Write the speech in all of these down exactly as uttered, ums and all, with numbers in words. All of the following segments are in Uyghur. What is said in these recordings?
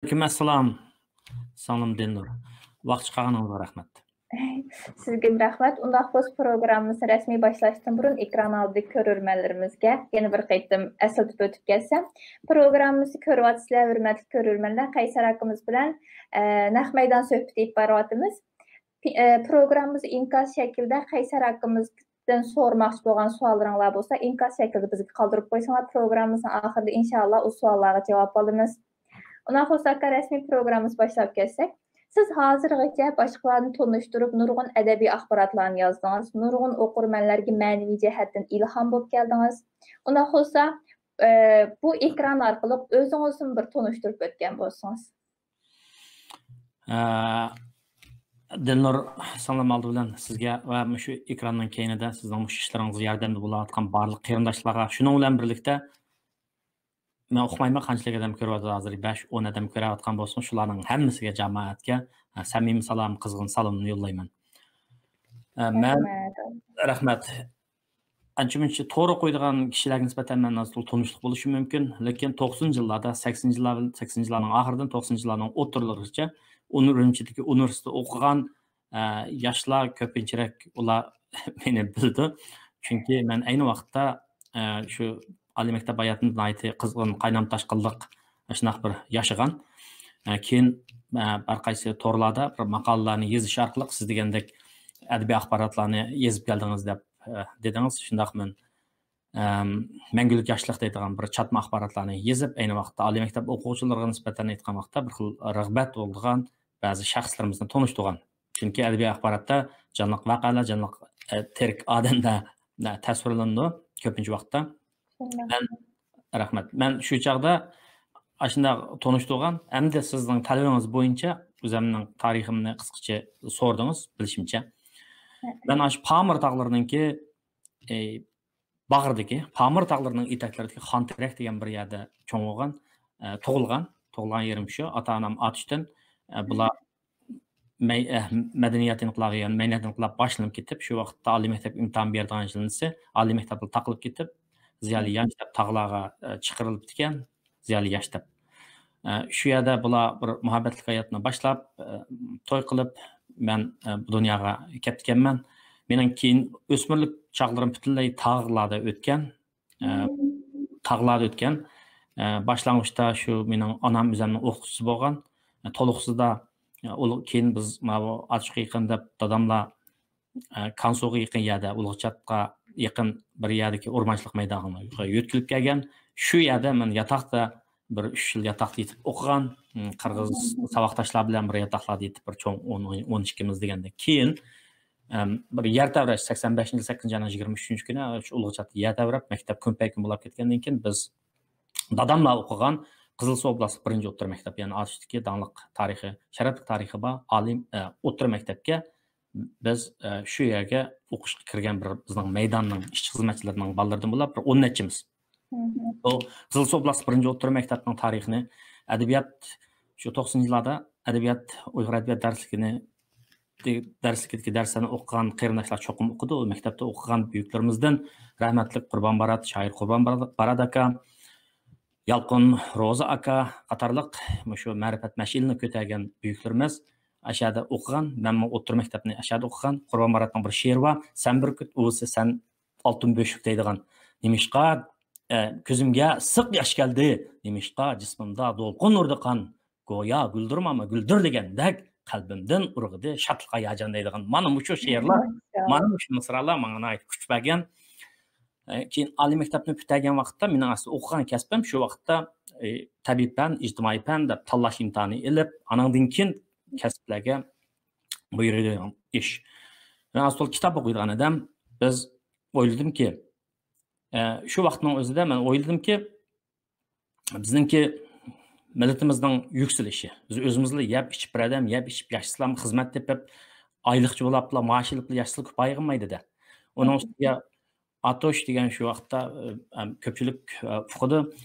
ۋەئەلەيكۇم ئەسسالام، سىڭلىم دىلنۇر. ۋاقىت چىقارغىنىڭىزغا رەھمەت. سىزگىمۇ رەھمەت. ئۇنداق بولسا پروگراممىمىزنى رەسمىي باشلاشتىن بۇرۇن ئېكران ئالدىدىكى كۆرۈرمەنلىرىمىزگە يەنە بىر قېتىم ئەسلىتىپ ئۆتۈپ كەتسەم، پروگراممىمىزنى كۆرۈۋاتىسىلەر، ھۆرمەتلىك كۆرۈرمەنلەر، قەيسەر ئاكىمىز بىلەن ئە، نەق مەيدان سۆھبىتى ئېلىپ بارىۋاتىمىز. پى-، ئە، پروگراممىمىزنى ئىنكاس شەكلىدە قەيسەر ئاكىمىزدىن سورىماقچى بولغان سوئاللىرىڭلار بولسا، ئىنكاس شەكلىدە بىزگە قالدۇرۇپ قويساڭلار، پروگراممىمىزنىڭ ئاخىرىدا ئىنشائاللا ئۇ سوئاللارغا جاۋاب ئالىمىز. ئۇنداق بولسا ئاكا، رەسمىي پروگراممىمىزنى باشلاپ كەتسەك، سىز ھازىرغىچە باشقىلارنى تونۇشتۇرۇپ، نۇرغۇن ئەدەبىي ئاخباراتلارنى يازدىڭىز، نۇرغۇن ئوقۇرمەنلەرگە مەنىۋى جەھەتتىن ئىلھام بولۇپ كەلدىڭىز. ئۇنداق بولسا، ئە، بۇ ئېكران ئارقىلىق ئۆزىڭىزنى بىر تونۇشتۇرۇپ ئۆتكەن بولسىڭىز. ئە، دىلنۇر سىڭلىم، ئالدى بىلەن سىزگە ۋە مۇشۇ ئېكراننىڭ كەينىدە سىزنىڭ مۇشۇ ئىشلىرىڭىزغا ياردەمدە بولۇۋاتقان بارلىق قېرىنداشلارغا، شۇنىڭ بىلەن بىرلىكتە، مەن ئۇقمايمەن قانچىلىك ئادەم كۆرۈۋاتىدۇ ھازىر، بەش، ئون ئادەم كۆرۈۋاتقان بولسىمۇ، شۇلارنىڭ ھەممىسىگە، جامائەتكە، ئە، سەمىمىي سالام، قىزغىن سالامنى يوللايمەن. ئە، مەن رەھمەت. ئانچە-مۇنچە توغرا قويىدىغان كىشىلەرگە نىسبەتەن مەن ئاز-تولا تونۇشلۇق بولۇشۇم مۇمكىن، لېكىن توقسىنىنچى يىللاردا، سەكسىنىنچى يىللار، سەكسىنىنچى يىللارنىڭ ئاخىرىدىن توقسىنىنچى يىللارنىڭ ئوتتۇرىلىرىغىچە ئۇنى-، ئۈرۈمچىدىكى ئۇنىۋېرسىتېتتا ئوقۇغان، ئە، ياشلار كۆپىنچىرەك ئۇلار مېنى بىلىدۇ. چۈنكى مەن ئەينى ۋاقىتتا، ئە، شۇ ئالىي مەكتەپ ھاياتىنى ناھايىتى قىزغىن، قاينام-تاشقىنلىق شۇنداق بىر ياشىغان. ئە، كېيىن، ئە، ھەر قايسى تورلاردا بىر ماقالىلەرنى يېزىش ئارقىلىق سىز دېگەندەك ئەدەبىي ئاخباراتلارنى يېزىپ كەلدىڭىز دەپ، ئە، دېدىڭىز. شۇنداق مەن، ئەم، مەڭگۈلۈك ياشلىق دەيدىغان بىر چاتما ئاخباراتلارنى يېزىپ، ئەينى ۋاقىتتا ئالىي مەكتەپ ئوقۇغۇچىلىرىغا نىسبەتەن ئېيتقان ۋاقىتتا بىر خىل رىغبەت بولىدىغان بەزى شەخسلىرىمىزنى تونۇشتۇرغان. چۈنكى ئەدەبىي ئاخباراتتا جانلىق ۋەقەلەر، جانلىق، ئە، تىرىك ئادەملەر، ئە، تەسۋىرلىنىدۇ كۆپىنچە ۋاقىتتا. مەن، رەھمەت. مەن شۇ چاغدا ئاشۇنداق تونۇشتۇرغان، ئەمدى سىزنىڭ تەلىپىڭىز بويىچە ئۆزۈمنىڭ تارىخىمنى قىسقىچە سورىدىڭىز، بىلىشىمچە. مەن ئاشۇ پامىر تاغلىرىنىڭكى، ئى، باغرىدىكى، پامىر تاغلىرىنىڭ ئېتەكلىرىدىكى خانتېرەك دېگەن بىر يەردە چوڭ بولغان، ئە، تۇغۇلغان. تۇغۇلغان يېرىم شۇ. ئاتا-ئانام ئاتۇشتىن، ئە، بۇلار مەي-، ئە، مەدەنىيەت ئىنقىلابى، يەنى مەدەنىيەت ئىنقىلابى باشلىنىپ كېتىپ، شۇ ۋاقىتتا ئالىي مەكتەپ ئىمتىھان بېرىدىغان يىلىنىسى، ئالىي مەكتەپلا تاقىلىپ كېتىپ، زىيالىي ياش دەپ تاغلارغا، ئە، چىقىرىلىپتىكەن، زىيالىي ياش دەپ. ئە، شۇ يەردە بۇلار بىر مۇھەببەتلىك ھاياتنى باشلاپ، ئە، توي قىلىپ، مەن، ئە، بۇ دۇنياغا كەپتىكەنمەن. مېنىڭ كېيىن ئۆسمۈرلۈك چاغلىرىم پۈتۈنلەي تاغلاردا ئۆتكەن. ئە، تاغلاردا ئۆتكەن. ئە، باشلانغۇچتا شۇ مېنىڭ ئانام ئۆزەمنىڭ ئوقۇتقۇچىسى بولغان. ئە، تولۇقسىزدا، ئە، ئۇلۇغ-، كېيىن بىز ماۋۇ ئاتۇشقا يېقىن دەپ داداملار، ئە، كانسۇغا يېقىن يەردە، ئۇلۇغچاتقا يېقىن بىر يەردىكى ئورمانچىلىق مەيدانىغا يۆتكىلىپ كەلگەن. شۇ يەردە مەن ياتاقتا بىر ئۈچ يىل ياتاقتا يېتىپ ئوقۇغان. م، قىرغىز ساۋاقداشلار بىلەن بىر ياتاقلاردا يېتىپ بىر چوڭ ئون، ئون ئىككىمىز دېگەندەك. كېيىن، ئەم، بىر يەر تەۋرەش، سەكسەن بەشىنچى يىل سەككىزىنچى ئاينىڭ يىگىرمە ئۈچىنچى كۈنى شۇ ئۇلۇغچاتتا يەر تەۋرەپ، مەكتەپ كۈنپەيكۈن بولاپ كەتكەندىن كېيىن بىز داداملار ئوقۇغان قىزىلسۇ ئوبلاستلىق بىرىنچى ئوتتۇرا مەكتەپ، يەنى ئاتۇشتىكى داڭلىق تارىخى، شەرەپلىك تارىخى بار ئالىي، ئە، ئوتتۇرا مەكتەپكە بىز، ئە، شۇ يەرگە ئوقۇشقا كىرگەن بىر بىزنىڭ مەيداننىڭ ئىشچى خىزمەتچىلىرىنىڭ بالىلىرىدىن بولۇپ بىر ئون نەچچىمىز. بۇ قىزىلسۇ ئوبلاستلىق بىرىنچى ئوتتۇرا مەكتەپنىڭ تارىخىنى ئەدەبىيات، شۇ توقسىنىنچى يىللاردا ئەدەبىيات، ئۇيغۇر ئەدەبىيات دەرسلىكىنى، دەرسلىكىدىكى دەرسلەرنى ئوقۇغان قېرىنداشلار چوقۇم ئوقۇدى. ئۇ مەكتەپتە ئوقۇغان بۈيۈكلىرىمىزدىن رەھمەتلىك قۇربان بارات، شائىر قۇربان بارات ئاكا، يالقۇن روزا ئاكا قاتارلىق مۇشۇ مەرىپەت مەشئىلىنى كۆتەرگەن بۈيۈكلىرىمىز ئاشۇ يەردە ئوقۇغان. مەنمۇ ئوتتۇرا مەكتەپنى ئاشۇ يەردە ئوقۇغان. قۇربان باراتنىڭ بىر شېئىرى بار، سەن بۈركۈت ئۇۋىسى، سەن ئالتۇن بۆشۈك دەيدىغان. نېمىشقا، ئە، كۆزۈمگە ئىسسىق ياش كەلدى؟ نېمىشقا جىسمىمدا دولقۇن ئۇردى قان؟ گويا گۈلدۈرماما گۈلدۈرلىگەندەك، قەلبىمدىن ئۇرغۇدى شادلىق ھاياجان دەيدىغان. مانا مۇشۇ شېئىرلار، ماشائاللاھ. مانا مۇشۇ مىسرالار ماڭا ناھايىتى كۈچ بەرگەن. ئە، كېيىن ئالىي مەكتەپنى پۈتتۈرگەن ۋاقىتتا مېنىڭ ئەسلى ئوقۇغان كەسپىم شۇ ۋاقىتتا، ئە، تەبىئىي پەن، ئىجتىمائىي پەن دەپ تاللاش ئىمتىھانى ئېلىپ، ئانىڭدىن كېيىن كەسىپلەرگە بۇيرۇيدىغان ئىش. مەن ئاز-تولا كىتاب ئوقۇيدىغان ئادەم. بىز ئويلىدىمكى، ئە، شۇ ۋاقىتنىڭ ئۆزىدە مەن ئويلىدىمكى، بىزنىڭكى مىللىتىمىزنىڭ يۈكسىلىشى. بىز ئۆزىمىزلا يەپ ئىچىپ بىر ئادەم، يەپ ئىچىپ ياشىسىلام، خىزمەت تېپىپ، ئايلىقچى بولاپلا، مائاش ئېلىپلا ياشىسىلا كوپايغىنمايدۇ-دە. ئۇنىڭ ئۈستىگە ئاتۇش دېگەن شۇ ۋاقىتتا، ئە، كۆپچىلىك، ئە، ئۇقىدۇ.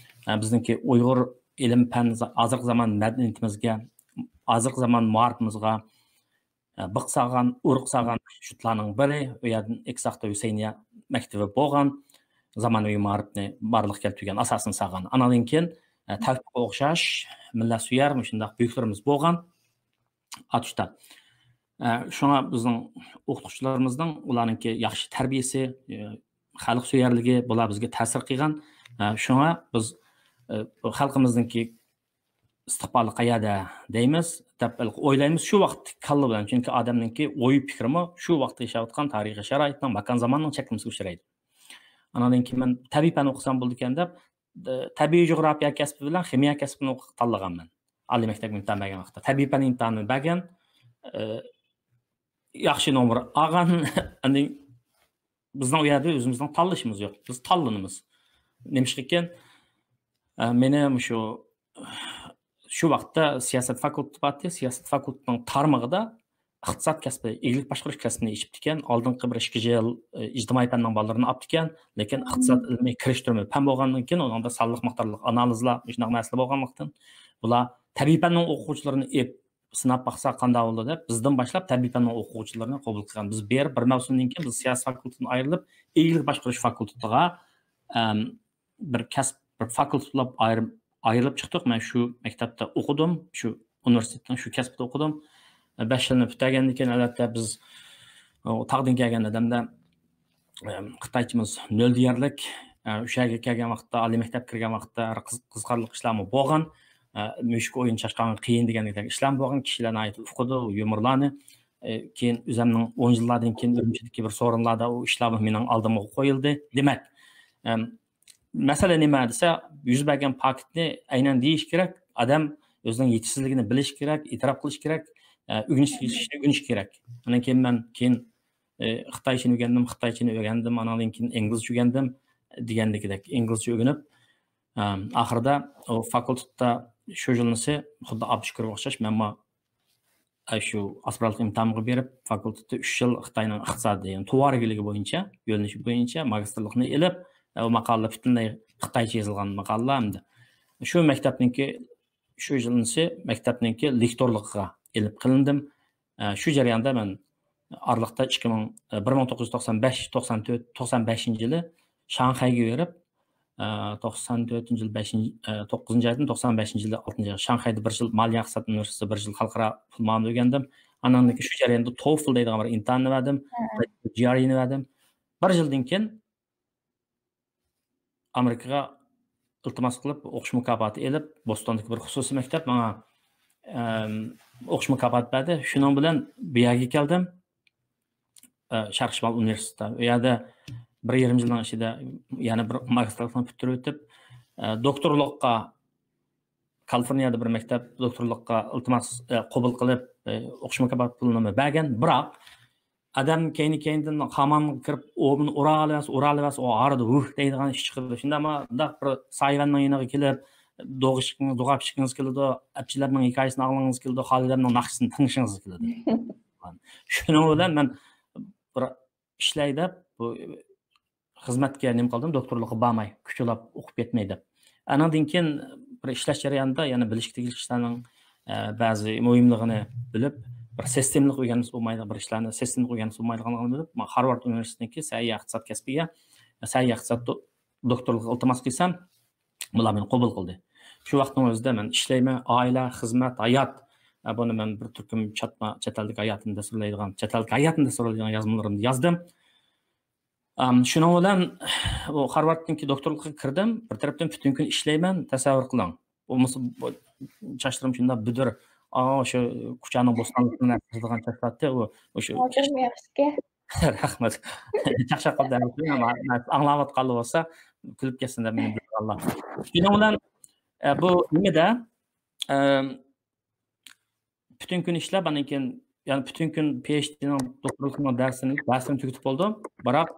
ئە، بىزنىڭكى ئۇيغۇر ئىلىم پەن ھازىرقى زامان مەدەنىيىتىمىزگە، ھازىرقى زامان مائارىپىمىزغا، ئە، بىق سالغان، ئۇرۇق سالغان شۇتلارنىڭ بىرى، ئۇ يەردىن ئېكساقتا ھۈسەينىيە مەكتىۋى بولغان، زامانىۋى مائارىپنى بارلىققا كەلتۈرگەن، ئاساسىنى سالغان. ئانىڭدىن كېيىن ئە، تەۋپىققا ئوخشاش مىللەتسۆيەر مۇشۇنداق بۈيۈكلىرىمىز بولغان ئاتۇشتا. ئە، شۇڭا بىزنىڭ ئوقۇتقۇچىلىرىمىزنىڭ، ئۇلارنىڭكى ياخشى تەربىيەسى، ئە، خەلقسۆيەرلىكى، بۇلار بىزگە تەسىر قىلغان. ئە، شۇڭا بىز، ئە، بۇ خەلقىمىزنىڭكى ئىستىقبالى قەيەردە دەيمىز دەپ ئويلايمىز. شۇ ۋاقىت كاللا بىلەن، چۈنكى ئادەمنىڭكى ئوي پىكرىمۇ شۇ ۋاقىتتا ياشاۋاتقان تارىخىي شارائىتنىڭ، ماكان زاماننىڭ چەكلىمىسىگە ئۇچرايدۇ. ئانان كېيىن مەن تەبىئىي پەن ئوقۇسام بولىدىكەن دەپ، تەبىئىي جۇغراپىيە كەسپى بىلەن خىمىيە كەسپىنى تاللىغانمەن. ئالىي مەكتەپكە ئىمتىھان بەرگەن ۋاقىتتا تەبىئىي پەن ئىمتىھانىنى بەرگەن، ئە، ياخشى نومۇر ئالغان. ئاندىن بىزنىڭ ئۇ يەردە ئۆزىمىزنىڭ تاللىشىمىز يوق. بىز تاللىنىمىز. نېمىشقىكىن، ئە، مېنى مۇشۇ، شۇ ۋاقىتتا سىياسەت فاكۇلتېتى بار ئىدى. سىياسەت فاكۇلتېتىنىڭ تارمىقىدا ئىقتىساد كەسپى، ئىگىلىك باشقۇرۇش كەسپىنى ئېچىپتىكەن. ئالدىنقى بىر ئىككى يىل، ئە، ئىجتىمائىي پەننىڭ بالىلىرىنى ئاپتىكەن. لېكىن ئىقتىساد ئىلمى كىرىشتۈرمە پەن بولغاندىن كېيىن، ئۇنىڭدا سانلىق مىقدارلىق ئانالىزلار، مۇشۇنداق مەسىلە بولغانلىقتىن، بۇلار تەبىئىي پەننىڭ ئوقۇغۇچىلىرىنى ئېلىپ سىناپ باقسا قانداق بولىدۇ دەپ، بىزدىن باشلاپ تەبىئىي پەننىڭ ئوقۇغۇچىلىرىنى قوبۇل قىلغان. بىز بېرىپ بىر مەۋسۇمدىن كېيىن بىز سىياسىي فاكۇلتېتتىن ئايرىلىپ، ئىگىلىك باشقۇرۇش فاكۇلتېتىغا، ئەم، بىر كەسىپ، بىر فاكۇلتېت بولۇپ ئايرىم-، ئايرىلىپ چىقتۇق. مەن شۇ مەكتەپتە ئوقۇدۇم، شۇ ئۇنىۋېرسىتېتنىڭ شۇ كەسپىدە ئوقۇدۇم. بەش يىلنى پۈتتۈرگەندىن كېيىن، ئەلۋەتتە، بىز، ئۇ، تاغدىن كەلگەن ئادەمدە، ئەم، خىتايچىمىز نۆل دېيەرلىك. ئە، ئۇ يەرگە كەلگەن ۋاقىتتا، ئالىي مەكتەپكە كىرگەن ۋاقىتتا، ھەر قىز-، قىزىقارلىق ئىشلارمۇ بولغان. ئە، مۈشۈك ئويۇن چاشقانغا قىيىن دېگەندەك ئىشلارمۇ بولغان. كىشىلەر ناھايىتى ئۇقىدۇ، يۇمۇرلارنى. ئە، كېيىن ئۆزۈمنىڭ ئون يىللاردىن كېيىن ئۈرۈمچىدىكى بىر سورۇنلاردا ئۇ ئىشلارمۇ مېنىڭ ئالدىمغا قويۇلدى. دېمەك، ئەم، مەسىلە نېمە دېسە، يۈز بەرگەن پاكىتنى ئەينەن دېيىش كېرەك. ئادەم ئۆزىنىڭ يېتىشسىزلىكىنى بىلىش كېرەك، ئېتىراپ قىلىش كېرەك، ئە، ئۆگىنىش، ئۆگىنىش كېرەك. ئاندىن كېيىن مەن كېيىن، ئە، خىتايچىنى ئۆگەندىم، خىتايچىنى ئۆگەندىم، ئانىڭدىن كېيىن ئىنگلىزچە ئۆگەندىم دېگەندىكىدەك ئىنگلىزچە ئۆگىنىپ، ئە، ئاخىرىدا ئۇ فاكۇلتېتتا شۇ يىلنىسى خۇددى ئابدۇشۈكۈرگە ئوخشاش مەنمۇ ئە، شۇ ئاسپىرانتلىق ئىمتىھانىغا بېرىپ، فاكۇلتېتتا ئۈچ يىل خىتاينىڭ ئىقتىسادىي، يەنى تۇۋارىگىلىكى بويىچە، يۆنىلىشى بويىچە ماگىستىرلىقنى ئېلىپ، ئە، ئۇ ماقالىلەر پۈتۈنلەي خىتايچە يېزىلغان ماقالىلەر ئەمدى. شۇ مەكتەپنىڭكى، شۇ يىلنىسى مەكتەپنىڭكى لېكتورلۇقىغا ئېلىپ قېلىندىم. ئە، شۇ جەرياندا مەن ئارىلىقتا ئىككى مىڭ، ئە، بىر مىڭ توققۇز يۈز توقسان بەش، توقسان تۆت، توقسان بەشىنچى يىلى شاڭخەيگە بېرىپ، ئە، توقسان تۆتىنچى يىل بەشىنچى، ئە، توققۇزىنچى ئايدىن توقسان بەشىنچى يىلى ئالتىنچى ئاي شاڭخەيدە بىر يىل مالىيە ئىقتىساد ئۇنىۋېرسىتېتىدا بىر يىل خەلقئارا پۇل مۇئامىلە ئۆگەندىم. ئانان كېيىن شۇ جەرياندا توفل دەيدىغان بىر ئىمتىھاننى بەردىم. جىئارئىنى بەردىم. بىر يىلدىن كېيىن ئامېرىكىغا ئىلتىماس قىلىپ، ئوقۇش مۇكاپاتى ئېلىپ، بوستوندىكى بىر خۇسۇسىي مەكتەپ ماڭا، ئەم، ئوقۇش مۇكاپاتى بەردى. شۇنىڭ بىلەن بۇ يەرگە كەلدىم. ئە، شەرقىي شىمال ئۇنىۋېرسىتېتىدا. ئۇ يەردە بىر يېرىم يىلنىڭ ئىچىدە يەنە بىر ماگىستىرلىقنى پۈتتۈرۈۋېتىپ، ئە، دوكتورلۇققا كالىفورنىيەدە بىر مەكتەپ دوكتورلۇققا ئىلتىماس، ئە، قوبۇل قىلىپ، ئە، ئوقۇش مۇكاپات پۇلىنى بەرگەن. بىراق، ئادەم كەينى-كەينىدىن خامانغا كىرىپ، ئومىنى ئۇرالىۋەرسە، ئۇرالىۋەرسە، ئۇ ئارىدا ھۇھ دەيدىغان ئىش چىقىدۇ. شۇنداقمۇ، مۇنداق بىر سايىۋەننىڭ يېنىغا كېلىپ، دوغا ئىچكىڭىز، دوغا ئىچكىڭىز كېلىدۇ، ئەپچىلەرنىڭ ھېكايىسىنى ئاڭلىغىڭىز كېلىدۇ، خالىدەمنىڭ ناخشىسىنى تىڭشىڭىز كېلىدۇ. شۇنىڭ بىلەن مەن بىر ئىشلەي دەپ، بۇ خىزمەتكە نېمە قىلدىم، دوكتورلۇققا بارماي، كۈچ ئۇلاپ ئوقۇپ كەتمەي دەپ. ئانىڭدىن كېيىن بىر ئىشلەش جەريانىدا يەنە بىلىشكە تېگىشلىك ئىشلارنىڭ، ئە، بەزى مۇھىملىقىنى بىلىپ، بىر سىستېمىلىق ئۆگەنمىسە بولمايدىغان بىر ئىشلارنى سىستېمىلىق ئۆگەنمىسە بولمايدىغانلىقىنى بىلىپ، مانا، خارۋارد ئۇنىۋېرسىتېتىنىڭكى سەھىيە ئىقتىساد كەسپىگە، سەھىيە ئىقتىساد دو-، دوكتورلۇقىغا ئىلتىماس قىلسام، بۇلار مېنى قوبۇل قىلدى. شۇ ۋاقىتنىڭ ئۆزىدە مەن ئىشلەيمەن، ئائىلە، خىزمەت، ھايات. ئە، بۇنى مەن بىر تۈركۈم چاتما، چەت ئەلدىكى ھاياتىمنى تەسۋىرلەيدىغان، چەت ئەلدىكى ھاياتىمنى تەسۋىرلەيدىغان يازمىلىرىمنى يازدىم. ئەم، شۇنىڭ بىلەن ئۇ خارۋاردنىڭكى دوكتورلۇقىغا كىردىم. بىر تەرەپتىن پۈتۈن كۈن ئىشلەيمەن، تەسەۋۋۇر قىلىڭ. بولمىسا، بۇ چاچلىرىم شۇنداق بۈدۈر، ئا، شۇ كۇچانىڭ بوستانلىقىنى كىرىدىغان چاچ بارتتى. ئۇ، ئۇ شۇ ھازىرمۇ ياخشىكەن. رەھمەت. چاقچاق قىلدى. ئاڭلاۋاتقانلار بولسا، كۈلۈپ كەتسىن دەپ مېنى بىلىدىغانلار. شۇنىڭ بىلەن، ئە، بۇ نېمىدە، ئەم، پۈتۈن كۈن ئىشلەپ، ئاندىن كېيىن، يەنى پۈتۈن كۈن پى ئېيچ دىنىڭ، دوكتورلۇقنىڭ دەرسىنى، دەرسىمنى تۈگىتىپ بولدۇم. بىراق،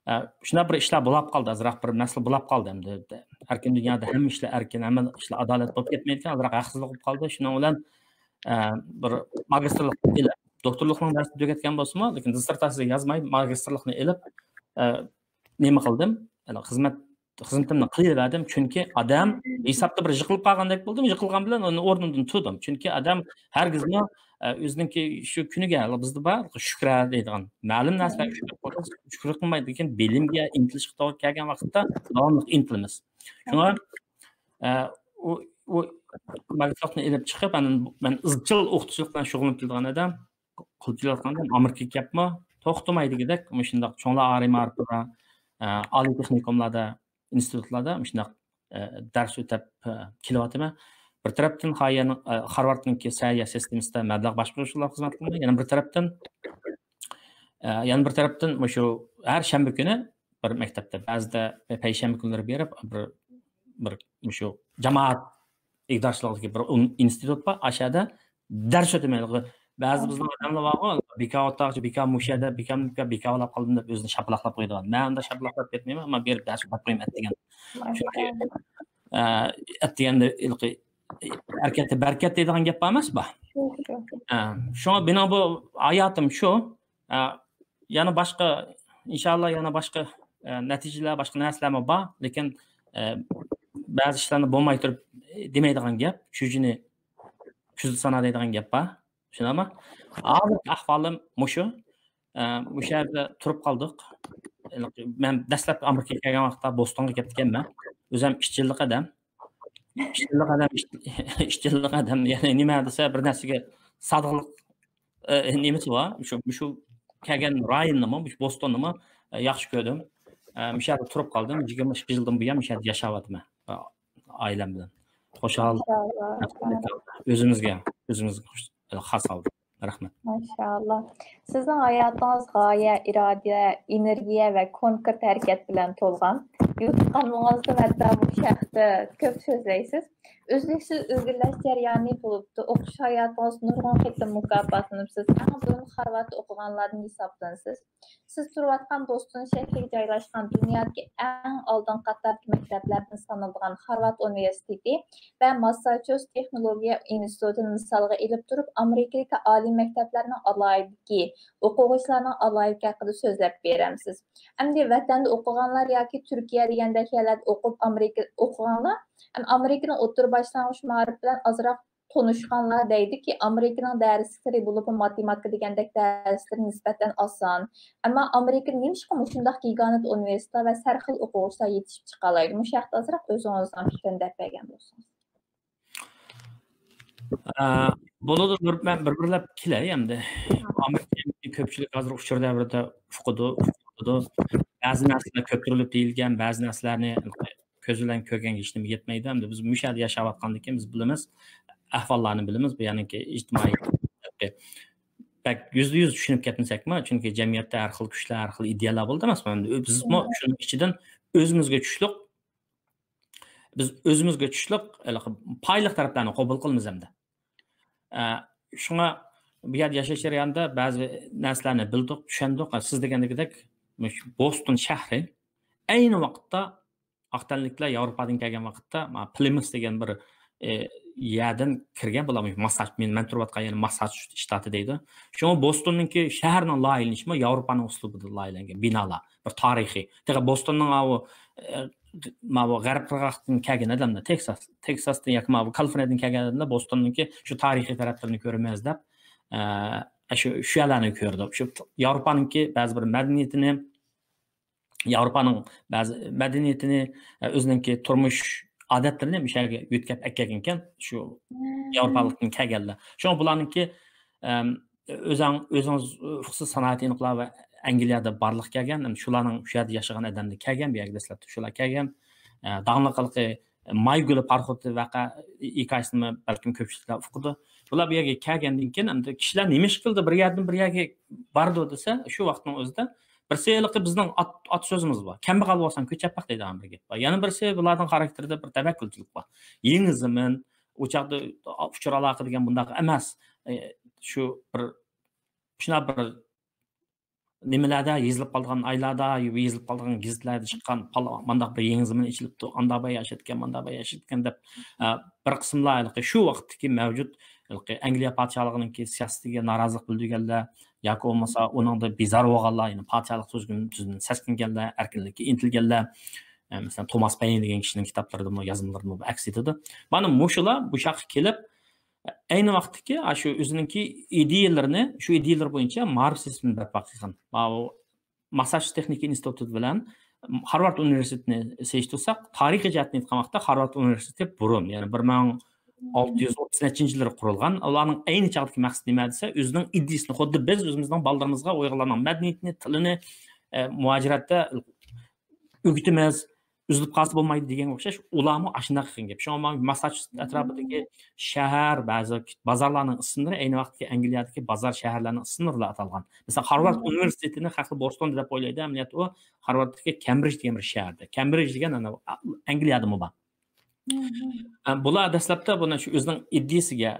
ئە، شۇنداق بىر ئىشلار بولاپ قالدى، ئازراق بىر مەسىلە بولاپ قالدى ئەمدى. ئەركىن دۇنيادا ھەممە ئىشلار ئەركىن، ھەممە ئىشلار ئادالەت بولۇپ كەتمەيدىكەن، ئازراق ھەقسىزلىق بولۇپ قالدى. شۇنىڭ بىلەن، ئە، بىر ماگىستىرلىق ئېلىپ، دوكتورلۇقنىڭ دەرسىنى تۈگەتكەن بولسىمۇ، لېكىن دىسسېرتاتسىيە يازماي، ماگىستىرلىقنى ئېلىپ، ئە، نېمە قىلدىم؟ يەنى خىزمەت خىزمىتىمنى قىلىۋەردىم. چۈنكى ئادەم ھېسابتا بىر يىقىلىپ قالغاندەك بولدۇم. يىقىلغان بىلەن ئۇنى ئورنۇمدىن تۇردۇم. چۈنكى ئادەم ھەرگىزمۇ، ئە، ئۆزىنىڭكى شۇ كۈنىگە، بىزدە بار شۈكرە دەيدىغان. مەلۇم نەرسىلەرگە شۈكرە قىلىمىز، شۈكرە قىلمايدۇ. لېكىن بىلىمگە ئىنتىلىشقا توغرا كەلگەن ۋاقىتتا داۋاملىق ئىنتىلىمىز. شۇڭا، ئە، ئۇ، ئۇ ماگىستىرلىقنى ئېلىپ چىقىپ، ئاندىن مەن ئىزچىل ئوقۇتقۇچىلىق بىلەن شۇغۇللىنىپ كېلىدىغان ئادەم، قىلىپ كېلىۋاتقان ئادەم، ئامېرىكىغا كەپمۇ، توختىماي دېگۈدەك مۇشۇنداق چوڭلار ئالىي مائارىپىدا، ئە، ئالىي تېخنىكوملاردا، ئىنستىتۇتلاردا مۇشۇنداق، ئە، دەرس ئۆتەپ، ئە، كېلىۋاتىمەن. بىر تەرەپتىن خايەنىڭ، ئە، خارۋاردنىڭكى سەھىيە سىستېمىسىدا مەبلەغ باشقۇرۇشلار خىزمەت قىلىمەن. يەنە بىر تەرەپتىن، ئە، يەنە بىر تەرەپتىن مۇشۇ ھەر شەنبە كۈنى بىر مەكتەپتە، بەزىدە پەيشەنبە كۈنلىرى بېرىپ، بىر، بىر مۇشۇ جامائەت ئىگىدارچىلىقىدىكى بىر ئۇن-، ئىنستىتۇت بار. ئاشۇ يەردە دەرس ئۆتىمەيدۇ. بەزى بىزنىڭ ئادەملەر بارغۇ، بىكار ئولتۇرغۇچە، بىكار مۇشۇ يەردە، بىكار، بىكار، بىكار ئويلاپ قالدىم دەپ ئۆزىنى شاپىلاقلاپ قويىدىغان. مەن ئۇنداق شاپىلاقلاپ كەتمەيمەن، ئەمما بېرىپ دەرس ئوقۇپ قويىمەن ئەتىگەن. چۈنكى، ئە، ئەتىگەندە ھېلىقى ھەرىكەتتە بەرىكەت دەيدىغان گەپ بار ئەمەسمۇ؟ شۇڭا مېنىڭ بۇ ھاياتىم شۇ. ئە، يەنە باشقا، ئىنشاللا يەنە باشقا، ئە، نەتىجىلەر، باشقا نەرسىلەرمۇ بار. لېكىن، ئە، بەزى ئىشلارنى بولماي تۇرۇپ دېمەيدىغان گەپ، چۈجىنى كۈزدە سانا دەيدىغان گەپ بار. شۇنداقمۇ؟ ھازىرقى ئەھۋالىم مۇشۇ. ئە، مۇشۇ يەردە تۇرۇپ قالدۇق. مەن دەسلەپكى ئامېرىكىغا كەلگەن ۋاقىتتا بوستونغا كەپتىكەنمەن. ئۆزۈم ئىشچىللىق ئادەم. ئىشچىللىق ئادەم، ئىش-، ئىشچىللىق ئادەم، يەنى نېمە دېسە، بىر نەرسىگە سادىقلىق، ئە، نېمىسى بار؟ شۇ، شۇ كەلگەن رايوننىمۇ، مۇشۇ بوستوننىمۇ، ئە، ياخشى كۆردۈم. ئە، مۇشۇ يەردە تۇرۇپ قالدىم. يىگىرمە ئىككى يىلدىن بۇيان مۇشۇ يەردە ياشاۋاتىمەن. ئائىلەم بىلەن. خۇشال. ماشائاللا. ئۆزىمىزگە، ئۆزىمىزگە خۇش-، خاس ھالدا. رەھمەت. ماشائاللا. سىزنىڭ ھاياتىڭىز غايە، ئىرادە، ئېنېرگىيە ۋە كونكرېت ھەرىكەت بىلەن تولغان. يۇتقانلىقىڭىزدىن ھەتتا بۇ شەھەردە كۆپ سۆزلەيسىز. ئۈزلۈكسىز ئىلگىرىلەش جەريانى بولۇپتۇ. ئوقۇش ھاياتىڭىز نۇرغۇن قېتىم مۇكاپاتلىنىپسىز. ئەڭ بۇرۇن خارۋاردتا ئوقۇغانلاردىن ھېسابلىنىسىز. سىز تۇرۇۋاتقان بوستون شەھىرىگە جايلاشقان دۇنيادىكى ئەڭ ئالدىنقى قاتاردىكى مەكتەپلەردىن سانىلىدىغان خارۋارد ئۇنىۋېرسىتېتى ۋە ماسساچۇسېتس تېخنولوگىيە ئىنستىتۇتىنى مىسالغا ئېلىپ تۇرۇپ، ئامېرىكىدىكى ئالىي مەكتەپلەرنىڭ ئالاھىدىلىكى، ئوقۇغۇچىلارنىڭ ئالاھىدىلىكى ھەققىدە سۆزلەپ بېرەمسىز؟ ئەمدى ۋەتەندە ئوقۇغانلار ياكى تۈركىيە دېگەندەك يەرلەردە ئوقۇپ، ئامېرىكا ئوقۇغانلار، ئەم، ئامېرىكىنىڭ ئوتتۇرا باشلانغۇچ مائارىپى بىلەن ئازراق تونۇشقانلار دەيدۇكى، ئامېرىكىنىڭ دەرسلىكلىرى، بولۇپمۇ ماتېماتىكا دېگەندەك دەرسلىرى نىسبەتەن ئاسان. ئەمما ئامېرىكىدا نېمىشقا مۇشۇنداق گىگانت ئۇنىۋېرسىتېتلار ۋە سەرخىل ئوقۇغۇچىلار يېتىشىپ چىقالايدۇ؟ مۇشۇ ھەقتە ئازراق ئۆزىڭىزنىڭ پىكرىنى دەپ بەرگەن بولسىڭىز. ئە، بولىدۇ، بىر، مەن بىر-بىرلەپ كېلەي ئەمدى. ئامېرىكا كۆپچىلىك ھازىر ئۇچۇر دەۋرىدە ئۇقىدۇ، ئۇقىدۇ. بەزى نەرسىلەر كۆپتۈرۈلۈپ دېيىلگەن، بەزى نەرسىلەرنى كۆز بىلەن كۆرگەنگە ھېچنېمە يەتمەيدۇ. ئەمدى بىز مۇشۇ يەردە ياشاۋاتقاندىن كېيىن بىز بىلىمىز، ئەھۋاللارنى بىلىمىز. بۇ يەرنىڭكى ئىجتىمائىي بەك يۈزدە يۈز چۈشىنىپ كەتمىسەكمۇ، چۈنكى جەمئىيەتتە ھەر خىل كۈچلەر، ھەر خىل ئىدىيەلەر بولىدۇ ئەمەسمۇ؟ ئەمدى بىزمۇ شۇنىڭ ئىچىدىن ئۆزىمىزگە چۈشلۈق، بىز ئۆزىمىزگە چۈشلۈق، ھېلىقى پايلىق تەرەپلەرنى قوبۇل قىلىمىز ئەمدى. ئە، شۇڭا بۇ يەردە ياشاش جەريانىدا بەزى نەرسىلەرنى بىلدۇق، چۈشەندۇق. سىز دېگەندىكىدەك، مۇشۇ بوستون شەھىرى ئەينى ۋاقىتتا ئاق تەنلىكلەر ياۋروپادىن كەلگەن ۋاقىتتا، ما، پلىمۇس دېگەن بىر، ئە، يەردىن كىرگەن بۇلار. مۇشۇ ماسساچ-، مەن، مەن تۇرۇۋاتقان يەر ماسساچۇسېتس شتاتى دەيدۇ. شۇڭا بوستوننىڭكى شەھەرنىڭ لايىھەلىنىشىمۇ ياۋروپانىڭ ئۇسلۇبىدا لايىھەلەنگەن بىنالار. بىر تارىخىي. تېخى بوستوننىڭ ئاۋۇ، ئە، ماۋۇ غەرب قىرغاقتىن كەلگەن ئادەملەر، تېكساس، تېكساستىن ياكى ماۋۇ كالىفورنىيەدىن كەلگەن ئادەملەر بوستوننىڭكى شۇ تارىخىي تەرەپلىرىنى كۆرىمىز دەپ، ئە، شۇ، شۇ يەرلەرنى كۆردۇق. شۇ ياۋروپانىڭكى بەزى بىر مەدەنىيىتىنى، ياۋروپانىڭ بەزى مەدەنىيىتىنى، ئە، ئۆزىنىڭكى تۇرمۇش ئادەتلىرىنى مۇشۇ يەرگە يۆتكەپ ئەكەلگەنكەن، شۇ ياۋروپالىقتىن كەلگەنلەر. شۇڭا بۇلارنىڭكى، ئەم، ئۆزەڭ-، ئۆزىڭىز ئۇقسىز سانائەت ئېنىقلار ۋە ئەنگلىيەدە بارلىققا كەلگەن، ئەمدى شۇلارنىڭ شۇ يەردە ياشىغان ئادەملىرى كەلگەن، بۇ يەرگە دەسلەپتە شۇلار كەلگەن. ئە، داڭلىق ھېلىقى ماي گۈلى پاراخوتى ۋەقە ھېكايىسىنىمۇ بەلكىم كۆپچىلىكلەر ئۇقىدۇ. بۇلار بۇ يەرگە كەلگەندىن كېيىن، ئەمدى كىشىلەر نېمە ئىش قىلدى، بىر يەردىن بىر يەرگە باردى دېسە، شۇ ۋاقىتنىڭ ئۆزىدە بىرسى ھېلىقى بىزنىڭ ئات-، ئات سۆزىمىز بار. كەمبەغەل بولساڭ كۆچەپ باق دەيدىغان بىر گەپ بار. يەنە بىرسى بۇلارنىڭ خاراكتېرىدا بىر تەۋەككۈلچىلىك بار. يېڭى زېمىن، ئۇ چاغدا ئۇچۇر ئالاقە دېگەن بۇنداق ئەمەس. ئە، شۇ بىر، شۇنداق بىر نېمىلەردە يېزىلىپ قالىدىغان، ئايلاردا يېزىلىپ قالىدىغان گېزىتلەردە چىققان، پالا-، مانداق بىر يېڭى زېمىن ئېچىلىپتۇ، ئاندا بار ياشايدىكەن، ماندا بار ياشايدىكەن دەپ، ئە، بىر قىسىملار ھېلىقى شۇ ۋاقىتتىكى مەۋجۇت ھېلىقى ئەنگلىيە پادىشاھلىقىنىڭكى سىياسىتىگە نارازىلىق بىلدۈرگەنلەر ياكى بولمىسا ئۇنىڭدىن بىزار بولغانلار، يەنى پادىشاھلىق تۈزگۈن-، تۈزۈمىدىن سەسكەنگەنلەر، ئەركىنلىككە ئىنتىلگەنلەر، ئە، مەسىلەن، توماس پەين دېگەن كىشىنىڭ كىتابلىرىدىمۇ، يازمىلىرىدىمۇ ئەكس ئېتىدۇ. مانا مۇشۇلار بۇ چاغقا كېلىپ، ئەينى ۋاقىتتىكى ئاشۇ ئۆزىنىڭكى ئىدىيەلىرىنى، شۇ ئىدىيەلىرى بويىچە مائارىپ سىستېمىنى بەرپا قىلغان. ماۋۇ ماسساچۇسېتس تېخنىكا ئىنستىتۇتى بىلەن، ھارۋارد ئۇنىۋېرسىتېتىنى سېلىشتۇرساق، تارىخىي جەھەتتىن ئېيتقان ۋاقىتتا ھارۋارد ئۇنىۋېرسىتېتى بۇرۇن، يەنى بىر مىڭ ئالتە يۈز ئوتتۇز نەچچىنچى يىللىرى قۇرۇلغان. ئۇلارنىڭ ئەينى چاغدىكى مەقسىتى نېمە دېسە، ئۆزىنىڭ ئىدىيىسىنى خۇددى بىز ئۆزىمىزنىڭ بالىلىرىمىزغا ئۇيغۇرلارنىڭ مەدەنىيىتىنى، تىلىنى، ئە، مۇھاجىرەتتە ئۆگىتىمىز، ئۈزۈلۈپ قالسا بولمايدۇ دېگەنگە ئوخشاش، ئۇلارمۇ ئاشۇنداق قىلغان گەپ. شۇڭا مانا ماسساچۇسېتس ئەتراپىدىكى شەھەر، بەزى بازارلارنىڭ ئىسىملىرى ئەينى ۋاقىتتىكى ئەنگلىيەدىكى بازار، شەھەرلەرنىڭ ئىسىملىرى بىلەن ئاتالغان. مەسىلەن، خارۋارد ئۇنىۋېرسىتېتىنى خەقلەر بوستون دەپ ئويلايدۇ، ئەمەلىيەتتە ئۇ خارۋاردتىكى كەمبرىج دېگەن بىر شەھەردە. كەمبرىج دېگەن ئەنە ئەنگلىيەدىمۇ بار. ئە، بۇلار دەسلەپتە بۇنى شۇ ئۆزىنىڭ ئىدىيىسىگە،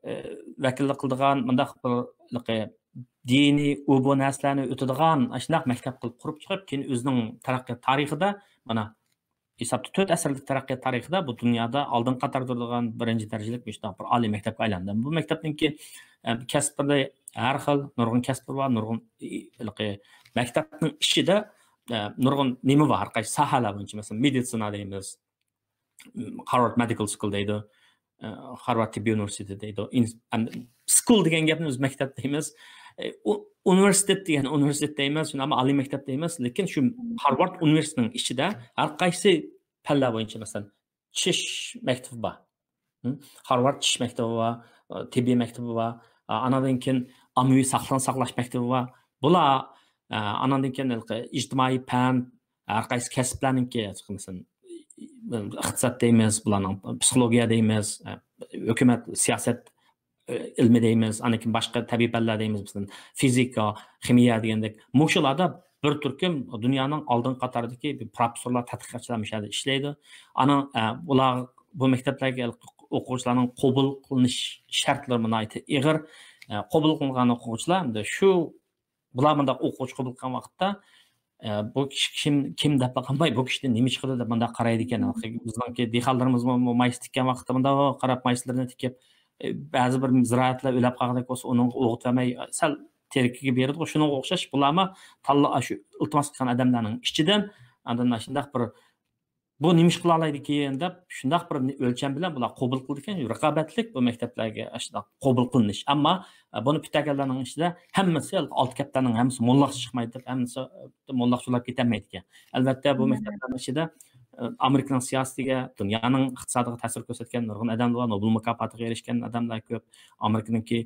ئە، ۋەكىللىك قىلىدىغان، مۇنداق بىر، ھېلىقى دىنىي ئۇ بۇ نەرسىلەرنى ئۆتىدىغان ئاشۇنداق مەكتەپ قىلىپ قۇرۇپ چىقىپ، كېيىن ئۆزىنىڭ تەرەققىيات تارىخىدا، مانا، ھېسابتا تۆت ئەسىرلىك تەرەققىيات تارىخىدا بۇ دۇنيادا ئالدىنقى قاتاردا تۇرىدىغان بىرىنچى دەرىجىلىك مۇشۇنداق بىر ئالىي مەكتەپكە ئايلاندى. بۇ مەكتەپنىڭكى، ئە، كەسىپلىرى ھەر خىل، نۇرغۇن كەسىپلىرى بار، نۇرغۇن، ئى، ھېلىقى مەكتەپنىڭ ئىچىدە، ئە، نۇرغۇن نېمە بار، ھەر قايسى ساھەلەر بويىچە، مەسىلەن، مېدىتسىنا دەيمىز، خارۋارد مېدىكال سكۇل دەيدۇ، ئە، خارۋارد تېببىي ئۇنىۋېرسىتېتى دەيدۇ. ئىن-، ئەمدى سكۇل دېگەن گەپنى بىز مەكتەپ دەيمىز. ئە، ئۇ-، ئۇنىۋېرسىتېت دېگەن ئۇنىۋېرسىتېت دەيمىز، شۇنداقمۇ ئالىي مەكتەپ دەيمىز. لېكىن شۇ خارۋارد ئۇنىۋېرسىتېتىنىڭ ئىچىدە ھەر قايسى پەنلەر بويىچە، مەسىلەن، چىش مەكتىپى بار. ھە؟ خارۋارد چىش مەكتىپى بار، ئە، تېببىي مەكتىپى بار، ئە، ئاناندىن كېيىن ئاممىۋى ساقلىقنى ساقلاش مەكتىپى بار. بۇلار، ئە، ئاناندىن كېيىن ھېلىقى ئىجتىمائىي پەن، ھەر قايسى كەسىپلەرنىڭكى، مەسىلەن، ئىقتىساد دەيمىز، بۇلارنىڭ پسىخولوگىيە دەيمىز، ئە، ھۆكۈمەت، سىياسەت، ئە، ئىلمى دەيمىز، ئاندىن كېيىن باشقا تەبىئىي پەنلەر دەيمىز، مەسىلەن، فىزىكا، خىمىيە دېگەندەك. مۇشۇلاردا بىر تۈركۈم دۇنيانىڭ ئالدىنقى قاتارىدىكى پروفېسسورلار، تەتقىقاتچىلار مۇشۇ يەردە ئىشلەيدۇ. ئانا، ئە، بۇلار، بۇ مەكتەپلەرگە ئوقۇغۇچىلارنىڭ قوبۇل قىلىنىش شەرتلىرىمۇ ناھايىتى ئېغىر. ئە، قوبۇل قىلىنغان ئوقۇغۇچىلار، ئەمدى شۇ، بۇلار مۇنداق ئوقۇغۇچى قوبۇل قىلغان ۋاقىتتا، ئە، بۇ كىشى كىم، كىم دەپلا قالماي، بۇ كىشىدىن نېمە چىقىدۇ دەپ مۇنداق قارايدىكەن. بىزنىڭكى دېھقانلىرىمىزمۇ مايسا تىككەن ۋاقىتتا مۇنداق قاراپ مايسىلىرىنى تىكىپ، ئە، بەزى بىر زىرائەتلەر ئۆلۈپ قالغۇدەك بولسا، ئۇنىڭغا ئوغۇت بەرمەي، سەل تېرىكىگە بېرىدىغۇ. شۇنىڭغا ئوخشاش بۇلارمۇ تاللا-، شۇ ئىلتىماس قىلغان ئادەملەرنىڭ ئىچىدىن ئاندىن ئاشۇنداق بىر، بۇ نېمە ئىش قىلالايدىكىن دەپ، شۇنداق بىر ئۆلچەم بىلەن بۇلار قوبۇل قىلىدىكەن. رىقابەتلىك بۇ مەكتەپلەرگە ئاشۇنداق قوبۇل قىلىنىش. ئەمما، ئە، بۇنى پۈتتۈرگەنلەرنىڭ ئىچىدە ھەممىسى، ئالتە كەپتەرنىڭ ھەممىسى موللاقچە چىقمايدۇ دەپ، ھەممىسى، ئە، موللاقچىلاپ كېتەلمەيدىكەن. ئەلۋەتتە، بۇ مەكتەپلەرنىڭ ئىچىدە، ئە، ئامېرىكىنىڭ سىياسىتىگە، دۇنيانىڭ ئىقتىسادىغا تەسىر كۆرسەتكەن نۇرغۇن ئادەملەر بار، نوبېل مۇكاپاتىغا ئېرىشكەن ئادەملەر كۆپ، ئامېرىكىنىڭكى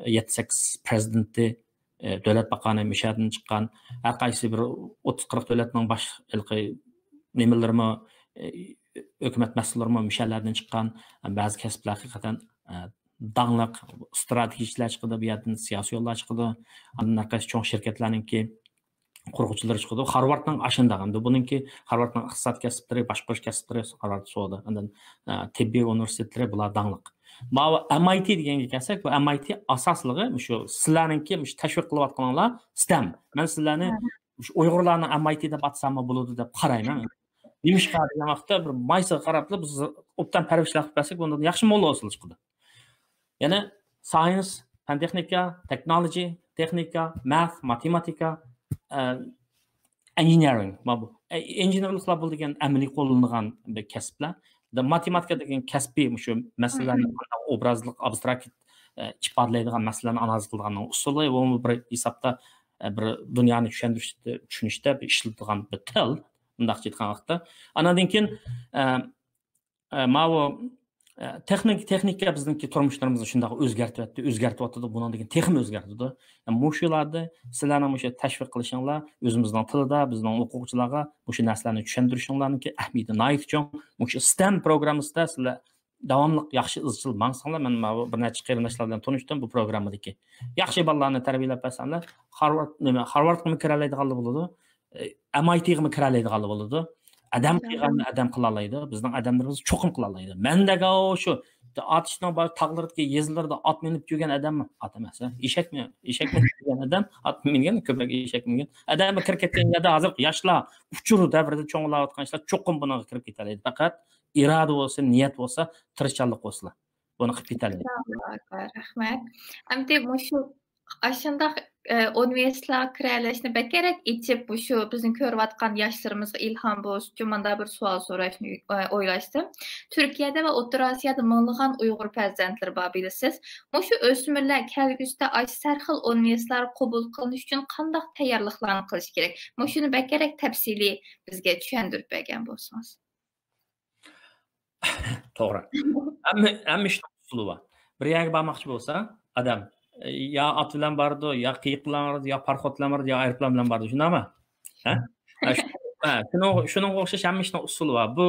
يەتتە سەككىز پىرېزىدېنتى، ئە، دۆلەت باقانى مۇشۇ يەردىن چىققان، ھەر قايسى بىر ئوتتۇز قىرىق دۆلەتنىڭ باش ھېلىقى نېمىلىرىمۇ، ئە، ھۆكۈمەت مەسئۇللىرىمۇ مۇشۇ يەرلەردىن چىققان، بەزى كەسىپلەر ھەقىقەتەن، ئە، داڭلىق ئىستراتېگىيەچىلەر چىقىدۇ، بۇ يەردىن سىياسىيونلار چىقىدۇ، ئاندىن ھەر قايسى چوڭ شىركەتلەرنىڭكى قۇرغۇچىلىرى چىقىدۇ. خارۋاردنىڭ ئاشۇنداق، ئەمدى بۇنىڭكى خارۋاردنىڭ ئىقتىساد كەسىپلىرى، باشقۇرۇش كەسىپلىرى، خارۋارد سودا، ئاندىن، ئە، تېببىي ئۇنىۋېرسىتېتلىرى، بۇلار داڭلىق. ماۋۇ ئەم ئاي تى دېگەنگە كەلسەك، بۇ ئەم ئاي تى ئاساسلىقى مۇشۇ سىلەرنىڭكى مۇشۇ تەشۋىق قىلىۋاتقىنىڭلار ستەم. مەن سىلەرنى مۇشۇ ئۇيغۇرلارنىڭ ئەم ئاي تى دەپ ئاتىساممۇ بولىدۇ دەپ قارايمەن. نېمىشقا دېگەن ۋاقىتتا بىر مايسىغا قاراپلا بىز ئوبدان پەرۋىشلەپ قىلىپ بەرسەك، بۇندىن ياخشى موللا ئۇسسۇل چىقىدۇ. يەنى ساينس، پەن تېخنىكا، تېخنولوگىيە، تېخنىكا، مەث، ماتېماتىكا، ئە، ئىنژېنېرىڭ، مانا بۇ. ئە، ئىنژېنېرلىقلار بۇ دېگەن ئەمەلىي قوللىنىدىغان بىر كەسىپلەر. ماتېماتىكا دېگەن كەسپىي مۇشۇ مەسىلىلەرنى قانداق ئوبرازلىق، ئابستراكت، ئە، ئىپادىلەيدىغان مەسىلىلەرنى ئانالىز قىلىدىغاننىڭ ئۇسۇلى، بۇمۇ بىر ھېسابتا، ئە، بىر دۇنيانى چۈشەندۈرۈشتە، چۈشىنىشتە بىر ئىشلىتىدىغان بىر تىل، مۇنداقچە ئېيتقان ۋاقىتتا. ئاندىن كېيىن، ئە، ئە، ماۋۇ، ئە، تېخنىك-، تېخنىكا بىزنىڭكى تۇرمۇشلىرىمىزنى شۇنداق ئۆزگەرتىۋەتتى، ئۆزگەرتىۋاتىدۇ، بۇنىڭدىن كېيىن تېخىمۇ ئۆزگەرتىدۇ. ئە، مۇشۇلاردا سىلەرنىڭ مۇشۇ تەشۋىق قىلىشىڭلار ئۆزىمىزنىڭ تىلىدا بىزنىڭ ئوقۇغۇچىلارغا مۇشۇ نەرسىلەرنى چۈشەندۈرۈشۈڭلارنىڭكى ئەھمىيىتى ناھايىتى چوڭ. مۇشۇ ستەم پروگراممىسىدا سىلەر داۋاملىق ياخشى ئىزچىل ماڭساڭلار، مەن ماۋۇ بىر نەچچە قېرىنداشلار بىلەن تونۇشتۇم بۇ پروگراممىدىكى. ياخشى بالىلارنى تەربىيەلەپ بەرسەڭلار، خارۋارد، نېمە، خارۋاردقىمۇ كىرەلەيدىغانلا بولىدۇ. ئەم ئاي تىغىمۇ كىرەلەيدىغانلا بولىدۇ. ئادەم قىلغاننى ئادەم قىلالايدۇ. بىزنىڭ ئادەملىرىمىز چوقۇم قىلالايدۇ. مەندەك ئاۋۇ شۇ ئاتۇشنىڭ بار تاغلىرىدىكى يېزىلىرىدا ئات مىنىپ يۈرگەن ئادەممۇ، ئات ئەمەس، ھە؟ ئېشەكمۇ، ئېشەكمۇ يۈرگەن ئادەم، ئات مىنگەن، كۆپرەك ئېشەك مىنگەن. ئادەممۇ كىرىپ كەتكەن يەردە ھازىرقى ياشلار ئۇچۇر دەۋرىدە چوڭلاۋاتقان ياشلار چوقۇم بۇنىڭغا كىرىپ كېتەلەيدۇ. پەقەت ئىرادە بولسا، نىيەت بولسا، تىرىشچانلىق بولسىلا. بۇنى قىلىپ كېتەلەيدۇ. ئاللاھۇ ئەكبەر، رەھمەت. ئەمدى مۇشۇ ئاشۇنداق ئۇنىۋېرسىتېتلارغا كىرەلەشنى بەكرەك ئېچىپ، مۇشۇ بىزنى كۆرۈۋاتقان ياشلىرىمىزغا ئىلھام بولۇش ئۈچۈن مۇنداق بىر سوئال سوراشنى ئويلاشتىم. تۈركىيەدە ۋە ئوتتۇرا ئاسىيادا مىڭلىغان ئۇيغۇر پەرزەنتلىرى بار، بىلىسىز. مۇشۇ ئۆسمۈرلەر كەلگۈسىدە ئاشۇ سەرخىل ئۇنىۋېرسىتېتلارغا قوبۇل قىلىنىش ئۈچۈن قانداق تەييارلىقلارنى قىلىشى كېرەك؟ مۇشۇنى بەكرەك تەپسىلىي بىزگە چۈشەندۈرۈپ بەرگەن بولسىڭىز. توغرا. ھەممە، ھەممە ئىشنىڭ ئۇسۇلى بار. بىر يەرگە بارماقچى بولسا ئادەم، يا ئات بىلەن بارىدۇ، يا قېيىق بىلەن بارىدۇ، يا پاراخوت بىلەن بارىدۇ، يا ئايروپىلان بىلەن بارىدۇ، شۇنداقمۇ؟ ھە؟ ھە، شۇ-، ھە، شۇنىڭ، شۇنىڭغا ئوخشاش ھەممە ئىشنىڭ ئۇسۇلى بار. بۇ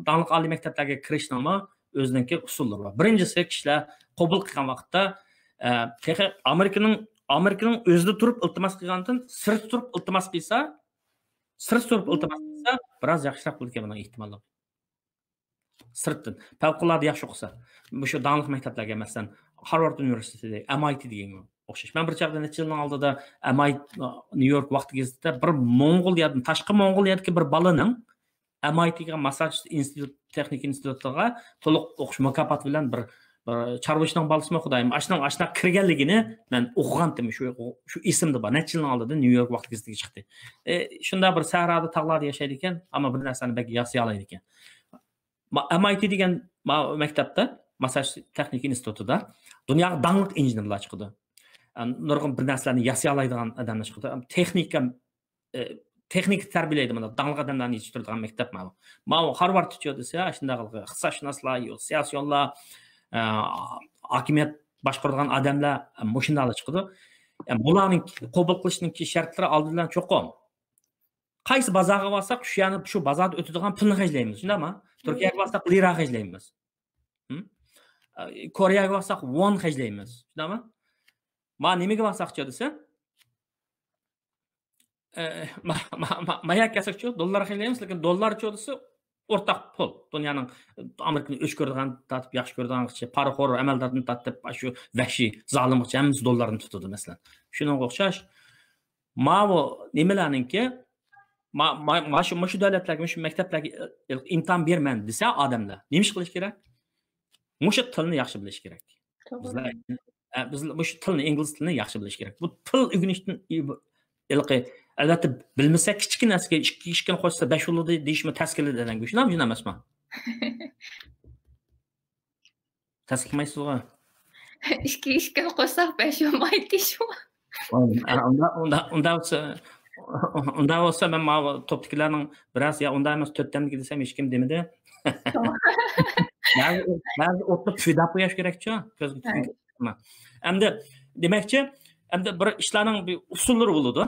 داڭلىق ئالىي مەكتەپلەرگە كىرىشنىڭمۇ ئۆزىنىڭكى ئۇسۇللىرى بار. بىرىنچىسى، كىشىلەر قوبۇل قىلغان ۋاقىتتا، ئە، تېخى ئامېرىكىنىڭ، ئامېرىكىنىڭ ئۆزىدە تۇرۇپ ئىلتىماس قىلغاندىن سىرتتا تۇرۇپ ئىلتىماس قىلسا، سىرتتا تۇرۇپ ئىلتىماس قىلسا، بىراز ياخشىراق بولىدىكەن بۇنىڭ ئېھتىماللىقى. سىرتتىن. پەۋقۇلئاددە ياخشى ئوقۇسا. مۇشۇ داڭلىق مەكتەپلەرگە، مەسىلەن، Harvard ئۇنىۋېرسىتېتى، M I T دېگەنگە ئوخشاش. مەن بىر چاغدا نەچچە يىلنىڭ ئالدىدا M I T، نيۇ يورك ۋاقتى گېزىتىدە بىر موڭغۇلىيەدىن، تاشقى موڭغۇلىيەدىكى بىر بالىنىڭ M I T گە، ماسساچۇسېتس ئىنستىتۇت، تېخنىكا ئىنستىتۇتىغا تولۇق ئوقۇش مۇكاپاتى بىلەن بىر، بىر چارۋىچىنىڭ بالىسىمۇ خۇدايىم، ئاشۇنىڭ، ئاشۇنداق كىرگەنلىكىنى مەن ئوقۇغانتىم، شۇ، شۇ ئېسىمدە بار. نەچچە يىلنىڭ ئالدىدا نيۇ يورك ۋاقتى گېزىتىگە چىقتى. ئى، شۇنداق بىر سەھرادا، تاغلاردا ياشايدىكەن، ئەمما بىر نەرسىنى بەك ياسىيالايدىكەن. ما-، M I T دېگەن ما-، مەكتەپتە، ماسساچۇسېتس تېخنىكا ئىنستىتۇتىدا دۇنياغا داڭلىق ئىنژېنېرلار چىقىدۇ. ئە، نۇرغۇن بىر نەرسىلەرنى ياسىيالايدىغان ئادەملەر چىقىدۇ. ئەم، تېخنىكا، ئە، تېخنىكا تەربىيەلەيدۇ، مانا، داڭلىق ئادەملەرنى يېتىشتۈرىدىغان مەكتەپ ماۋۇ. ماۋۇ Harvard چۇ دېسە، شۇنداق ئىقتىسادشۇناسلار، يو-، سىياسىيونلار، ئە، ھاكىمىيەت باشقۇرىدىغان ئادەملەر، ئە، مۇشۇنداقلا چىقىدۇ. ئە، بۇلارنىڭ قوبۇل قىلىشنىڭكى شەرتلىرى ئالدى بىلەن چوقۇم قايسى بازارغا بارساق، شۇ يەرنى، شۇ بازاردا ئۆتىدىغان پۇلنى خەجلەيمىز، شۇنداقمۇ؟ تۈركىيەگە بارساق، لىرا خەجلەيمىز. ھىم؟ ئە، كورېيەگە بارساق، ۋون خەجلەيمىز، شۇنداقمۇ؟ ما نېمىگە بارساقچۇ دېسە، ئە، ما، ما، ما، ما يەرگە كەلسەكچۇ، دوللار خەجلەيمىز، لېكىن دوللارچۇ دېسە، ئورتاق پۇل. دۇنيانىڭ، ئامېرىكىنى ئۆچ كۆرىدىغان تارتىپ، ياخشى كۆرىدىغانغىچە، پارىخور ئەمەلداردىن تارتىپ، شۇ ۋەھشىي زالىمغىچە ھەممىسى دوللاردىن تۇتىدۇ، مەسىلەن. شۇنىڭغا ئوخشاش، ماۋۇ نېمىلەرنىڭكى، ما-، ما-، ماشۇ، مۇشۇ دۆلەتلەرگە، مۇشۇ مەكتەپلەرگە ئىمتىھان بېرىمەن دېسە ئادەملەر، نېمە ئىش قىلىش كېرەك؟ مۇشۇ تىلنى ياخشى بىلىش كېرەك. بىزلەر، ئە، بىز مۇشۇ تىلنى، ئىنگلىز تىلىنى ياخشى بىلىش كېرەك. بۇ تىل ئۆگىنىشتىن ئىب-، ھېلىقى، ئەلۋەتتە، بىلمىسە، كىچىككىنە نەرسىگە ئىككى، ئىككىنى قوشسا بەش بولىدۇ دېيىشمۇ تەس كېلىدۇ ئادەمگە. شۇنداقمۇ، شۇنداق ئەمەسمۇ؟ تەس قىلمايسىزغۇ؟ ئىككى، ئىككىنى قوشساق بەش بولمايدۇ دېيىشمۇ؟ ئۇندا، ئۇندا، ئۇندا بولسا، ئۇندا بولسا مەن ماۋۇ توپتىكىلەرنىڭ بىرەرسى، يا ئۇنداق ئەمەس، تۆتتەنمىكى دېسەم، ھېچكىم دېمىدى. بەزى، بەزى ئوتتا پۈدەپ قويۇش كېرەكچۇ، كۆزگە تۈشكەن. ئەمدى دېمەكچى، ئەمدى بىر ئىشلارنىڭ بىر ئۇسۇللىرى بولىدۇ.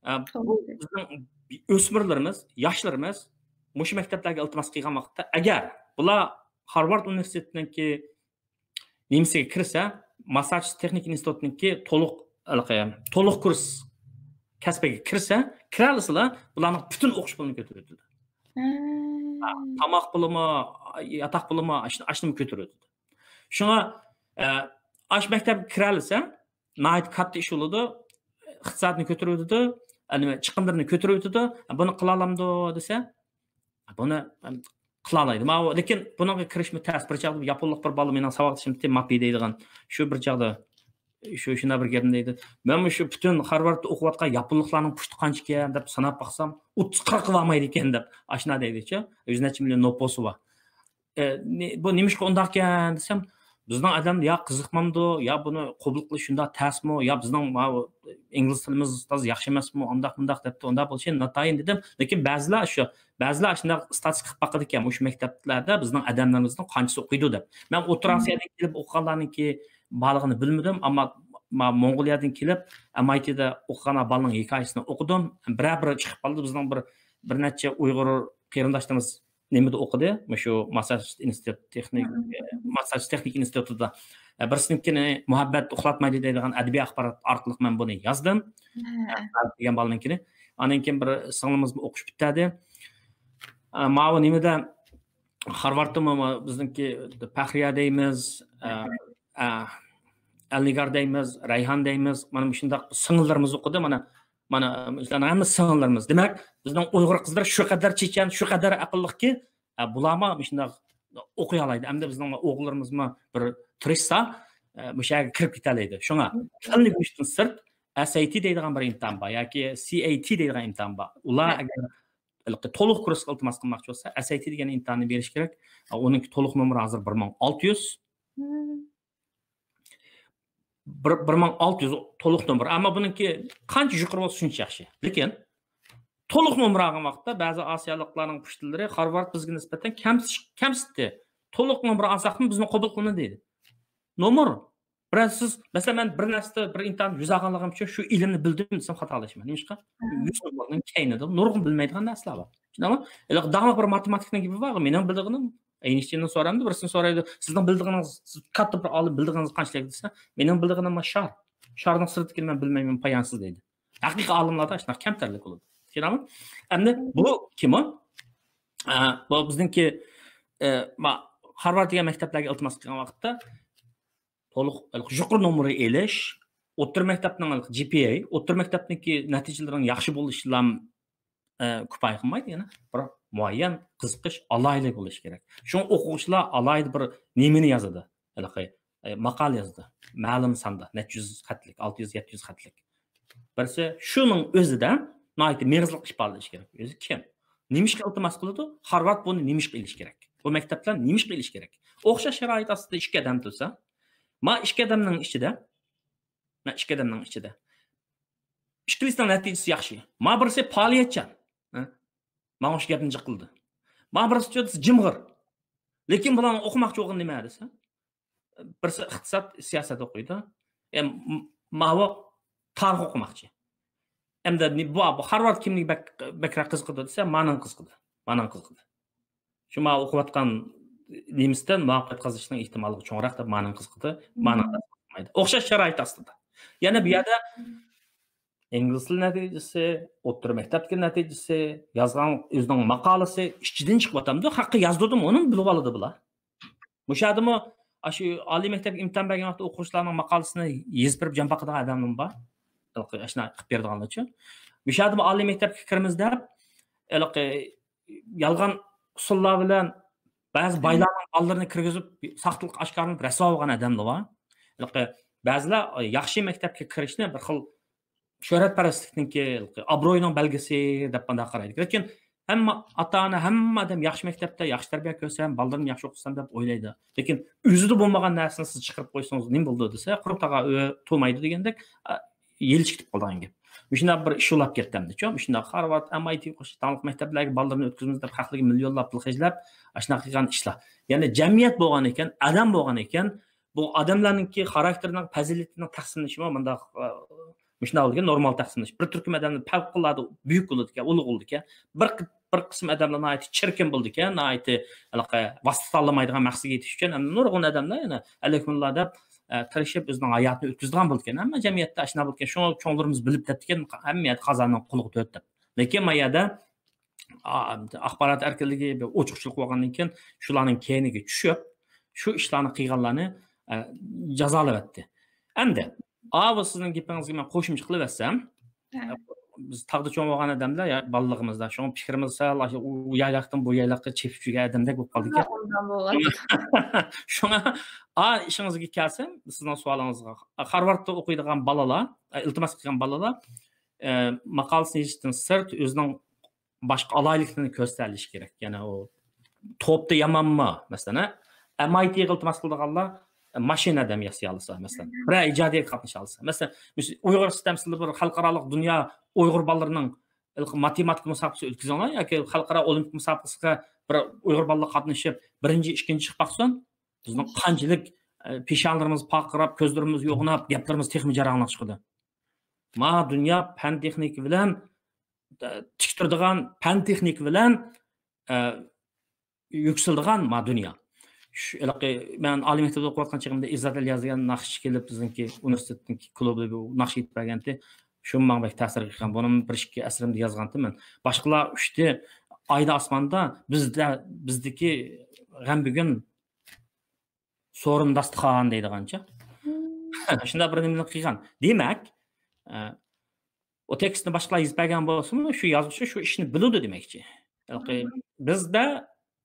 ئە، بۇ بىزنىڭ ئۆسمۈرلىرىمىز، ياشلىرىمىز مۇشۇ مەكتەپلەرگە ئىلتىماس قىلغان ۋاقىتتا، ئەگەر بۇلار Harvard ئۇنىۋېرسىتېتىنىڭكى نېمىسىگە كىرسە، ماسساچۇسېتس تېخنىكا ئىنستىتۇتىنىڭكى تولۇق، ھېلىقى، تولۇق كۇرس كەسپىگە كىرسە، كىرەلىسىلا، بۇلارنىڭ پۈتۈن ئوقۇش پۇلىنى كۆتۈرۈۋېتىدۇ. ھە، تاماق پۇلىمۇ، ياتاق پۇلىمۇ، ئاشۇ، ئاشۇنىمۇ كۆتۈرۈۋېتىدۇ. شۇڭا، ئە، ئاشۇ مەكتەپكە كىرەلىسە، ناھايىتى كاتتا ئىش بولىدۇ. ئىقتىسادنى كۆتۈرۈۋېتىدۇ، ئە، نېمە، چىقىملىرىنى كۆتۈرۈۋېتىدۇ. بۇنى قىلالامدۇ دېسە، بۇنى، ئەم، قىلالايدۇ. ماۋۇ، لېكىن بۇنىڭغا كىرىشمۇ تەس. بىر چاغدا ياپونلۇق بىر بالا مېنىڭ ساۋاقدىشىم، ماپى دەيدىغان، شۇ بىر چاغدا، شۇ، شۇنداق بىر گەپنى دەيدۇ. مەن مۇشۇ پۈتۈن خارۋاردتا ئوقۇۋاتقان ياپونلۇقلارنىڭ پۇشتى قانچىكەن دەپ ساناپ باقسام، ئوتتۇز قىرىققا بارمايدىكەن دەپ، ئاشۇنداق دەيدىچۇ. يۈز نەچچە مىليون نوپۇسى بار. ئە، نې-، بۇ نېمىشقا ئۇنداقكەن دېسەم، بىزنىڭ ئادەم يا قىزىقمامدۇ، يا بۇنى قوبۇل قىلىش شۇنداق تەسمۇ، يا بىزنىڭ ماۋۇ ئىنگلىز تىلىمىز تازا ياخشى ئەمەسمۇ، ئانداق مۇنداق دەپتۇ، ئۇنداق بولۇشى ناتايىن دېدىم. لېكىن بەزىلەر شۇ، بەزىلەر ئاشۇنداق ئىستاتىستىكا قىلىپ باقىدىكەن، مۇشۇ مەكتەپلەردە بىزنىڭ ئادەملىرىمىزنىڭ قانچىسى ئوقۇيدۇ دەپ. مەن ئوتتۇرا ئاسىيادىن كېلىپ ئوقۇغانلارنىڭكى بارلىقىنى بىلمىدىم، ئەمما ما-، موڭغۇلىيەدىن كېلىپ، ئەم ئاي تىدا ئوقۇغان بالىنىڭ ھېكايىسىنى ئوقۇدۇم. بىرەر بىرى چىقىپ قالدى، بىزنىڭ بىر، بىر نەچچە ئۇيغۇر قېرىنداشلىرىمىز نېمىدە ئوقۇدى؟ مۇشۇ ماسساچۇسېتس ئىنستىتۇت تېخنىك-، ماسساچۇسېتس تېخنىك ئىنستىتۇتىدا. بىرسىنىڭكىنى مۇھەببەت ئۇخلاتمايدۇ دەيدىغان ئەدەبىي ئاخبارات ئارقىلىق مەن بۇنى يازدىم. دېگەن بالىنىڭكىنى. ئاندىن كېيىن بىر سىڭلىمىزمۇ ئوقۇش پۈتتەردى. ئە، ماۋۇ نېمىدە، خارۋاردتىمۇ ما-، بىزنىڭكى پەخرىيە دەيمىز، ئە، ئە، ئەلنىگار دەيمىز، رەيھان دەيمىز. مانا مۇشۇنداق سىڭىللىرىمىز ئوقۇدى. مانا، مانا، مۇشۇلارنىڭ ھەممىسى سىڭىللىرىمىز. دېمەك، بىزنىڭ ئۇيغۇر قىزلىرى شۇ قەدەر چېچەن، شۇ قەدەر ئەقىللىقكى، ئە، بۇلارمۇ مۇشۇنداق ئوقۇيالايدۇ. ئەمدى بىزنىڭ ئوغۇللىرىمىزمۇ بىر تىرىشسا، ئە، مۇشۇ يەرگە كىرىپ كېتەلەيدۇ. شۇڭا تىلنى ئۆگىنىشتىن سىرت، ئەس ئەي تى دەيدىغان بىر ئىمتىھان بار ياكى سى ئەي تى دەيدىغان ئىمتىھان بار. ئۇلار ئەگەر ھېلىقى تولۇق كۇرسقا ئىلتىماس قىلماقچى بولسا، ئەس ئەي تى دېگەن ئىمتىھاننى بېرىش كېرەك. ئۇنىڭكى تولۇق نومۇرى ھازىر بىر مىڭ ئالتە يۈز. بىر، بىر مىڭ ئالتە يۈز تولۇق نومۇر. ئەمما بۇنىڭكى قانچە يۇقىرى بولسا، شۇنچە ياخشى. لېكىن تولۇق نومۇر ئالغان ۋاقىتتا بەزى ئاسىيالىقلارنىڭ پۇشتىلىرى، خارۋارد بىزگە نىسبەتەن كەمسىتىش-، كەمسىتتى. تولۇق نومۇر ئالساقمۇ بىزنى قوبۇل قىلمىدى دەيدۇ. نومۇر. بىرەر سىز، مەسىلەن، مەن بىر نەرسىدە بىر ئىمتىھان يۈز ئالغانلىقىم ئۈچۈن شۇ ئىلىمنى بىلدىم دېسەم خاتالىشىمەن. نېمىشقا؟ يۈز نومۇرنىڭ كەينىدە نۇرغۇن بىلمەيدىغان نەرسىلەر بار. چۈشىنەڭلار؟ ھېلىقى داڭلىق بىر ماتېماتىكنىڭ گېپى بار، مېنىڭ بىلىدىغىنىم، ئېينشتىيندىن سورامدۇ، بىرسىنى سورايدۇ، سىزنىڭ بىلىدىغىنىڭىز، سىز كاتتا بىر ئالىم، بىلىدىغىنىڭىز قانچىلىك دېسە، مېنىڭ بىلىدىغىنىم شار. شارنىڭ سىرتىدىكىنى مەن بىلمەيمەن، پايانسىز دەيدۇ. ھەقىقىي ئالىملاردا شۇنداق كەمتەرلىك بولىدۇ. چۈشىنەڭلارمۇ؟ ئەمدى بۇ كىم ئۇ؟ ئە، بۇ بىزنىڭكى، ئە، ما-، خارۋارد دېگەن مەكتەپلەرگە ئىلتىماس قىلغان ۋاقىتتا تولۇق، يۇقىرى نومۇرى ئېلىش، ئوتتۇرا مەكتەپنىڭ جى پى ئەي، ئوتتۇرا مەكتەپنىڭكى نەتىجىلىرىنىڭ ياخشى بولۇشىلا، ئە، كۇپايە قىلمايدۇ يەنە. بىر مۇئەييەن قىزىقىش، ئالاھىدىلىك بولۇشى كېرەك. شۇڭا ئوقۇغۇچىلار ئالاھىدە بىر نېمىنى يازىدۇ؟ ھېلىقى، ئە، ماقالە يازىدۇ. مەلۇم ساندا، نەچچە يۈز خەتلىك، ئالتە يۈز، يەتتە يۈز خەتلىك. بىرسى، شۇنىڭ ئۆزىدە ناھايىتى مېغىزلىق ئىپادىلىشى كېرەك. ئۆزى كىم؟ نېمىشقا ئىلتىماس قىلىدۇ؟ خارۋارد بۇنى نېمىشقا ئېلىشى كېرەك؟ بۇ مەكتەپلەر نېمىشقا ئېلىشى كېرەك؟ ئوخشاش شارائىت ئاستىدا ئىككى ئادەم تۇرسا، ما ئىككى ئادەمنىڭ ئىچىدە، ما ئىككى ئادەمنىڭ ئىچىدە ئىككىلىسىنىڭ نەتىجىسى ياخشى. ما بىرسى پائالىيەتچان. ھە؟ ماڭا شۇ گەپنى جىق قىلدى. ما بىرسى جىمغىر. لېكىن بۇلارنىڭ ئوقۇماقچى بولغىنى نېمە دېسە، بىرسى ئىقتىساد، سىياسەت ئوقۇيدۇ. ئە، م-، ماۋۇ تارىخ ئوقۇماقچى. ئەمدى نى-، بۇ، بۇ خارۋارد كىمنى بەك، بەكرەك قىزىقىدۇ دېسە، مانىڭ قىزىقىدۇ. مانىڭ قىزىقىدۇ. شۇ ما ئوقۇۋاتقان نېمىسىدىن مۇۋەپپەقىيەت قازىنىشنىڭ ئېھتىماللىقى چوڭراق دەپ مانىڭ قىزىقىدۇ. مانىڭ قىزىقمايدۇ. ئوخشاش شارائىت ئاستىدا. يەنە بۇ يەردە ئىنگلىز تىلى نەتىجىسى، ئوتتۇرا مەكتەپتىكى نەتىجىسى، يازغان ئۆزىنىڭ ماقالىسى ئىچىدىن چىقىۋاتامدۇ؟ ھەققى يازدۇردىم، ئۇنىمۇ بىلىۋالىدۇ بۇلار. مۇشۇ يەردىمۇ ئاشۇ ئالىي مەكتەپكە ئىمتىھان بەرگەن ۋاقىتتا ئوقۇغۇچىلارنىڭ ماقالىسىنى يېزىپ بېرىپ جان باقىدىغان ئادەملىرىمۇ بار. ئاشۇنداق قىلىپ بېرىدىغانلىرىچۇ. مۇشۇ يەردىمۇ ئالىي مەكتەپكە كىرىمىز دەپ، ھېلىقى يالغان ئۇسۇللار بىلەن بەزى بايلارنىڭ بالىلىرىنى كىرگۈزۈپ، ساختىلىق ئاشكارىلىنىپ رەسۋا بولغان ئادەملەر بار. ھېلىقى بەزىلەر ياخشى مەكتەپكە كىرىشنى بىر خىل شۆھرەتپەرەسلىكنىڭكى، ئابرۇينىڭ بەلگىسى دەپ مۇنداق قارايدۇ. لېكىن ھەممە ئاتا-ئانا، ھەممە ئادەم ياخشى مەكتەپتە ياخشى تەربىيە كۆرسەم، بالىلىرىم ياخشى ئوقۇسام دەپ ئويلايدۇ. لېكىن ئۆزىدە بولمىغان نەرسىنى سىز چىقىرىپ قويسىڭىز نېمە بولىدۇ دېسە، قۇرۇق تاغا ئۆ تۇمايدۇ دېگەندەك، ئا، يىلىچ كېتىپ قالىدىغان گەپ. مۇشۇنداق بىر ئىش يولاپ كەتتى ئەمدىچۇ. مۇشۇنداق خارۋارد، ئەم ئاي تى ئوخشاش داڭلىق مەكتەپلەرگە بالىلىرىنى ئۆتكۈزىمىز دەپ خەقلەرگە مىليونلاپ پۇل خەجلەپ، ئاشۇنداق قىلغان ئىشلار. يەنى جەمئىيەت بولغان ئىكەن، ئادەم بولغان ئىكەن، بۇ ئادەملەرنىڭكى خاراكتېرىنىڭ، پەزىلىتىنىڭ تەقسىملىشىمۇ مۇنداق، ئە، مۇشۇنداق بولىدىكەن، نورمال تەقسىملىنىش. بىر تۈركۈم ئادەملەر پەۋقۇلئاددە بۈيۈك بولىدىكەن، ئۇلۇغ بولىدىكەن. بىر، بىر قىسىم ئادەملەر ناھايىتى چىركىن بولىدىكەن، ناھايىتى ھېلىقى ۋاسىتە تاللىمايدىغان مەقسەتكە يېتىش ئۈچۈن. ئەمدى نۇرغۇن ئادەملەر يەنە ئەلھەمدۇلىللا دەپ، ئە، تىرىشىپ ئۆزىنىڭ ھاياتىنى ئۆتكۈزىدىغان بولىدىكەن. ھەممە جەمئىيەتتە ئاشۇنداق بولىدىكەن. شۇڭا چوڭلىرىمىز بىلىپ دەپتىكەن، ھەممە يەردە قازاننىڭ قۇلىقى تۆت دەپ. لېكىن ما يەردە ئا-، ئاخبارات ئەركىنلىكى بىر ئوچۇقچىلىق بولغاندىن كېيىن، شۇلارنىڭ كەينىگە چۈشۈپ، شۇ ئىشلارنى قىلغانلارنى، ئە، جازالىۋەتتى. ئەمدى، ئاۋۇ سىزنىڭ گېپىڭىزگە مەن قوشۇمچە قىلىۋەتسەم، ھە. بىز تاغدا چوڭ بولغان ئادەملەر يا، بالىلىقىمىزدا، شۇڭا پىكرىمىز سەل ئاشۇ ئۇ يايلاقتىن بۇ يايلاققا چېپىپ يۈرگەن ئادەمدەك بولۇپ قالدىكەن. شۇڭا، شۇڭا، ئا، ئىشىڭىزگە كەلسەم، سىزنىڭ سوئالىڭىزغا، خارۋاردتا ئوقۇيدىغان بالىلار، ئە، ئىلتىماس قىلغان بالىلار، ئە، ماقالىسىنى يېزىشتىن سىرت ئۆزىنىڭ باشقا ئالاھىدىلىكلىرىنى كۆرسىتەلىشى كېرەك. يەنى ئۇ توپتا يامانمۇ، مەسىلەن، ھە؟ ئەم ئاي تىغا ئىلتىماس قىلىدىغانلار، ئە، ماشىنا ئادەم ياسىيالىسا، مەسىلەن، بىرەر ئىجادىيەتكە قاتنىشالىسا. مەسىلەن، مۇشۇ ئۇيغۇر سىستېمىسىدا بىر خەلقئارالىق دۇنيا ئۇيغۇر بالىلىرىنىڭ ماتېماتىكا مۇسابىقىسى ئۆتكۈزۈڭلار ياكى خەلقئارا ئولىمپىك مۇسابىقىسىگە بىر ئۇيغۇر بالىلىرى قاتنىشىپ، بىرىنچى، ئىككىنچى چىقىپ باقسۇن. بىزنىڭ قانچىلىك، ئە، پېشانىلىرىمىز پارقىراپ، كۆزلىرىمىز يوغىناپ، گەپلىرىمىز تېخىمۇ جاراڭلاپ چىقىدۇ. ما دۇنيا پەن تېخنىكا بىلەن، ئە، تىك تۇرىدىغان، پەن تېخنىكا بىلەن، ئە، يۈكسىلىدىغان ما دۇنيا. شۇ، ھېلىقى مەن ئالىي مەكتەپتە ئوقۇۋاتقان چېغىمدا ئىززەت ئەلىياز دېگەن ناخشىچى كېلىپ، بىزنىڭكى ئۇنىۋېرسىتېتنىڭكى كۇلۇبىدا بۇ ناخشا ئېيتىپ بەرگەنتى. شۇ ماڭا بەك تەسىرگە كەلگەن. بۇنىمۇ بىر ئىككى ئەسىرىمدە يازغانتىم مەن. باشقىلار ئۇچتى ئايدا ئاسماندا، بىزدە، بىزدىكى غەم بۈگۈن سورۇن داستىخان دەيدىغانچە. شۇنداق بىر نېمىنى قىلغان. دېمەك، ئە، ئۇ تېكىستنى باشقىلار يېزىپ بەرگەن بولسىمۇ، شۇ يازغۇچى شۇ ئىشنى بىلىدۇ دېمەكچى. ھېلىقى بىزدە،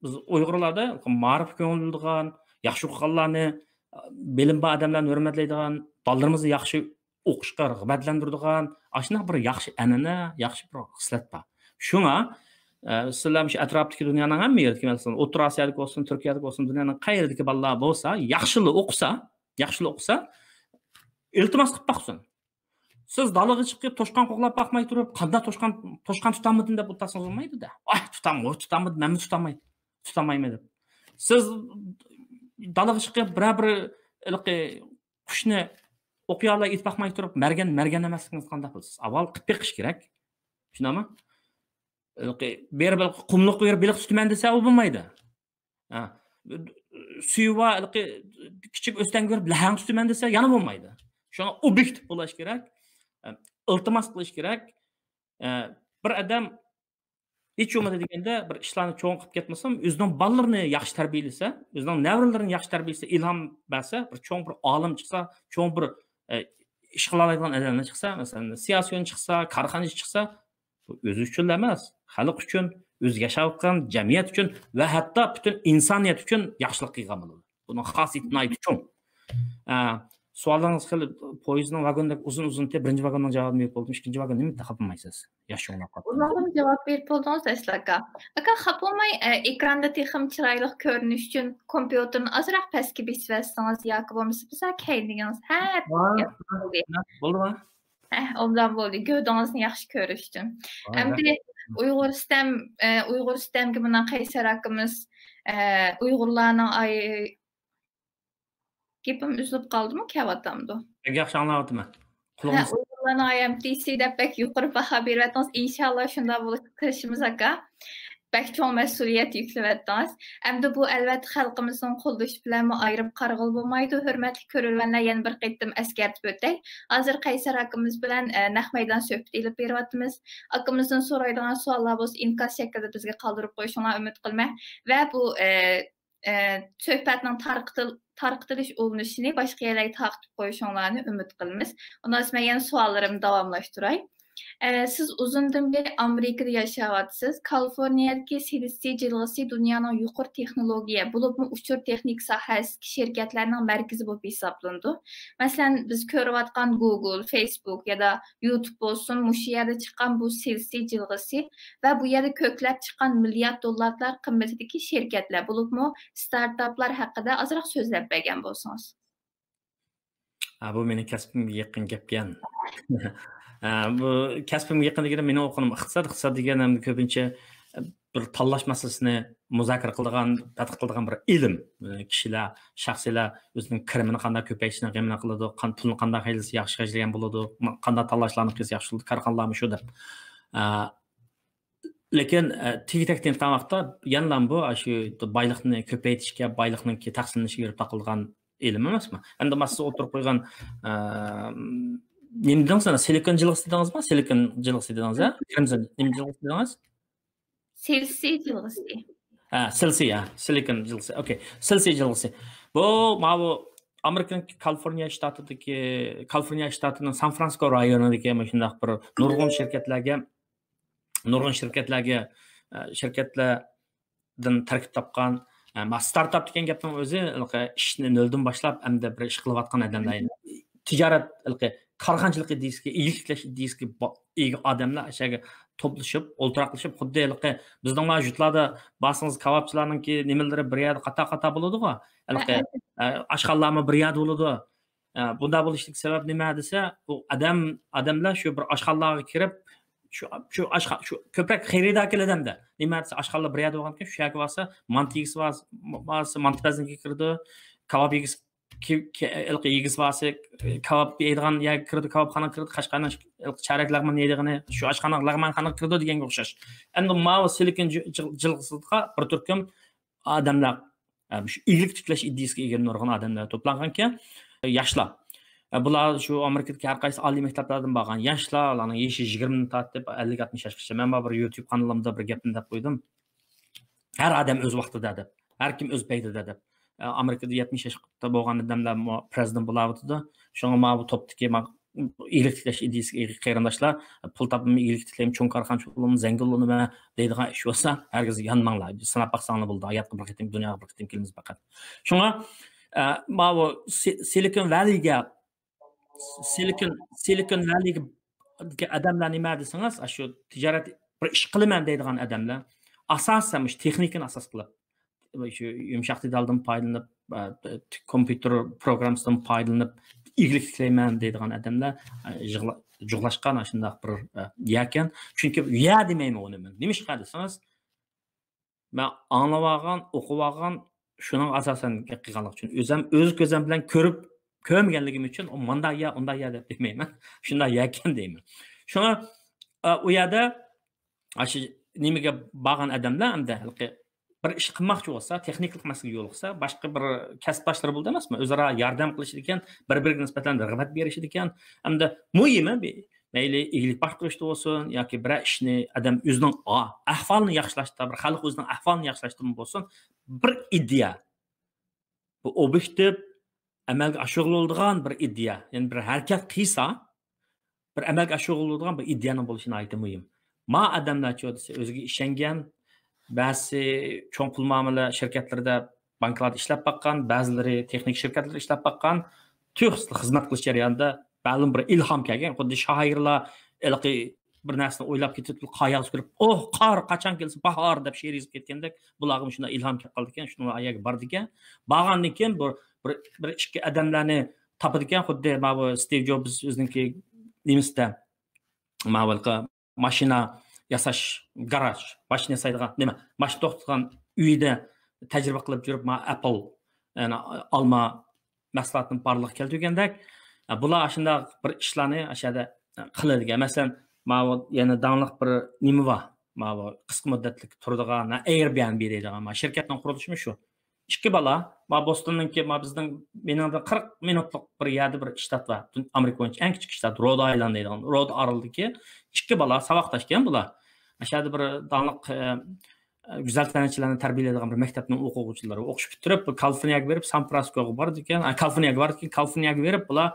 بىز ئۇيغۇرلاردا مائارىپقا كۆڭۈل بۆلىدىغان، ياخشى ئوقۇغانلارنى، بىلىم بار ئادەملەرنى ھۆرمەتلەيدىغان، بالىلىرىمىزنى ياخشى ئوقۇشقا رىغبەتلەندۈرىدىغان، ئاشۇنداق بىر ياخشى ئەنئەنە، ياخشى بىر خىسلەت بار. شۇڭا، ئە، سىلەر مۇشۇ ئەتراپتىكى دۇنيانىڭ ھەممە يېرىدىكى، مەسىلەن، ئوتتۇرا ئاسىيادىكى بولسۇن، تۈركىيەدىكى بولسۇن، دۇنيانىڭ قەيەردىكى بالىلار بولسا، ياخشىلا ئوقۇسا، ياخشىلا ئوقۇسا، ئىلتىماس قىلىپ باقسۇن. سىز دالىغا چىقىپ توشقان قوغلاپ باقماي تۇرۇپ، قانداق توشقان، توشقان تۇتالمىدىم دەپ ئولتۇرسىڭىز بولمايدۇ-دە. ۋاي، تۇتامغۇ، تۇتالمىدىم، مەنمۇ تۇتالماي، تۇتالمايمەن دەپ. سىز دالىغا چىقىپ بىرەر بىر ھېلىقى قۇشنى ئوقيالاي ئېتىپ باقماي تۇرۇپ، مەرگەن، مەرگەن ئەمەسلىكىڭىزنى قانداق بىلىسىز؟ ئاۋۋال قىلىپ بېقىش كېرەك. چۈشىنەمۇ؟ ھېلىقى بېرىپ، ھېلىقى قۇملۇققا بېرىپ بېلىق تۇتىمەن دېسە، ئۇ بولمايدۇ. ھە. سۈيى بار، ھېلىقى كىچىك ئۆستەڭگە بېرىپ لەھەڭ تۇتىمەن دېسە، يەنە بولمايدۇ. شۇڭا ئوبيېكتىپ بولۇش كېرەك. ئىلتىماس قىلىش كېرەك. بىر ئادەم ھېچ بولمىدى دېگەندە، بىر ئىشلارنى چوڭ قىلىپ كەتمىسۇن، ئۆزىنىڭ بالىلىرىنى ياخشى تەربىيەلىسە، ئۆزىنىڭ نەۋرىلىرىنى ياخشى تەربىيەلىسە، ئىلھام بەرسە، بىر چوڭ بىر ئالىم چىقسا، چوڭ بىر، ئە، ئىش قىلالايدىغان ئادەملەر چىقسا، مەسىلەن، سىياسىيون چىقسا، كارخانىچى چىقسا، بۇ ئۆزى ئۈچۈنلا ئەمەس، خەلق ئۈچۈن، ئۆزى ياشاۋاتقان جەمئىيەت ئۈچۈن ۋە ھەتتا پۈتۈن ئىنسانىيەت ئۈچۈن ياخشىلىق قىلغان بولىدۇ. بۇنىڭ خاسىيىتى ناھايىتى چوڭ. ئە، سوئالىڭىز خېلى پويىزنىڭ ۋاگوندەك ئۇزۇن-ئۇزۇن، بىرىنچى ۋاگوننىڭ جاۋابىنى بېرىپ بولدۇم، ئىككىنچى ۋاگون نېمە خاپىمايسىز؟ ياش چوڭلار قاتتىق. ئۇنىڭغىمۇ جاۋاب بېرىپ بولدىڭىز، ئەسلى ئاكا. ئاكا، خاپىماي، ئە، ئېكراندا تېخىمۇ چىرايلىق كۆرۈنۈش ئۈچۈن كومپيۇتېرنى ئازراق پەسكە بېسىۋەتسىڭىز ياكى بولمىسا بىزا كەينىگىڭىز ھە ۋا، بولدى. بولدىما؟ ھە، ئوبدان بولدى. گۆدىڭىزنى ياخشى كۆرۈش ئۈچۈن. ۋا، ئەمدى رەھمەت. ئۇيغۇر ستەم، ئە، ئۇيغۇر ستەمگە مانا قەيسەر ئاكىمىز، ئە، ئۇيغۇرلارنىڭ ئاي-، گېپىم ئۈزۈلۈپ قالدىمۇ، كەۋاتامدۇ؟ بەك ياخشى ئاڭلاۋاتىمەن. ھە، قۇلىقىم ئۇيغۇرلارنىڭ ئاي ئەم تى سى دەپ بەك يۇقىرى باھا بېرىۋەتتىڭىز. ئىنشاللا شۇنداق بولۇشقا تىرىشىمىز، ئاكا. بەك چوڭ مەسئۇلىيەت يۈكلىۋەتتىڭىز. ئەمدى بۇ، ئەلۋەتتە، خەلقىمىزنىڭ قوللىشى بىلەنمۇ ئايرىپ قارىغىلى بولمايدۇ. ھۆرمەتلىك كۆرۈرمەنلەر، يەنە بىر قېتىم ئەسكەرتىپ ئۆتەي. ھازىر قەيسەر ئاكىمىز بىلەن، ئە، نەق مەيدان سۆھبىتى ئېلىپ بېرىۋاتىمىز. ئاكىمىزدىن سورايدىغان سوئاللار بولسا ئىنكاس شەكلىدە بىزگە قالدۇرۇپ قويۇشۇڭلارنى ئۈمىد قىلىمەن. ۋە بۇ، ئە، ئە، سۆھبەتنىڭ تارقىتىل-، تارقىتىلىش ئۇلىنىشىنى باشقا يەرلەرگە تارقىتىپ قويۇشۇڭلارنى ئۈمىد قىلىمىز. ئۇنداق بولسا مەن يەنە سوئاللىرىمنى داۋاملاشتۇراي. ئە، سىز ئۇزۇندىن بېرى ئامېرىكىدا ياشاۋاتىسىز. كالىفورنىيەدىكى سىلىسىي جىلغىسى دۇنيانىڭ يۇقىرى تېخنولوگىيە، بولۇپمۇ ئۇچۇر تېخنىكا ساھەسىدىكى شىركەتلەرنىڭ مەركىزى بولۇپ ھېسابلىنىدۇ. مەسىلەن، بىز كۆرۈۋاتقان گۇگل، فېيسبۇك يادا يۇتۇب بولسۇن، مۇشۇ يەردە چىققان بۇ سىلىسىي جىلغىسى ۋە بۇ يەردە كۆكلەپ چىققان مىليارد دوللارلار قىممىتىدىكى شىركەتلەر، بولۇپمۇ ستارتاپلار ھەققىدە ئازراق سۆزلەپ بەرگەن بولسىڭىز. ھە، بۇ مېنىڭ كەسپىمگە يېقىن گەپكەن. ھە، بۇ كەسپىمگە يېقىن دېگىنىم مېنىڭ ئوقۇغىنىم ئىقتىساد. ئىقتىساد دېگەن ئەمدى كۆپىنچە بىر تاللاش مەسىلىسىنى مۇزاكىرە قىلىدىغان، تەتقىق قىلىدىغان بىر ئىلىم. كىشىلەر، شەخسلەر ئۆزىنىڭ كىرىمىنى قانداق كۆپەيتىشنىڭ غېمىنى قىلىدۇ، قان-، پۇلنى قانداق خەجلىسە ياخشى خەجلىگەن بولىدۇ، قانداق تاللاشلارنى قىلسا ياخشى بولىدۇ، كارخانىلارمۇ شۇ دەپ. ئە، لېكىن، ئە، تېگى-تەكتىنى ئېيتقان ۋاقىتتا يەنىلا بۇ، ئاشۇ بايلىقنى كۆپەيتىشكە، بايلىقنىڭكى تەقسىملىنىشىگە بېرىپ تاقىلىدىغان ئىلىم ئەمەسمۇ؟ ئەمدى مانا سىز ئوتتۇرىغا قويغان، ئە، نېمە دېدىڭىز ئانا؟ سىلىكون جىلغىسى دېدىڭىزمۇ؟ سىلىكون جىلغىسى دېدىڭىز، ھە؟ كرىمزون نېمە جىلغىسى دېدىڭىز؟ سىلسىي جىلغىسى. ھە، سىلسىي، ھە، سىلىكون جىلغىسى. ئوكەي، سىلسىي جىلغىسى. بۇ ماۋۇ ئامېرىكىنىڭ كالىفورنىيە شتاتىدىكى، كالىفورنىيە شتاتىنىڭ سان فرانسىسكو رايونىدىكى مۇشۇنداق بىر نۇرغۇن شىركەتلەرگە، نۇرغۇن شىركەتلەرگە، ئە، شىركەتلەردىن تەركىب تاپقان، ئە، ما-، ستارتاپ دېگەن گەپنىڭ ئۆزى ھېلىقى ئىشنى نۆلدىن باشلاپ، ئەمدى بىر ئىش قىلىۋاتقان ئادەملەر. تىجارەت، ھېلىقى كارخانىچىلىق ئىدىيىسىگە، ئىگىلىك تىكلەش ئىدىيىسىگە با-، ئىگە ئادەملەر ئاشۇ يەرگە توپلىشىپ، ئولتۇراقلىشىپ، خۇددى ھېلىقى بىزنىڭ مۇشۇ يۇرتلاردا بارسىڭىز، كاۋاپچىلارنىڭكى نېمىلىرى بىر يەردە قاتار-قاتار بولىدىغۇ. ھېلىقى، ھە، ئە، ئاشخانىلارمۇ بىر يەردە بولىدۇ. ئە، بۇنداق بولۇشتىكى سەۋەب نېمە دېسە، ئۇ ئادەم، ئادەملەر شۇ بىر ئاشخانىلارغا كىرىپ، شۇ، شۇ ئاشخا-، شۇ كۆپرەك خېرىدار كېلىدۇ ئەمدى. نېمە دېسە، ئاشخانىلار بىر يەردە بولغانكەن، شۇ يەرگە بارسا، مانتا يېگۈسى بار، بارسا مانتا بەزمىگە كىرىدۇ، كاۋاپ يېگۈسى كى-، كى-، ھېلىقى يېگۈسى بارسى، كاۋاپ يەيدىغان يەرگە كىرىدۇ، كاۋاپخانىغا كىرىدۇ، قەشقەرنىڭ ھېلىقى چارەك لەغمەن يەيدىغىنى، شۇ ئاشخانا لەغمەنخانىغا كىرىدۇ دېگەنگە ئوخشاش. ئەمدى ماۋۇ سىلىكون جىل-، جىل-، جىلغىسىغا بىر تۈركۈم ئادەملەر، ئە، مۇشۇ ئىگىلىك تىكلەش ئىدىيىسىگە ئىگە نۇرغۇن ئادەملەر توپلانغانكەن، ياشلار. ئە، بۇلار شۇ ئامېرىكىدىكى ھەر قايسى ئالىي مەكتەپلەردىن بارغان ياشلار، ئۇلارنىڭ يېشى يىگىرمىدىن تارتىپ ئەللىك، ئاتمىش ياشقىچە. مەن بۇ بىر يۇتۇب قانىلىمدا بىر گەپنى دەپ قويدۇم. ھەر ئادەم ئۆز ۋاقتىدا دەپ، ھەر كىم ئۆز پەيتىدە دەپ. ئە، ئامېرىكىدا يەتمىش ياشتا بولغان ئادەملەر مۇ-، پىرېزىدېنت بولاۋاتىدۇ. شۇڭا ماۋۇ توپتىكى ما-، ئىگىلىك تىكلەش ئىدىيىسىگە ئىگە قېرىنداشلار، پۇل تاپىمەن، ئىگىلىك تىكلەيمەن، چوڭ كارخانىچى بولىمەن، زەڭگىن بولىمەن دەيدىغان ئىش بولسا، ھەرگىز يانماڭلار. سىناپ باقساڭلار بولىدۇ. ھاياتقا بىر قېتىم، دۇنياغا بىر قېتىم كېلىمىز پەقەت. شۇڭا ئە، ماۋۇ سىلىكون ۋەلىگە، سىلىكون سىلىكون ۋەلىگە ئادەملەر نېمە دېسىڭىز، شۇ تىجارەت، بىر ئىش قىلىمەن دەيدىغان ئادەملەر ئاساسەن مۇشۇ تېخنىكىنى ئاساس قىلىپ، شۇ يۇمشاق دېتالدىن پايدىلىنىپ، كومپيۇتېر پروگراممىسىدىن پايدىلىنىپ ئىگىلىك تىكلەيمەن دەيدىغان ئادەملەر جۇغلاشقان شۇنداق بىر يەكەن. چۈنكى يە دېمەيمەن ئۇنى مەن. نېمىشقا دېسىڭىز، مەن ئاڭلاۋالغان، ئوقۇۋالغان، شۇنىڭغا ئاساسەن گەپ قىلغانلىق ئۈچۈن، ئۆزۈم ئۆز كۆزۈم بىلەن كۆرۈپ، كۆرمىگەنلىكىم ئۈچۈن ئۇ مانداق يە، ئۇنداق يە دەپ دېمەيمەن. شۇنداق يەكەن دەيمەن. شۇڭا ئۇ يەردە ئاشۇ نېمىگە بارغان ئادەملەر ئەمدى ھېلىقى بىر ئىش قىلماقچى بولسا، تېخنىكىلىق مەسىلىگە يولۇقسا، باشقا بىر كەسىپداشلىرى بولىدۇ ئەمەسمۇ؟ ئۆزئارا ياردەم قىلىشىدىكەن، بىر-بىرىگە نىسبەتەن رىغبەت بېرىشىدىكەن. ئەمدى مۇھىمى، مەيلى ئىگىلىك باشقۇرۇشتا بولسۇن ياكى بىرەر ئىشنى ئادەم ئۆزىنىڭ ئەھۋالىنى ياخشىلاشتا، بىر خەلق ئۆزىنىڭ ئەھۋالىنى ياخشىلاشتىمۇ بولسۇن، بىر ئىدىيە، بۇ ئوبيېكتىپ ئەمەلگە ئاشۇرۇلىدىغان بىر ئىدىيە، يەنى بىر ھەرىكەت قىلسا، بىر ئەمەلگە ئاشۇرۇلىدىغان بىر ئىدىيەنىڭ بولۇشى ناھايىتى مۇھىم. ما ئادەملەرچۇ دېسە، ئۆزىگە ئىشەنگەن، بەزىسى چوڭ پۇل مۇئامىلە شىركەتلىرىدە، بانكىلاردا ئىشلەپ باققان، بەزىلىرى تېخنىك شىركەتلەردە ئىشلەپ باققان، تۈركىستان خىزمەت قىلىش جەريانىدا مەلۇم بىر ئىلھام كەلگەن. خۇددى شائىرلار ھېلىقى بىر نەرسىنى ئويلاپ كېتىپ، قاياغا سۈرۈپ، «ئوھ، قار قاچان كەلسە، باھار» دەپ شېئىر يېزىپ كەتكەندەك، بۇلارغىمۇ شۇنداق ئىلھام كەپ قالىدىكەن، شۇنىڭ ئاياغى باردىكەن. بارغاندىن كېيىن بۇ بىر، بىر ئىككى ئادەملەرنى تاپىدىكەن، خۇددى ماۋۇ ستىۋ جوبس ئۆزىنىڭكى نېمىسىدە، ماۋۇ ماشىنا ياساش گاراژ، ماشىنا ياسايدىغان نېمە، ماشىنا توختىتىدىغان ئۆيدە تەجرىبە قىلىپ يۈرۈپ، ما ئەپل، يەنى ئالما مەھسۇلاتنى بارلىققا كەلتۈرگەندەك، بۇلار ئاشۇنداق بىر ئىشلارنى ئاشۇ يەردە قىلىدىكەن. مەسىلەن، ماۋۇ يەنە داڭلىق بىر نېمە بار، ماۋۇ قىسقا مۇددەتلىك تۇرىدىغان، ئېيربىئەنبى دەيدىغان، ما شىركەتنىڭ قۇرۇلۇشىمۇ شۇ. ئىككى بالا، ما بوستوننىڭكى، ما بىزنىڭ، مېنىڭدىن قىرىق مىنۇتلۇق بىر يەردە بىر شتات بار. ئامېرىكا بويىچە ئەڭ كىچىك شتات، رود ئايلاند دەيدىغان. رود ئارىلىدىكى ئىككى بالا ساۋاقداشكەن بۇلار. ئاشۇ يەردە بىر داڭلىق، ئە، ئە، گۈزەل سەنئەتچىلەرنى تەربىيەلەيدىغان بىر مەكتەپنىڭ ئوقۇغۇچىلىرى ئوقۇشۇپ پۈتتۈرۈپ، كالىفورنىيەگە بېرىپ، سان فرانسىسكوغا بارىدىكەن. ئە، كالىفورنىيەگە بارىدىكەن. كالىفورنىيەگە بېرىپ، بۇلار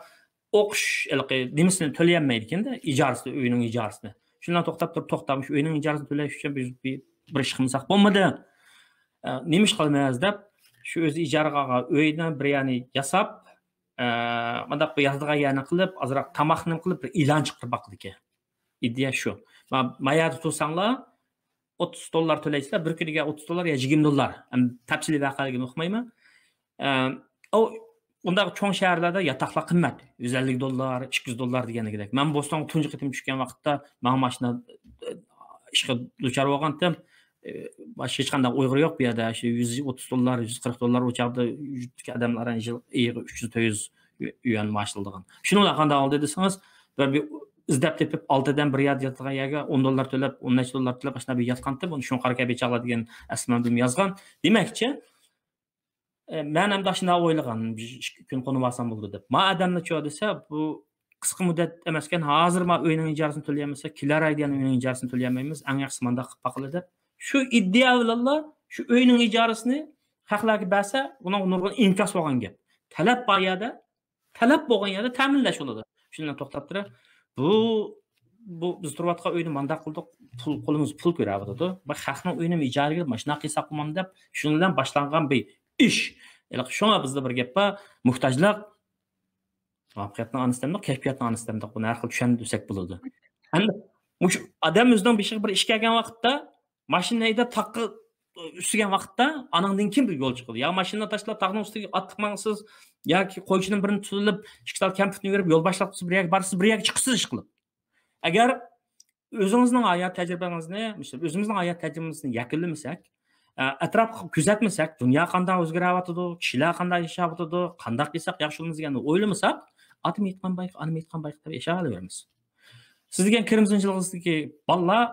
ئوقۇش، ھېلىقى نېمىسىنى تۆلىيەلمەيدىكەن-دە، ئىجارىسىنى، ئۆينىڭ ئىجارىسىنى. شۇنداق توختاپ تۇرۇپ، توختاڭ، شۇ ئۆينىڭ ئىجارىسىنى تۆلەش ئۈچۈن بىز بىر، بىر ئىش قىلمىساق بولمىدى. ئە، نېمە ئىش قىلىمىز دەپ، شۇ ئۆزى ئىجارىغا ئالغان ئۆينى بىر يەرنى ياساپ، ئە، مۇنداق بىر ياتىدىغان يەرنى قىلىپ، ئازراق تاماقنى قىلىپ، بىر ئېلان چىقىرىپ باقىدىكەن. ئىدىيە شۇ. ما-، ما يەردە تۇرساڭلار، ئوتتۇز دوللار تۆلەيسىلەر، بىر كۈنىگە ئوتتۇز دوللار يا يىگىرمە دوللار. ئەمدى تەپسىلىي ۋەقەلىكىنى ئۇقمايمەن. ئە، ئۇ، ئۇنداق چوڭ شەھەرلەردە ياتاقلار قىممەت. يۈز ئەللىك دوللار، ئىككى يۈز دوللار دېگەندەك. مەن بوستونغا تۇنجى قېتىم چۈشكەن ۋاقىتتا ماڭا ماشىنا، ئە، ئىشقا دۇچار بولغانتىم. ئە، باشقا ھېچقانداق ئۇيغۇر يوق بۇ يەردە. شۇ يۈز ئوتتۇز دوللار، يۈز قىرىق دوللار ئۇ چاغدا يۇرتتىكى ئادەملەر يىل ئېيىغا ئۈچ يۈز، تۆت يۈز يۈەن مائاش ئالىدىغان. شۇنىڭ بىلەن قانداق بولدى دېسىڭىز، بىر، بىر ئىزدەپ تېپىپ، ئالتە ئادەم بىر يەردە ياتىدىغان يەرگە ئون دوللار تۆلەپ، ئون نەچچە دوللار تۆلەپ، ئاشۇنداق بىر ياتقانتىم. ئۇنى شۇڭقار كەبى چاغلار دېگەن ئەسلىمەمدىن يازغان. دېمەكچى، ئە، مەن ئەمدى ئاشۇنداق ئويلىغان، بىر ئىككى كۈن قونۇۋالسام بولدى دەپ. ما ئادەملەرچۇ دېسە، بۇ قىسقا مۇددەت ئەمەسكەن، ھازىر ما ئۆينىڭ ئىجارىسىنى تۆلىيەلمىسەك، كېلەر ئايدا يەنە ئۆينىڭ ئىجارىسىنى تۆلىيەلمەيمىز، ئەڭ ياخشىسى مانداق قىلىپ باقىلى دەپ، شۇ ئىدىيە بىلەنلا شۇ ئۆينىڭ ئىجارىسىنى خەقلەرگە بەرسە، بۇنىڭغا نۇرغۇن ئىنكاس بولغان گەپ. تەلەپ بار يەردە، تەلەپ بولغان يەردە تەمىنلەش بولىدۇ. شۇنى توختاپ تۇرۇپ، بۇ، بۇ بىز تۇرۇۋاتقان ئۆينى مانداق قىلدۇق، پۇل، قولىمىز پۇل كۆرۈۋاتىدۇ. بۇ خەقنىڭ ئۆيىنى ئىجارىگە ماشۇنداق قىلساق بولمامدۇ دەپ، شۇنىڭ بىلەن باشلانغان بىر ئىش. ھېلىقى شۇڭا بىزدە بىر گەپ بار، موھتاجلىق، مۇۋەپپەقىيەتنىڭ ئانىسى دەمدۇق، كەيپىياتنىڭ ئانىسى دەمدۇق، بۇنى ھەر خىل چۈشەندۈرسەك بولىدۇ. ئەمدى مۇشۇ ئادەم ئۆزىنىڭ بېشىغا بىر ئىش كەلگەن ۋاقىتتا، ماشىنا ھەيدەپ تاغقا ئۈسسىگەن ۋاقىتتا، ئانىڭدىن كېيىن بىر يول چىقىدۇ. يا ماشىنىنى تاشلاپ تاغنىڭ ئۈستىگە ئاتلىق ماڭىسىز، ياكى قويچىدىن بىرنى تۇتۇۋېلىپ، ئىككى تال كەمپۈتنى بېرىپ، يول باشلاپ بىر يەرگە بارىسىز، بىر يەرگە چىقىسىز ئىشقىلىپ. ئەگەر ئۆزىڭىزنىڭ ھايات تەجرىبىڭىزنى، مىسال، ئۆزىمىزنىڭ ھايات تەجرىبىمىزنى يەكۈنلىمىسەك، ئە، ئەتراپقا كۆزەتمىسەك، دۇنيا قانداق ئۆزگىرىۋاتىدۇ، كىشىلەر قانداق ياشاۋاتىدۇ، قانداق قىلساق ياخشى بولىمىز دېگەننى ئويلىمىساق، ئاتام ئېيتقان بايىق، ئانام ئېيتقان بايىق دەپ ياشاۋېرىمىز. سىز دېگەن كىرىمزىن يىلغىسىدىكى بالىلار،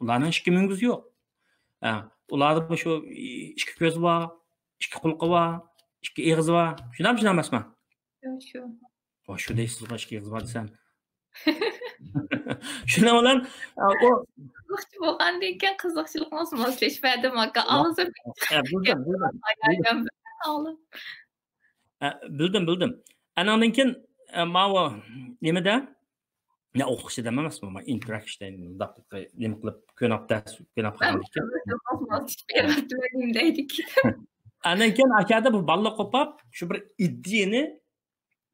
ئۇلارنىڭ ئىككى مۈڭگۈزى يوق. ئە، ئۇلاردا شۇ ئىككى كۆزى بار، ئىككى قۇلىقى بار، ئىككى ئېغىزى بار. شۇنداقمۇ، شۇنداق ئەمەسمۇ؟ شۇ، شۇ. ۋا، شۇ دەيسىزغۇ، ئىككى ئېغىزى بار دېسەم. شۇنىڭ بىلەن، ئە، ئۇ قىزىقچى بولغاندىن كېيىن قىزىقچىلىقىڭىز ماسلىشىپ بەردىم، ئاكا. ۋا، ئاغزىم ئە، بىلدىم، بىلدىم، بىلدىم. ئاغلىم. ئە، بىلدىم، بىلدىم. ئانىڭدىن كېيىن، ئە، ماۋۇ نېمىدە؟ يا، ئوقۇتقۇچى دەم ئەمەس، بۇ ئىنتېراكشن، مۇنداق نېمە قىلىپ، كۆنەپ دەرس، كۆنەپ قالغان ئىكەن. ماسلىشىپ بېرىۋاتىمەن دەيدىكەن. ئاندىن كېيىن ئاشۇ يەردە بۇ بالىلار قوپاپ، شۇ بىر ئىدىيىنى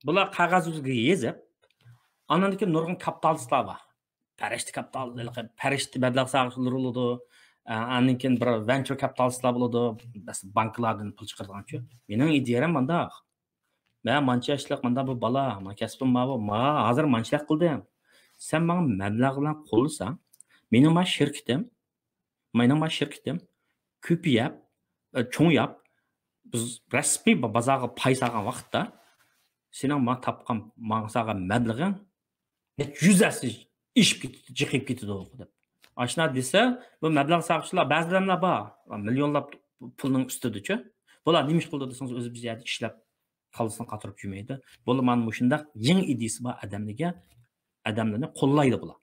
بۇلار قەغەز يۈزىگە يېزىپ، ئاندىن كېيىن نۇرغۇن كاپىتالىستلار بار. پەرىشتە كاپىتال، ھېلىقى پەرىشتە مەبلەغ سالغۇچىلار بولىدۇ. ئاندىن كېيىن بىر ۋېنچۇر كاپىتالىستلار بولىدۇ. بانكىلاردىن پۇل چىقىرىدىغانچۇ. مېنىڭ ئىدىيەم مۇنداق. مەن مانچە ياشلىق، مانا بۇ بالا، مانا كەسپىم ماۋۇ، ما ھازىر مانچىلىك قىلدىم. سەن ماڭا مەبلەغ بىلەن قوللىساڭ، مېنىڭ ما شىركىتىم، مېنىڭ ما شىركىتىم كۆپىيەپ، ئە، چوڭىياپ، بىز رەسمىي با-، بازارغا پاي سالغان ۋاقىتتا، سېنىڭ ما تاپقان، ماڭا سالغان مەبلىغىڭ نەچچە يۈز ھەسسە ئېشىپ كېتىدۇ، جىقىيىپ كېتىدۇ دەپ. ئاشۇنداق دېسە، بۇ مەبلەغ سالغۇچىلار بەزىلەرلا بار، مىليونلاپ پۇلنىڭ ئۈستىدىچۇ. بۇلار نېمە ئىش قىلىدۇ دېسىڭىز، ئۆزى بىر يەردە ئىشلەپ، كاللىسىنى قاتۇرۇپ يۈرمەيدۇ. بۇلار مانا مۇشۇنداق يېڭى ئىدىيىسى بار ئادەملەرگە، ئادەملەرنى قوللايدۇ بۇلار.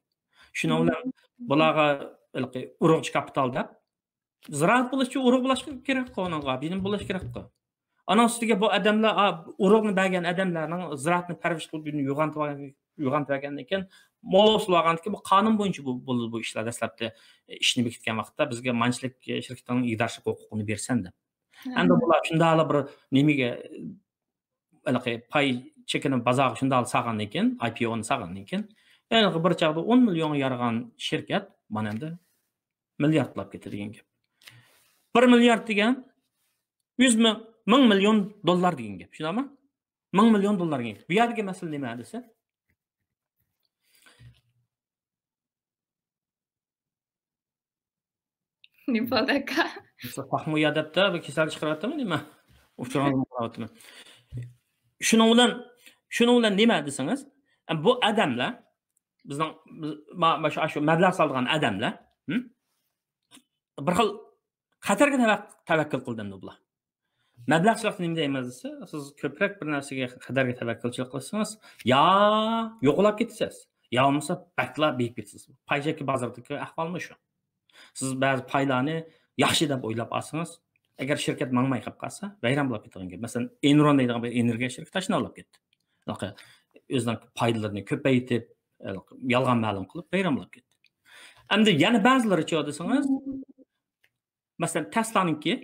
شۇنىڭ بىلەن بۇلارغا ھېلىقى ئۇرۇقچى كاپىتال دەپ، زىرائەت بولۇشچە ئۇرۇق بولۇشقا كېرەك، ئۇنىڭغا بىلىم بولۇش كېرەكقۇ. ئانىڭ ئۈستىگە بۇ ئادەملەر، ئا، ئۇرۇقنى بەرگەن ئادەملەرنىڭ زىرائەتنى پەرۋىش قىلىپ، يوغانتىۋالغان-، يوغانتىۋەرگەندىن كېيىن، مول ھوسۇل ئالغاندىن كېيىن، بۇ قانۇن بويىچە بۇ، بولىدۇ بۇ ئىشلار. دەسلەپتە ئىشنى بېكىتكەن ۋاقىتتا بىزگە مانچىلىك شىركىتىنىڭ ئىگىدارچىلىق ھوقۇقىنى بېرىسەن دەپ. ئەمدى بۇلار شۇنداقلا بىر نېمىگە، ھېلىقى پاي چېكىنى بازارغا شۇنداقلا سالغاندىن كېيىن، ئاي پى ئونى سالغاندىن كېيىن، ھېلىقى بىر چاغدا ئون مىليونغا يارىغان شىركەت مانا ئەمدى مىليارد بولاپ كېتىدۇ دېگەن گەپ. بىر مىليارد دېگەن يۈز مىڭ، مىڭ مىليون دوللار دېگەن گەپ، شۇنداقمۇ؟ مىڭ مىليون دوللار دېگەن گەپ. بۇ يەردىكى مەسىلە نېمە دېسە، نېمە بولدى ئاكا؟ مۇشۇ پاخمۇيا دەپتە، بىر كېسەل چىقىرىۋاتىمەن نېمە؟ ئۇچۇرىڭىزنى قاراۋاتىمەن. شۇنىڭ بىلەن، شۇنىڭ بىلەن نېمە دېسىڭىز، بۇ ئادەملەر، بىزنىڭ، بىز، ما-، ما-، شۇ، شۇ مەبلەغ سالىدىغان ئادەملەر، ھىم؟ بىر خىل خەتەرگە تەۋە-، تەۋەككۈل قىلدى ئەمدى بۇلار. مەبلەغچىلىقتا نېمە دەيمىز دېسە، سىز كۆپرەك بىر نەرسىگە، خەتەرگە تەۋەككۈلچىلىك قىلسىڭىز، يا يوقىلاپ كېتىسىز، يا بولمىسا بەكلا بېيىپ كېتىسىز. پاي چېكى بازىرىدىكى ئەھۋالمۇ شۇ. سىز بەزى پايلارنى ياخشى دەپ ئويلاپ ئالسىڭىز، ئەگەر شىركەت ماڭماي قېلىپ قالسا، ۋەيران بولۇپ كېتىدىغان گەپ. مەسىلەن، ئېنرون دەيدىغان بىر ئېنېرگىيە شىركىتى ئاشۇنداق بولۇپ كەتتى. ئۆزىنىڭ پايدىلىرىنى كۆپەيتىپ، يالغان مەلۇم قىلىپ، ۋەيران بولۇپ كەتتى. ئەمدى يەنە بەزىلىرىچۇ دېسىڭىز، مەسىلەن، تەسلانىڭكى،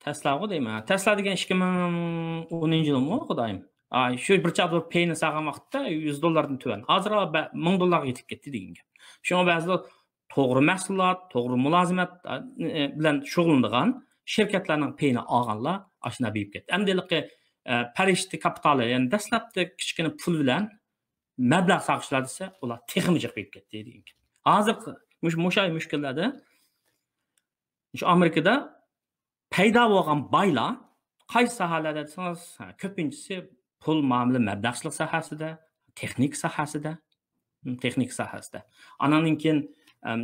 تەسلاغۇ دەيمەن. تەسلا دېگەن ئىككى مىڭ ئونىنچى يىلمۇ، خۇدايىم. ئاي، شۇ بىر چاغدا پېيىنى سالغان ۋاقىتتا يۈز دوللاردىن تۆۋەن. ھازىر بە-، مىڭ دوللارغا يېتىپ كەتتى دېگەن گەپ. شۇڭا بەزىلەر توغرا مەھسۇلات، توغرا مۇلازىمەت، ئە، بىلەن شۇغۇللىنىدىغان شىركەتلەرنىڭ پېيىنى ئالغانلار ئاشۇنداق بېيىپ كەتتى. ئەمدى ھېلىقى، ئە، پەرىشتە كاپىتالى، يەنى دەسلەپتە كىچىككىنە پۇل بىلەن مەبلەغ سالغۇچىلار دېسە، ئۇلار تېخىمۇ جىق بېيىپ كەتتى دېگەن گەپ. ھازىرقى مۇش-، مۇشۇ ئاي مۇشۇ كۈنلەردە شۇ ئامېرىكىدا پەيدا بولغان بايلار قايسى ساھەلەردە دېسىڭىز، ھە، كۆپىنچىسى پۇل مۇئامىلە مەبلەغچىلىك ساھەسىدە، تېخنىكا ساھەسىدە، ھىم، تېخنىكا ساھەسىدە. ئانىڭدىن كېيىن، ئەم،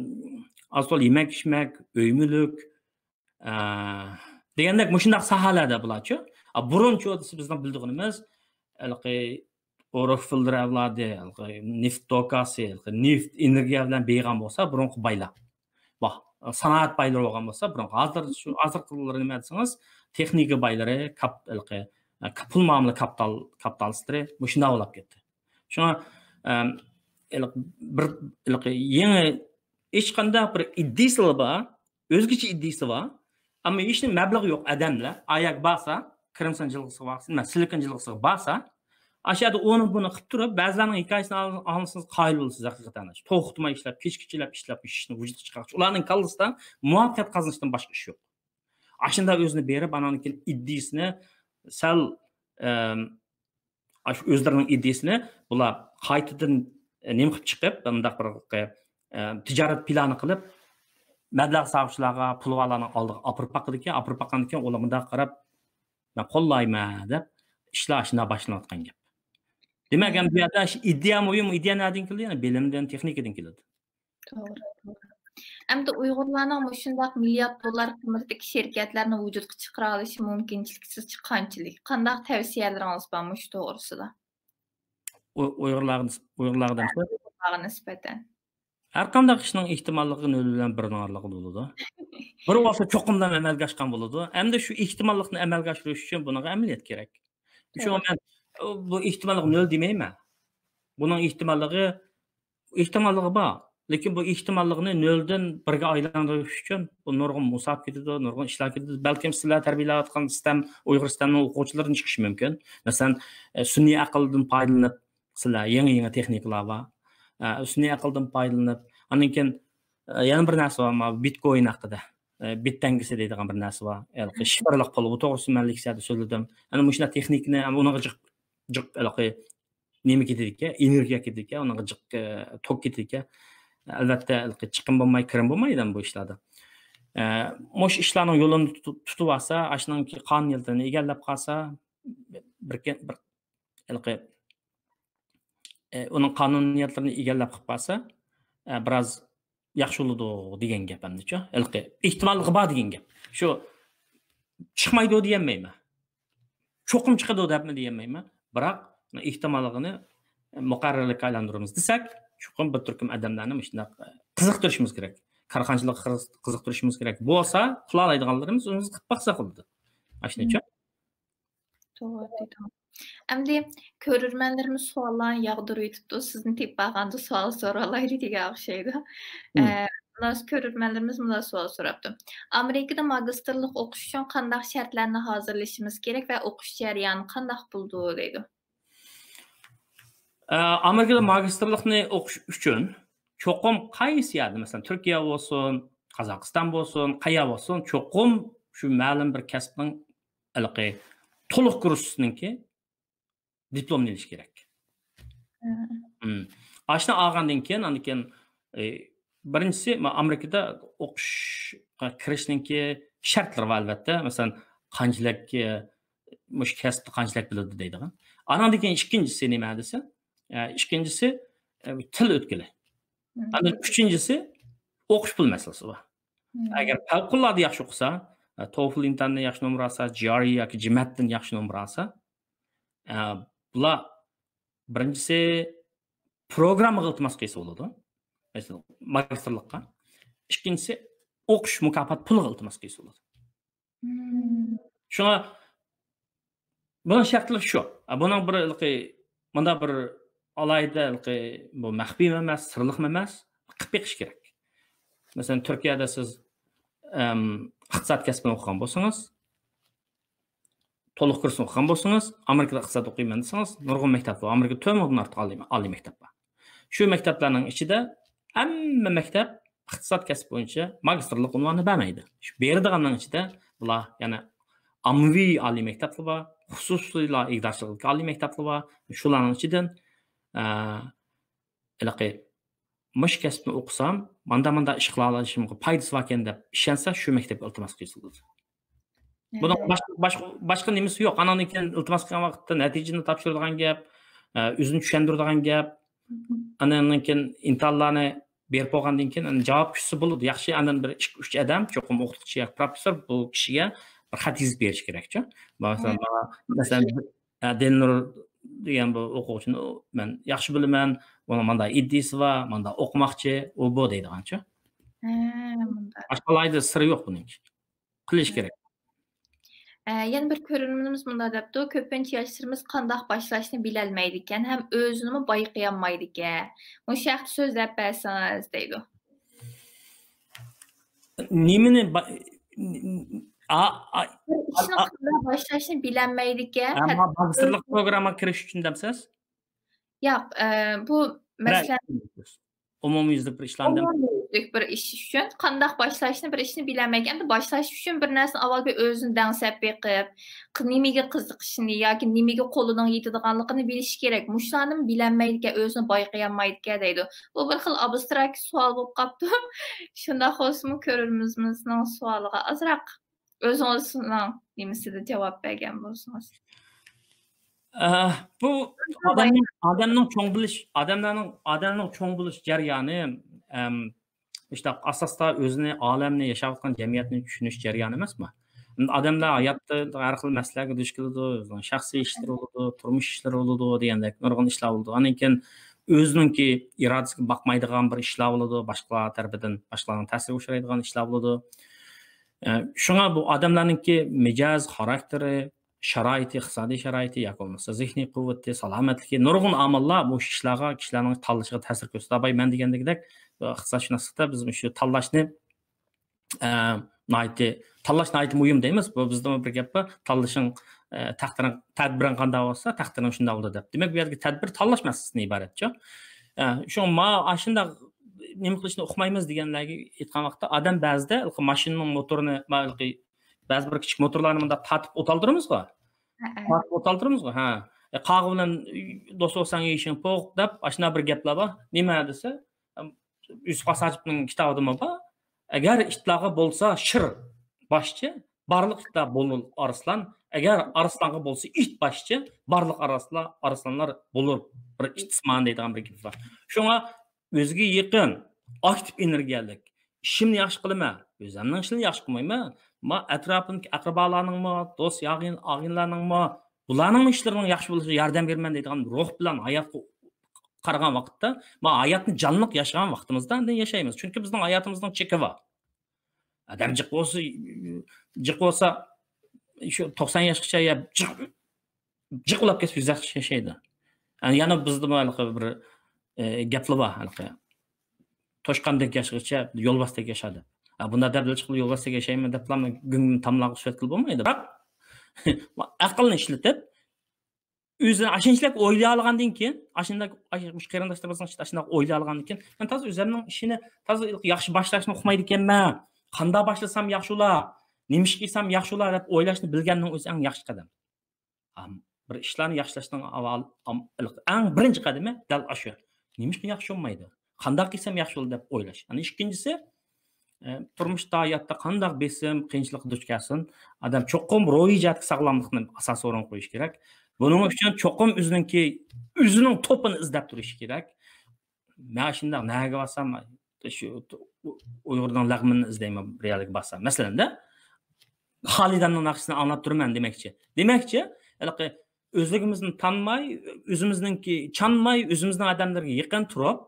ئاز تولا يېمەك-ئىچمەك، ئۆي-مۈلۈك، ئە، دېگەندەك مۇشۇنداق ساھەلەردە بۇلارچۇ. ئا، بۇرۇنچۇ دېسە بىزنىڭ بىلىدىغىنىمىز، ھېلىقى ئۇ روكفېللېر ئەۋلادى، ھېلىقى نېفىت دوكاسى، ھېلىقى نېفىت، ئېنېرگىيە بىلەن بېيىغان بولسا بۇرۇنقى بايلار. ۋاھ، سانائەت بايلىرى بولغان بولسا بۇرۇنقى. ھازىر شۇ ھازىرقىلىرى نېمە دېسىڭىز، تېخنىكا بايلىرى، كاپ-، ھېلىقى، ئە، پۇل مۇئامىلە كاپىتال، كاپىتالىستلىرى مۇشۇنداق بولاپ كەتتى. شۇڭا، ئەم، ھېلىقى بىر، ھېلىقى يېڭى ھېچقانداق بىر ئىدىيىسىلا بار، ئۆزگىچە ئىدىيىسى بار. ئەمما ھېچ مەبلىغى يوق ئادەملەر ئاياغ بارسا، كرېمسون جىلغىسىغا بارسا، نېمە، سىلىكون جىلغىسىغا بارسا، ئاشۇ يەردە ئۇنى بۇنى قىلىپ تۇرۇپ، بەزىلەرنىڭ ھېكايىسىنى ئاڭ-، ئاڭلىسىڭىز قايىل بولىسىز ھەقىقەتەن. توختىماي ئىشلەپ، كېچە كېچىلەپ ئىشلەپ، ئىشنى ۋۇجۇدقا چىقارغۇچە. ئۇلارنىڭ كاللىسىدا مۇۋەپپەقىيەت قازىنىشتىن باشقا ئىش يوق. ئاشۇنداق ئۆزىنى بېرىپ، ئانان كېيىن ئىدىيىسىنى سەل، ئەم، ئاشۇ ئۆزلىرىنىڭ ئىدىيىسىنى بۇلار قايتىدىن، ئە، نېمە قىلىپ چىقىپ، مۇنداق بىر، ئە، تىجارەت پىلانى قىلىپ، مەبلەغ سالغۇچىلارغا، پۇلۋالارنىڭ ئالدىغا ئاپىرىپ باقىدىكەن، ئاپىرىپ باققاندىن كېيىن ئۇلار مۇنداق قاراپ، «مەن قوللايمەن» دەپ، ئىشلار ئاشۇنداق باشلىنىۋاتقان گەپ. دېمەك، ئەمدى بۇ يەردە شۇ ئىدىيە مۇھىم، ئىدىيە نەدىن كېلىدۇ؟ يەنى بىلىمدىن، تېخنىكىدىن كېلىدۇ. توغرا، توغرا. ئەمدى ئۇيغۇرلارنىڭ مۇشۇنداق مىليارد دوللار قىممىتىدىكى شىركەتلەرنى ۋۇجۇدقا چىقىرالىشى مۇمكىنچىلىكى سىزچە قانچىلىك؟ قانداق تەۋسىيەلىرىڭىز بار مۇشۇ توغرىسىدا؟ ئۇ-، ئۇيغۇرلارغا نىس-، ئۇيغۇرلارغا دەمسە؟ ئۇيغۇرلارغا نىسبەتەن. ھەر قانداق ئىشنىڭ ئېھتىماللىقى نۆل بىلەن بىرنىڭ ئارىلىقىدا بولىدۇ. بىر بولسا چوقۇمدىن ئەمەلگە ئاشقان بولىدۇ. ئەمدى شۇ ئېھتىماللىقنى ئەمەلگە ئاشۇرۇش ئۈچۈن بۇنىڭغا ئەمەلىيەت كېرەك. شۇڭا توغرا. مەن، ئۇ، بۇ ئېھتىماللىق نۆل دېمەيمەن. بۇنىڭ ئېھتىماللىقى، ئېھتىماللىقى بار. لېكىن بۇ ئېھتىماللىقنى نۆلدىن بىرگە ئايلاندۇرۇش ئۈچۈن بۇ نۇرغۇن مۇساپە كېتىدۇ، نۇرغۇن ئىشلار كېتىدۇ. بەلكىم سىلەر تەربىيەلەۋاتقان سىستېم، ئۇيغۇر سىستېمىنىڭ ئوقۇغۇچىلىرىدىن چىقىشى مۇمكىن. مەسىلەن، ئە، سۈنئىي ئەقىلدىن پايدىلىنىپ، سىلەر يېڭى، يېڭى تېخنىكىلار بار. ئە، سۈنئىي ئەقىلدىن پايدىلىنىپ، ئاندىن كېيىن، ئە، يەنە بىر نەرسە بار، مانا بىتكوين ھەققىدە. ئە، بىت تەڭگىسى دەيدىغان بىر نەرسە بار. ھېلىقى شىفىرلىق پۇل، بۇ توغرىسىدا مەن لېكسىيەدە سۆزلىدىم. ئەنە مۇشۇنداق تېخنىكىنى، ئەنە ئۇنىڭغا جىق، جىق ھېلىقى نېمە كېتىدىكەن، ئېنېرگىيە كېتىدىكەن، ئۇنىڭغا جىق، ئە، توك كېتىدىكەن. ئەلۋەتتە، ھېلىقى چىقىم بولماي، كىرىم بولمايدۇ بۇ ئىشلاردا. ئە، مۇشۇ ئىشلارنىڭ يولىنى تۇتۇپ، تۇتۇۋالسا، ئاشۇنىڭكى قانۇنىيىتىنى ئىگىلەپ قالسا، بىر، بىر، ھېلىقى، ئە، ئۇنىڭ قانۇنىيەتلىرىنى ئىگىلەپ قىلىپ قالسا، ئە، بىراز ياخشى بولىدۇ دېگەن گەپ ئەمدىچۇ. ھېلىقى ئېھتىماللىقى بار دېگەن گەپ. شۇ چىقمايدۇ دېيەلمەيمەن. چوقۇم چىقىدۇ دەپمۇ دېيەلمەيمەن. بىراق ئېھتىماللىقىنى مۇقەررەرلىككە ئايلاندۇرىمىز دېسەك، چوقۇم بىر تۈركۈم ئادەملەرنى مۇشۇنداق قىزىقتۇرۇشىمىز كېرەك. كارخانىچىلىققا قىز-، قىزىقتۇرۇشىمىز كېرەك. بولسا، قىلالايدىغانلىرىمىز ئۆزىمىز قىلىپ باقساق بولىدۇ. ئاشۇنىچۇ. توغرا دېدىڭ. ئەمدى كۆرۈرمەنلىرىمىز سوئاللارنى ياغدۇرۇۋېتىپتۇ. سىزنى تېپىپ بارغاندا سوئال سورالايلى دېگەن ئوخشايدۇ. ئە، مۇناسىپ كۆرۈرمەنلىرىمىز مۇنداق سوئال سوراپتۇ. ئامېرىكىدا ماگىستىرلىق ئوقۇش ئۈچۈن قانداق شەرتلەرنى ھازىرلىشىمىز كېرەك ۋە ئوقۇش جەريانى قانداق بولىدۇ دەيدۇ. ئە، ئامېرىكىدا ماگىستىرلىقنى ئوقۇش ئۈچۈن چوقۇم قايسى يەردە، مەسىلەن، تۈركىيە بولسۇن، قازاقىستان بولسۇن، قەيەر بولسۇن، چوقۇم شۇ مەلۇم بىر كەسىپنىڭ ھېلىقى تولۇق كۇرسنىڭكى دىپلومىنى ئېلىش كېرەك. مم. ئاشۇنى ئالغاندىن كېيىن، ئاندىن كېيىن، ئى، بىرىنچىسى، ما-، ئامېرىكىدا ئوقۇشقا كىرىشنىڭكى شەرتلىرى بار، ئەلۋەتتە. مەسىلەن، قانچىلىك، ئى، مۇشۇ كەسىپتە قانچىلىك بىلىدۇ دەيدىغان. ئانىڭدىن كېيىن ئىككىنچىسى نېمە دېسە، ئە، ئىككىنچىسى، ئە، تىل ئۆتكىلى. ئاندىن ئۈچىنچىسى، ئوقۇش پۇل مەسىلىسى بار. ئەگەر پەۋقۇلئاددە ياخشى ئوقۇسا، ئە، توفل ئىمتىھانىنى ياخشى نومۇر ئالسا، جي ئار ئى ياكى جىمەتتىن ياخشى نومۇر ئالسا، ئە، بۇلار بىرىنچىسى پروگراممىغا ئىلتىماس قىلسا بولىدۇ. مەسىلەن، ماگىستىرلىققا. ئىككىنچىسى ئوقۇش مۇكاپات پۇلىغا ئىلتىماس قىلسا بولىدۇ. شۇڭا بۇنىڭ شەرتلىرى شۇ. ئە، بۇنىڭ بىر ھېلىقى، مۇنداق بىر ئالاھىدە ھېلىقى، بۇ مەخپىيمۇ ئەمەس، سىرلىقمۇ ئەمەس، قىلىپ بېقىش كېرەك. مەسىلەن، تۈركىيەدە سىز، ئەم، ئىقتىساد كەسپىنى ئوقۇغان بولسىڭىز، تولۇق كۇرسنى ئوقۇغان بولسىڭىز، ئامېرىكىدا ئىقتىساد ئوقۇيمەن دېسىڭىز، نۇرغۇن مەكتەپ بار. ئامېرىكىدا تۆت مىڭدىن ئارتۇق ئالىي، ئالىي مەكتەپ بار. شۇ مەكتەپلەرنىڭ ئىچىدە ھەممە مەكتەپ ئىقتىساد كەسپى بويىچە ماگىستىرلىق ئۇنۋانىنى بەرمەيدۇ. شۇ بېرىدىغاننىڭ ئىچىدە بۇلار يەنە ئاممىۋى ئالىي مەكتەپلەر بار، خۇسۇسىيلار ئىگىدارچىلىقىدىكى ئالىي مەكتەپلەر بار. شۇلارنىڭ ئىچىدىن، ئە، ھېلىقى مۇشۇ كەسىپنى ئوقۇسام، ماندا-ماندا ئىش قىلالايشىمغا پايدىسى باركەن دەپ ئىشەنسە، شۇ مەكتەپكە ئىلتىماس قىلسا بولىدۇ. بۇنىڭ باشقا، باشقا، باشقا نېمىسى يوق. ئاناندىن كېيىن ئىلتىماس قىلغان ۋاقىتتا نەتىجىنى تاپشۇرىدىغان گەپ، ئە، ئۆزىنى چۈشەندۈرىدىغان گەپ. ئاندىن كېيىن ئىمتىھانلارنى بېرىپ بولغاندىن كېيىن، ئەنە، جاۋاب كۈتسە بولىدۇ. ياخشى، ئاندىن بىر ئىككى، ئۈچ ئادەم، چوقۇم ئوقۇتقۇچى ياكى پروفېسسور بۇ كىشىگە بىر خەت يېزىپ بېرىشى كېرەكچۇ. مەسىلەن، ماڭا، مەسىلەن، ئە، دىلنۇر دېگەن بۇ ئوقۇغۇچىنى مەن ياخشى بىلىمەن، ئۇنىڭ مانداق ئىدىيىسى بار، مانداق ئوقۇماقچى، ئۇ بۇ دەيدىغانچۇ. ھە، مۇنداق. باشقا ئالاھىدە سىرى يوق بۇنىڭ. قىلىش كېرەك. ئە، يەنە بىر كۆرۈرمىنىمىز مۇنداق دەپتۇ، كۆپىنچە ياشلىرىمىز قانداق باشلاشنى بىلەلمەيدىكەن ھەم ئۆزىنىمۇ بايقىيالمايدىكەن. مۇشۇ ھەقتە سۆزلەپ بەرسىڭىز دەيدۇ. نېمىنى با-، ئا-، ئا-، بىر ئىشنى ئا-، قانداق باشلاشنى بىلەلمەيدىكەن. ئەمما ھەتتا ماگىستىرلىق پروگراممىغا كىرىش ئۈچۈن دەمسىز؟ ياق، ئە، بۇ مەسىلەن، ئومۇميۈزلۈك بىر ئىشلارنى دەم- ئومۇميۈزلۈك بىر ئىش ئۈچۈن قانداق باشلاشنى، بىر ئىشنى بىلەلمەيدىكەن. ئەمدى باشلاش ئۈچۈن بىر نەرسىنى ئاۋۋال بىر ئۆزىنى دەڭسەپ بېقىپ، ق-، نېمىگە قىزىقىشىنى ياكى نېمىگە قولىنىڭ يېتىدىغانلىقىنى بىلىشى كېرەك. مۇشۇلارنىمۇ بىلەلمەيدىكەن، ئۆزىنى بايقىيالمايدىكەن دەيدۇ. بۇ بىر خىل ئابستراكت سوئال بولۇپ قاپتۇ. شۇنداق بولسىمۇ، كۆرۈرمىنىمىزنىڭ سوئالىغا ئازراق ئۆزىڭىزنىڭ نېمىسىدە جاۋاب بەرگەن بولسىڭىز. ئە، بۇ ئادەمنىڭ، ئادەمنىڭ چوڭ بولۇش، ئادەملەرنىڭ، ئادەمنىڭ چوڭ بولۇش جەريانى، ئەم، مۇشۇنداق ئاساستا ئۆزىنى، ئالەمنى، ياشاۋاتقان جەمئىيەتنى چۈشىنىش جەريانى ئەمەسمۇ؟ ئادەملەر ھاياتتا ھەر خىل مەسىلىلەرگە دۇچ كېلىدۇ، ئۆزىنىڭ شەخسىي ئىشلىرى بولىدۇ، تۇرمۇش ئىشلىرى بولىدۇ دېگەندەك نۇرغۇن ئىشلار بولىدۇ. ئاندىن كېيىن ئۆزىنىڭكى ئىرادىسىگە باقمايدىغان بىر ئىشلار بولىدۇ، باشقىلار تەرىپىدىن، باشقىلارنىڭ تەسىرىگە ئۇچرايدىغان ئىشلار بولىدۇ. ئە، شۇڭا بۇ ئادەملەرنىڭكى مىجەز، خاراكتېرى، شارائىتى، ئىقتىسادىي شارائىتى ياكى بولمىسا زېھنىي قۇۋۋىتى، سالامەتلىكى، نۇرغۇن ئامىللار بۇ ئىشلارغا، كىشىلەرنىڭ تاللىشىغا تەسىر كۆرسىتىدۇ. باي مەن دېگەندەك، ئىقتىسادشۇناسلىقتا بىز مۇشۇ تاللاشنى، ئە، ناھايىتى، تاللاش ناھايىتى مۇھىم دەيمىز. بۇ بىزدىمۇ بىر گەپ بار، «تاللىشىڭ، ئە، تەقدىرىڭ، تەدبىرىڭ قانداق بولسا، تەقدىرىڭ شۇنداق بولىدۇ» دەپ. دېمەك، بۇ يەردىكى تەدبىر تاللاش مەسىلىسىدىن ئىبارەتچۇ. ئە، شۇڭا ما-، ئاشۇنداق نېمە قىلىشنى ئۇقمايمىز دېگەنلەرگە ئېيتقان ۋاقىتتا، ئادەم بەزىدە ماشىنىنىڭ موتورىنى، ما-، بەزى بىر كىچىك موتورلارنى مۇنداق تارتىپ ئولتۇرالدۇرىمىزغۇ؟ ھەئە. تارتىپ ئولتۇرالدۇرىمىزغۇ؟ ھە. ئە، قاغا بىلەن دوست بولساڭ يېيىشىڭ پوق دەپ، ئاشۇنداق بىر گەپلەر بار. نېمە دېسە، ئەم، يۈسۈپ قاسىم ھاجىپنىڭ كىتابىدىمۇ بار. «ئەگەر ئىتلارغا بولسا شىر باشچى، بارلىق ئىتلار بولۇر ئارسلان. ئەگەر ئارسلانغا بولسا ئىت باشچى، بارلىق ئارسلان، ئارسلانلار بولۇر بىر ئىتسىمان» دەيدىغان بىر گېپى بار. شۇڭا ئۆزىگە يېقىن، ئاكتىپ ئېنېرگىيەلىك، ئىشىمنى ياخشى قىلىمەن، ئۆزۈمنىڭ ئىشىنى ياخشى قىلمايمەن، ما ئەتراپىمدىكى ئەقرىبالارنىڭمۇ، دوست ياغىن-، ئاغىنىلارنىڭمۇ، بۇلارنىڭمۇ ئىشلىرىنىڭ ياخشى بولۇشىغا ياردەم بېرىمەن دەيدىغان روھ بىلەن ھاياتقا قارىغان ۋاقىتتا، ما ھاياتنى جانلىق ياشىغان ۋاقتىمىزدا ئاندىن ياشايمىز. چۈنكى بىزنىڭ ھاياتىمىزنىڭ چېكى بار. ئادەم جىق بولسا، جىق بولسا، شۇ توقسان ياشقىچە يا جىق، جىق ئۇلاپ كەتسە، يۈز ياشقىچە ياشايدۇ. يەنە، يەنە بىزدىمۇ ھېلىقى بىر، ئە، گەپلا بار، ھېلىقى، «توشقاندەك ياشىغىچە يولۋاستەك ياشا» دەپ. ھە، بۇنداق دەپلا چىقىپ، «يولۋاستەك ياشايمەن» دەپلا گۈڭگۈم تاملارغا سۈرەتكىلى بولمايدۇ. بىراق، ئەقىلنى ئىشلىتىپ، ئۆزىنى ئاشۇنچىلىك ئويلىيالىغاندىن كېيىن، ئاشۇنداق، ئاش-، مۇشۇ قېرىنداشلىرىمىزنىڭ ئىچىدە ئاشۇنداق ئويلايالىغاندىن كېيىن، مەن تازا ئۆزۈمنىڭ ئىشىنى تازا ياخشى باشلاشنى ئۇقمايدىكەنمەن. قانداق باشلىسام ياخشى بولا، نېمە ئىش قىلسام ياخشى بولا دەپ ئويلاشنى بىلگەننىڭ ئۆزى ئەڭ ياخشى قەدەم. ئام، بىر ئىشلارنى ياخشىلاشنىڭ ئاۋۋال، ئام، ئەڭ بىرىنچى قەدىمى دەل ئاشۇ. نېمە ئىش قىلسام ياخشى بولمايدۇ؟ قانداق قىلسام ياخشى بولىدۇ دەپ ئويلاش. ئەنە ئىككىنچىسى، ئە، تۇرمۇشتا، ھاياتتا قانداق بېسىم، قىيىنچىلىققا دۇچ كەلسۇن، ئادەم چوقۇم روھىي جەھەتتە ساغلاملىقنى ئاساسىي ئورۇنغا قويۇش كېرەك. بۇنىڭ ئۈچۈن چوقۇم ئۆزىنىڭكى، ئۆزىنىڭ توپىنى ئىزدەپ تۇرۇش كېرەك. مەن شۇنداق نەگە بارسام، شۇ ئۇيغۇرنىڭ لەغمىنىنى ئىزدەيمەن، بىر يەرگە بارسام. مەسىلەندە، خالىدەمنىڭ ناخشىسىنى ئاڭلاپ تۇرىمەن دېمەكچى. دېمەكچى، ھېلىقى ئۆزلۈكىمىزنى تانماي، ئۆزىمىزنىڭكى چانماي، ئۆزىمىزنىڭ ئادەملىرىگە يېقىن تۇرۇپ،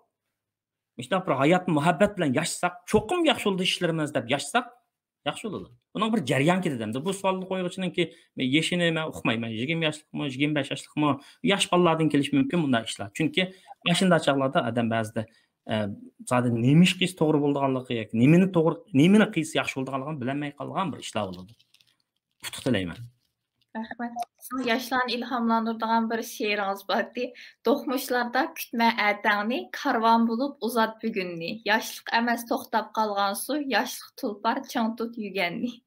مۇشۇنداق بىر ھاياتنى مۇھەببەت بىلەن ياشىساق، چوقۇم ياخشى بولىدۇ ئىشلىرىمىز دەپ ياشىساق، ياخشى بولىدۇ. بۇنىڭ بىر جەريان كېتىدۇ ئەمدى. بۇ سوئالنى قويغۇچىنىڭكى يېشىنى مەن ئۇقمايمەن. يىگىرمە ياشلىقمۇ، يىگىرمە بەش ياشلىقمۇ؟ ياش بالىلاردىن كېلىشى مۇمكىن بۇنداق ئىشلار. چۈنكى ئاشۇنداق چاغلاردا ئادەم بەزىدە، ئە، زادى نېمە ئىش قىلسا توغرا بولىدىغانلىقى ياكى نېمىنى توغرا، نېمىنى قىلسا ياخشى بولىدىغانلىقىنى بىلەلمەي قالغان بىر ئىشلار بولىدۇ. ئۇتۇق تىلەيمەن. رەھمەت. سىزنىڭ ياشلارنى ئىلھاملاندۇرىدىغان بىر شېئىرىڭىز بارتى. دوقمۇشلاردا كۈتمە ئەتەڭنى، كارۋان بولۇپ ئۇزات بۈگۈننى. ياشلىق ئەمەس توختاپ قالغان سۇ، ياشلىق تۇلپار، چىڭ تۇت يۈگەننى.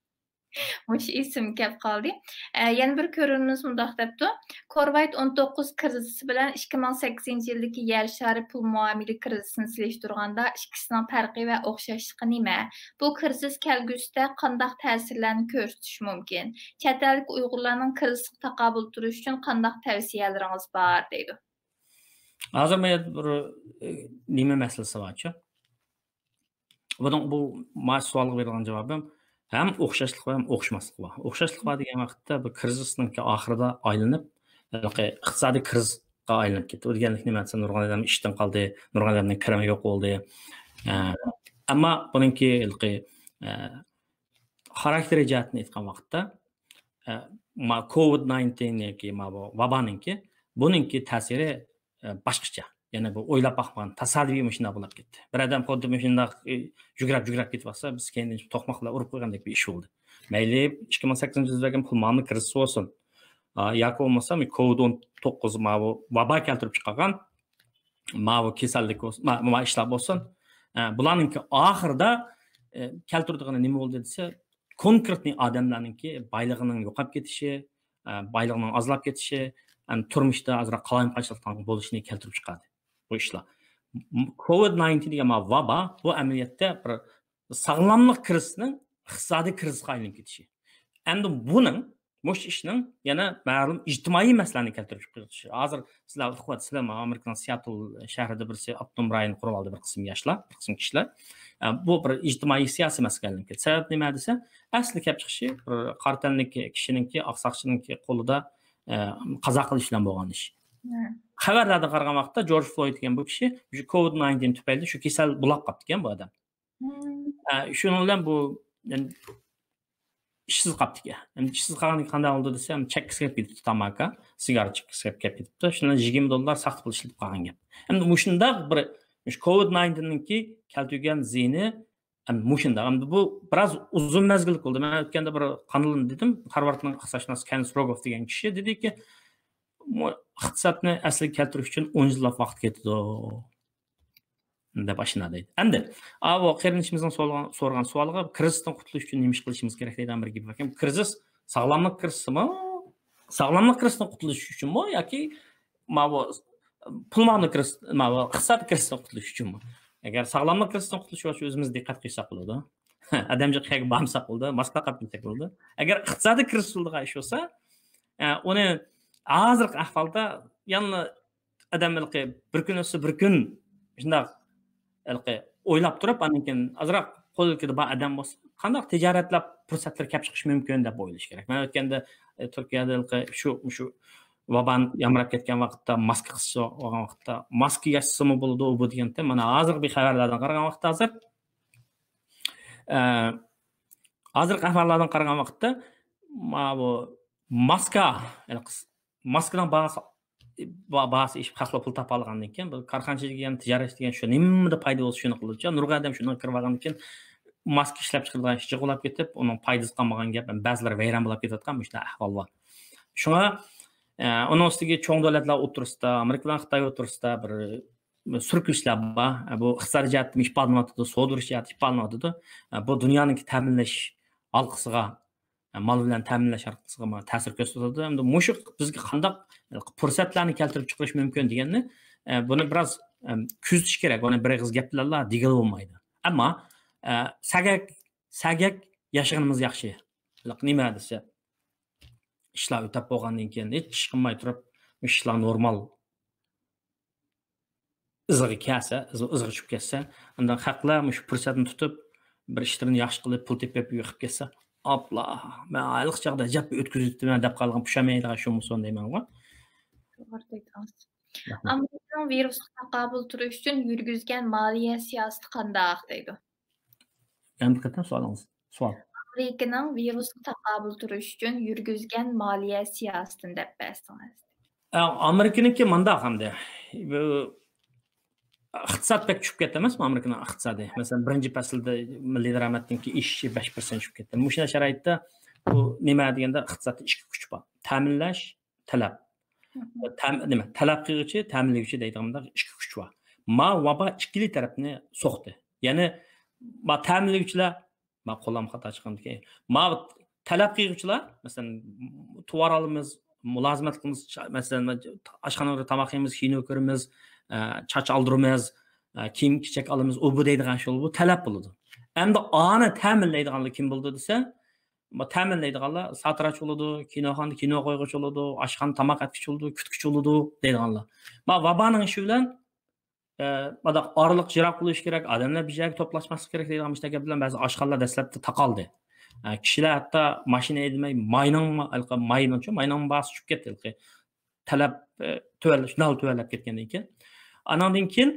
مۇشۇ ئېسىمگە كەپ قالدى. ئە، يەنە بىر كۆرۈرمىنىمىز مۇنداق دەپتۇ: «كوروايت ئون توققۇز كىرىزىسى بىلەن ئىككى مىڭ سەككىزىنچى يىلدىكى يەر شارى پۇل مۇئامىلە كىرىزىسىنى سېلىشتۇرغاندا، ئىككىسىنىڭ پەرقى ۋە ئوخشاشلىقى نېمە؟ بۇ كىرىزىس كەلگۈسىدە قانداق تەسىرلەرنى كۆرسىتىشى مۇمكىن؟ چەت ئەلدىكى ئۇيغۇرلارنىڭ كىرىزىسقا تاقابىل تۇرۇش ئۈچۈن قانداق تەۋسىيەلىرىڭىز بار؟» دەيدۇ. ھازىر مانا بىر، ئە، نېمە مەسىلىسى بارچۇ؟ بۇنىڭ، بۇ ما سوئالغا بېرىدىغان جاۋابىم، ھەم ئوخشاشلىق بار، ھەم ئوخشىماسلىق بار. ئوخشاشلىق بار دېگەن ۋاقىتتا، بۇ كىرىزىسنىڭكى ئاخىرىدا ئايلىنىپ، ھېلىقى ئىقتىسادىي كىرىزىسقا ئايلىنىپ كەتتى. بۇ دېگەنلىك نېمە دېسە، نۇرغۇن ئادەم ئىشتىن قالدى، نۇرغۇن ئادەمنىڭ كىرىمى يوق بولدى. ئە، ئەمما بۇنىڭكى ھېلىقى، ئە، خاراكتېرى جەھەتتىن ئېيتقان ۋاقىتتا، ئە، ما كوۋىد ناينتىن ياكى ما بۇ ۋابانىڭكى، بۇنىڭكى تەسىرى، ئە، باشقىچە. يەنە بۇ ئويلاپ باقمىغان، تاسادىپىي مۇشۇنداق بولۇپ كەتتى. بىر ئادەم خۇددى مۇشۇنداق، ئى، جۈگرەپ-جۈگرەپ كېتىۋاتسا، بىز كەينىدىن توقماق بىلەن ئۇرۇپ قويغاندەك بىر ئىش بولدى. مەيلى ئىككى مىڭ سەككىزىنچى يىلدىكى پۇل مۇئامىلە كىرىزىسى بولسۇن، ئا، ياكى بولمىسا كوۋىد ئون توققۇز ماۋۇ ۋابا كەلتۈرۈپ چىقارغان ماۋۇ كېسەللىك بولسۇن، ما-، ما ئىشلار بولسۇن، ئە، بۇلارنىڭكى ئاخىرىدا، ئە، كەلتۈرىدىغىنى نېمە بولدى دېسە، كونكرېتنىي ئادەملەرنىڭكى بايلىقىنىڭ يوقاپ كېتىشى، ئە، بايلىقنىڭ ئازلاپ كېتىشى، ئەم، تۇرمۇشتا ئازراق قالايمىقانچىلىقنىڭ بولۇشىنى كەلتۈرۈپ چىقاردى بۇ ئىشلار. م-، كوۋىد ناينتىن دېگەن ما ۋابا، بۇ ئەمەلىيەتتە بىر ساغلاملىق كىرىزىسىنىڭ ئىقتىسادىي كىرىزىسقا ئايلىنىپ كېتىشى. ئەمدى بۇنىڭ، مۇشۇ ئىشنىڭ يەنە مەلۇم ئىجتىمائىي مەسىلىنى كەلتۈرۈپ چىقىرىشى. ھازىر سىلەر ئۇقۇۋاتىسىلەر، ئامېرىكىنىڭ سىياتل شەھىرىدە بىرسى ئاپتونوم رايون قۇرۇۋالدى، بىر قىسىم ياشلار، بىر قىسىم كىشىلەر. ئە، بۇ بىر ئىجتىمائىي سىياسىي مەسىلىگە ئايلىنىپ كەتتى. سەۋەب نېمە دېسە، ئەسلى كەپ چىقىشى بىر قارا تەنلىك كىشىنىڭكى، ئاقساقچىنىڭكى قولىدا، ئە، قازا قىلىش بىلەن بولغان ئىش. مم. خەۋەرلەردىن قارىغان ۋاقىتتا جورج فلويد دېگەن بۇ كىشى شۇ كوۋىد ناينتىن تۈپەيلىدىن شۇ كېسەل بولاپ قاپتىكەن بۇ ئادەم. مم. ئە، شۇنىڭ بىلەن بۇ، يەنى، ئىشسىز قاپتىكەن. ئەمدى ئىشسىز قالغاندىن كېيىن قانداق بولدى دېسە، ئەمدى چەككىسى كېلىپ كېتىپتۇ، تاماكا، سىگار چەككىسى كېلىپ كېتىپتۇ. شۇنىڭ يىگىرمە دوللار ساختا پۇل ئىشلىتىپ قالغان گەپ. ئەمدى مۇشۇنداق بىر، مۇشۇ كوۋىد ناينتىننىڭكى كەلتۈرگەن زىيىنى، ئەمدى مۇشۇنداق. ئەمدى بۇ بىراز ئۇزۇن مەزگىللىك بولدى. مەن ئۆتكەندە بىر قانالنى دېدىم، خارۋاردنىڭ ئىقتىسادشۇناسى كېنس روگوف دېگەن كىشى دېدىكى، مۇ-، ئىقتىسادنى ئەسلىگە كەلتۈرۈش ئۈچۈن ئون يىللاپ ۋاقىت كېتىدۇ، دەپ ئاشۇنداق دەيدۇ. ئەمدى، ئاۋۇ قېرىندىشىمىزنىڭ سورىغان، سورىغان سوئالىغا، كىرىزىستىن قۇتۇلۇش ئۈچۈن نېمە ئىش قىلىشىمىز كېرەك دەيدىغان بىر گېپى باركەن. كىرىزىس ساغلاملىق كىرىزىسىمۇ؟ ساغلاملىق كىرىزىسىدىن قۇتۇلۇش ئۈچۈنمۇ ياكى ماۋۇ پۇل ماغنا كىرىز-، ماۋۇ ئىقتىسادىي كىرىزىستىن قۇتۇلۇش ئۈچۈنمۇ؟ ئەگەر ساغلاملىق كىرىزىسىدىن قۇتۇلۇش بولسا ئۆزىمىز دىققەت قىلساق بولىدۇ. ئادەمجىق قەيەرگە بارمىساق بولىدۇ، ماسكا تاقاپ كەتسەك بولىدۇ. ئەگەر ئىقتىسادىي كىرىزىس بولىدىغان ئىش بولسا، ئە، ئۇنى ھازىرقى ئەھۋالدا يەنىلا ئادەم ھېلىقى بىر كۈن ئۆتسە بىر كۈن شۇنداق ھېلىقى ئويلاپ تۇرۇپ، ئاندىن كېيىن ئازراق قول ئىلكىدە بار ئادەم بولسا، قانداق تىجارەتلەپ پۇرسەتلەر كەپ چىقىشى مۇمكىن دەپ ئويلىشى كېرەك. مەن ئۆتكەندە، ئە، تۈركىيەدە ھېلىقى شۇ، شۇ ۋابا يامراپ كەتكەن ۋاقىتتا ماسكا قىسىپ بولغان ۋاقىتتا، ماسكا ياسىسىمۇ بولىدۇ بۇ دېگەنتى. مانا ھازىرقى بىر خەۋەرلەردىن قارىغان ۋاقىتتا ھازىر، ئە، ھازىرقى ئەھۋاللاردىن قارىغان ۋاقىتتا ماۋۇ ماسكا، يەنى قىس-، ماسكىنىڭ باھاسى، با-، باھاسى ئېشىپ، خەقلەر پۇل تاپالىغاندىن كېيىن، بۇ كارخانىچىلىق دېگەن، تىجارەت دېگەن شۇ نېمىدە پايدا بولسا شۇنى قىلىدۇ. نۇرغۇن ئادەم شۇنىڭغا كىرىۋالغاندىن كېيىن، ماسكا ئىشلەپ چىقىرىدىغان ئىش جىغلاپ كېتىپ، ئۇنىڭ پايدىسى قالمىغان گەپ، بەزىلىرى ۋەيران بولۇپ كېتىۋاتقان مۇشۇنداق ئەھۋال بار. شۇڭا، ئە، ئۇنىڭ ئۈستىگە چوڭ دۆلەتلەر ئوتتۇرىسىدا، ئامېرىكا بىلەن خىتاي ئوتتۇرىسىدا بىر سۈركۈلۈشلەر بار. بۇ ئىقتىسادىي جەھەتتىمۇ ئىپادىلىنىۋاتىدۇ، سودا ئۇرۇشى جەھەتتە ئىپادىلىنىۋاتىدۇ. بۇ دۇنيانىڭكى تەمىنلەش ھالقىسىغا، مال بىلەن تەمىنلەش ھالقىسىغا تەسىر كۆرسىتىۋاتىدۇ. ئەمدى مۇشۇ بىزگە قانداق پۇرسەتلەرنى كەلتۈرۈپ چىقىرىش مۇمكىن دېگەننى، بۇنى بىراز كۆزىتىش كېرەك. بۇنى بىر ئېغىز گەپ بىلەنلا دېگىلى بولمايدۇ. ئەمما سەگەك، سەگەك ياشىغىنىمىز ياخشى. نېمە دېسە، ئىشلار ئۆتەپ بولغاندىن كېيىن ھېچ ئىش قىلماي تۇرۇپ، مۇشۇ ئىشلار نورمال ئىزىغا كەلسە، ئىز-، ئىزىغا چۈشۈپ كەتسە، ئاندىن خەقلەر مۇشۇ پۇرسەتنى تۇتۇپ، بىر ئىشلىرىنى ياخشى قىلىپ، پۇل تېپىپ يىغىپ كەتسە، ئاپلا، مەن ھېلىقى چاغدا ئەجەب ئۆتكۈزۈۋېتىپتىمەن دەپ قالغان پۇشايمان يەيدىغان شۇ مۇسۇ دەيمەنغۇ. توغرا دەيدىڭىز. رەھمەت. ئامېرىكىنىڭ ۋىرۇسقا تاقابىل تۇرۇش ئۈچۈن يۈرگۈزگەن مالىيە سىياسىتى قانداق دەيدۇ؟ يەنە بىر قېتىم سوئالىڭىز. سوئال. ئامېرىكىنىڭ ۋىرۇسقا تاقابىل تۇرۇش ئۈچۈن يۈرگۈزگەن مالىيە سىياسىتىنى دەپ بەرسىڭىز. ئە، ئامېرىكىنىڭكى مۇنداق ئەمدى. بۇ ئىقتىساد بەك چۈشۈپ كەتتى ئەمەسمۇ ئامېرىكىنىڭ ئىقتىسادى؟ مەسىلەن، بىرىنچى پەسىلدە مىللىي دارامەتنىڭكى ئېشىشى بەش پىرسەنت چۈشۈپ كەتتى. مۇشۇنداق شارائىتتا بۇ نېمە دېگەندە ئىقتىسادتا ئىككى كۈچ بار. تەمىنلەش، تەلەپ. تەم-، نېمە، تەلەپ قىلغۇچى، تەمىنلىگۈچى دەيدىغان مۇنداق ئىككى كۈچ بار. ما ۋابا ئىككىلى تەرەپنى سوقتى. يەنى ما تەمىنلىگۈچىلەر، ما قولام خاتا چىققاندىكىن، ما تەلەپ قىلغۇچىلار، مەسىلەن، تۇۋار ئالىمىز، مۇلازىمەت قىلىمىز، چا-، مەسىلەن، ئاشخانىدا تاماق يەيمىز، كىنو كۆرىمىز، ئە، چاچ ئالدۇرىمىز، ئە، كىيىم كېچەك ئالىمىز، ئۇ بۇ دەيدىغان شۇ، بۇ تەلەپ بولىدۇ. ئەمدى ئانى تەمىنلەيدىغانلار كىم بولىدۇ دېسە، بۇ تەمىنلەيدىغانلار ساتىراچ بولىدۇ، كىنوخانىدا كىنو قويغۇچى بولىدۇ، ئاشخانىدا تاماق ئەتكۈچى بولىدۇ، كۈتكۈچى بولىدۇ دەيدىغانلار. ما ۋابانىڭ ئىشى بىلەن ئە، مۇنداق ئارىلىق يىراق بولۇشى كېرەك، ئادەملەر بىر يەرگە توپلاشماسلىقى كېرەك دەيدىغان مۇشۇنداق گەپ بىلەن بەزى ئاشخانىلار دەسلەپتە تاقالدى. ئە، كىشىلەر ھەتتا ماشىنا ھەيدىمەي، ماينىڭ، ماينىڭچۇ، ماينىڭ باھاسى چۈشۈپ كەتتى، ھېلىقى تەلەپ، ئە، تۆۋەنلەش، ناھايىتى تۆۋەنلەپ كەتكەندىن كېيىن. ئانىڭدىن كېيىن،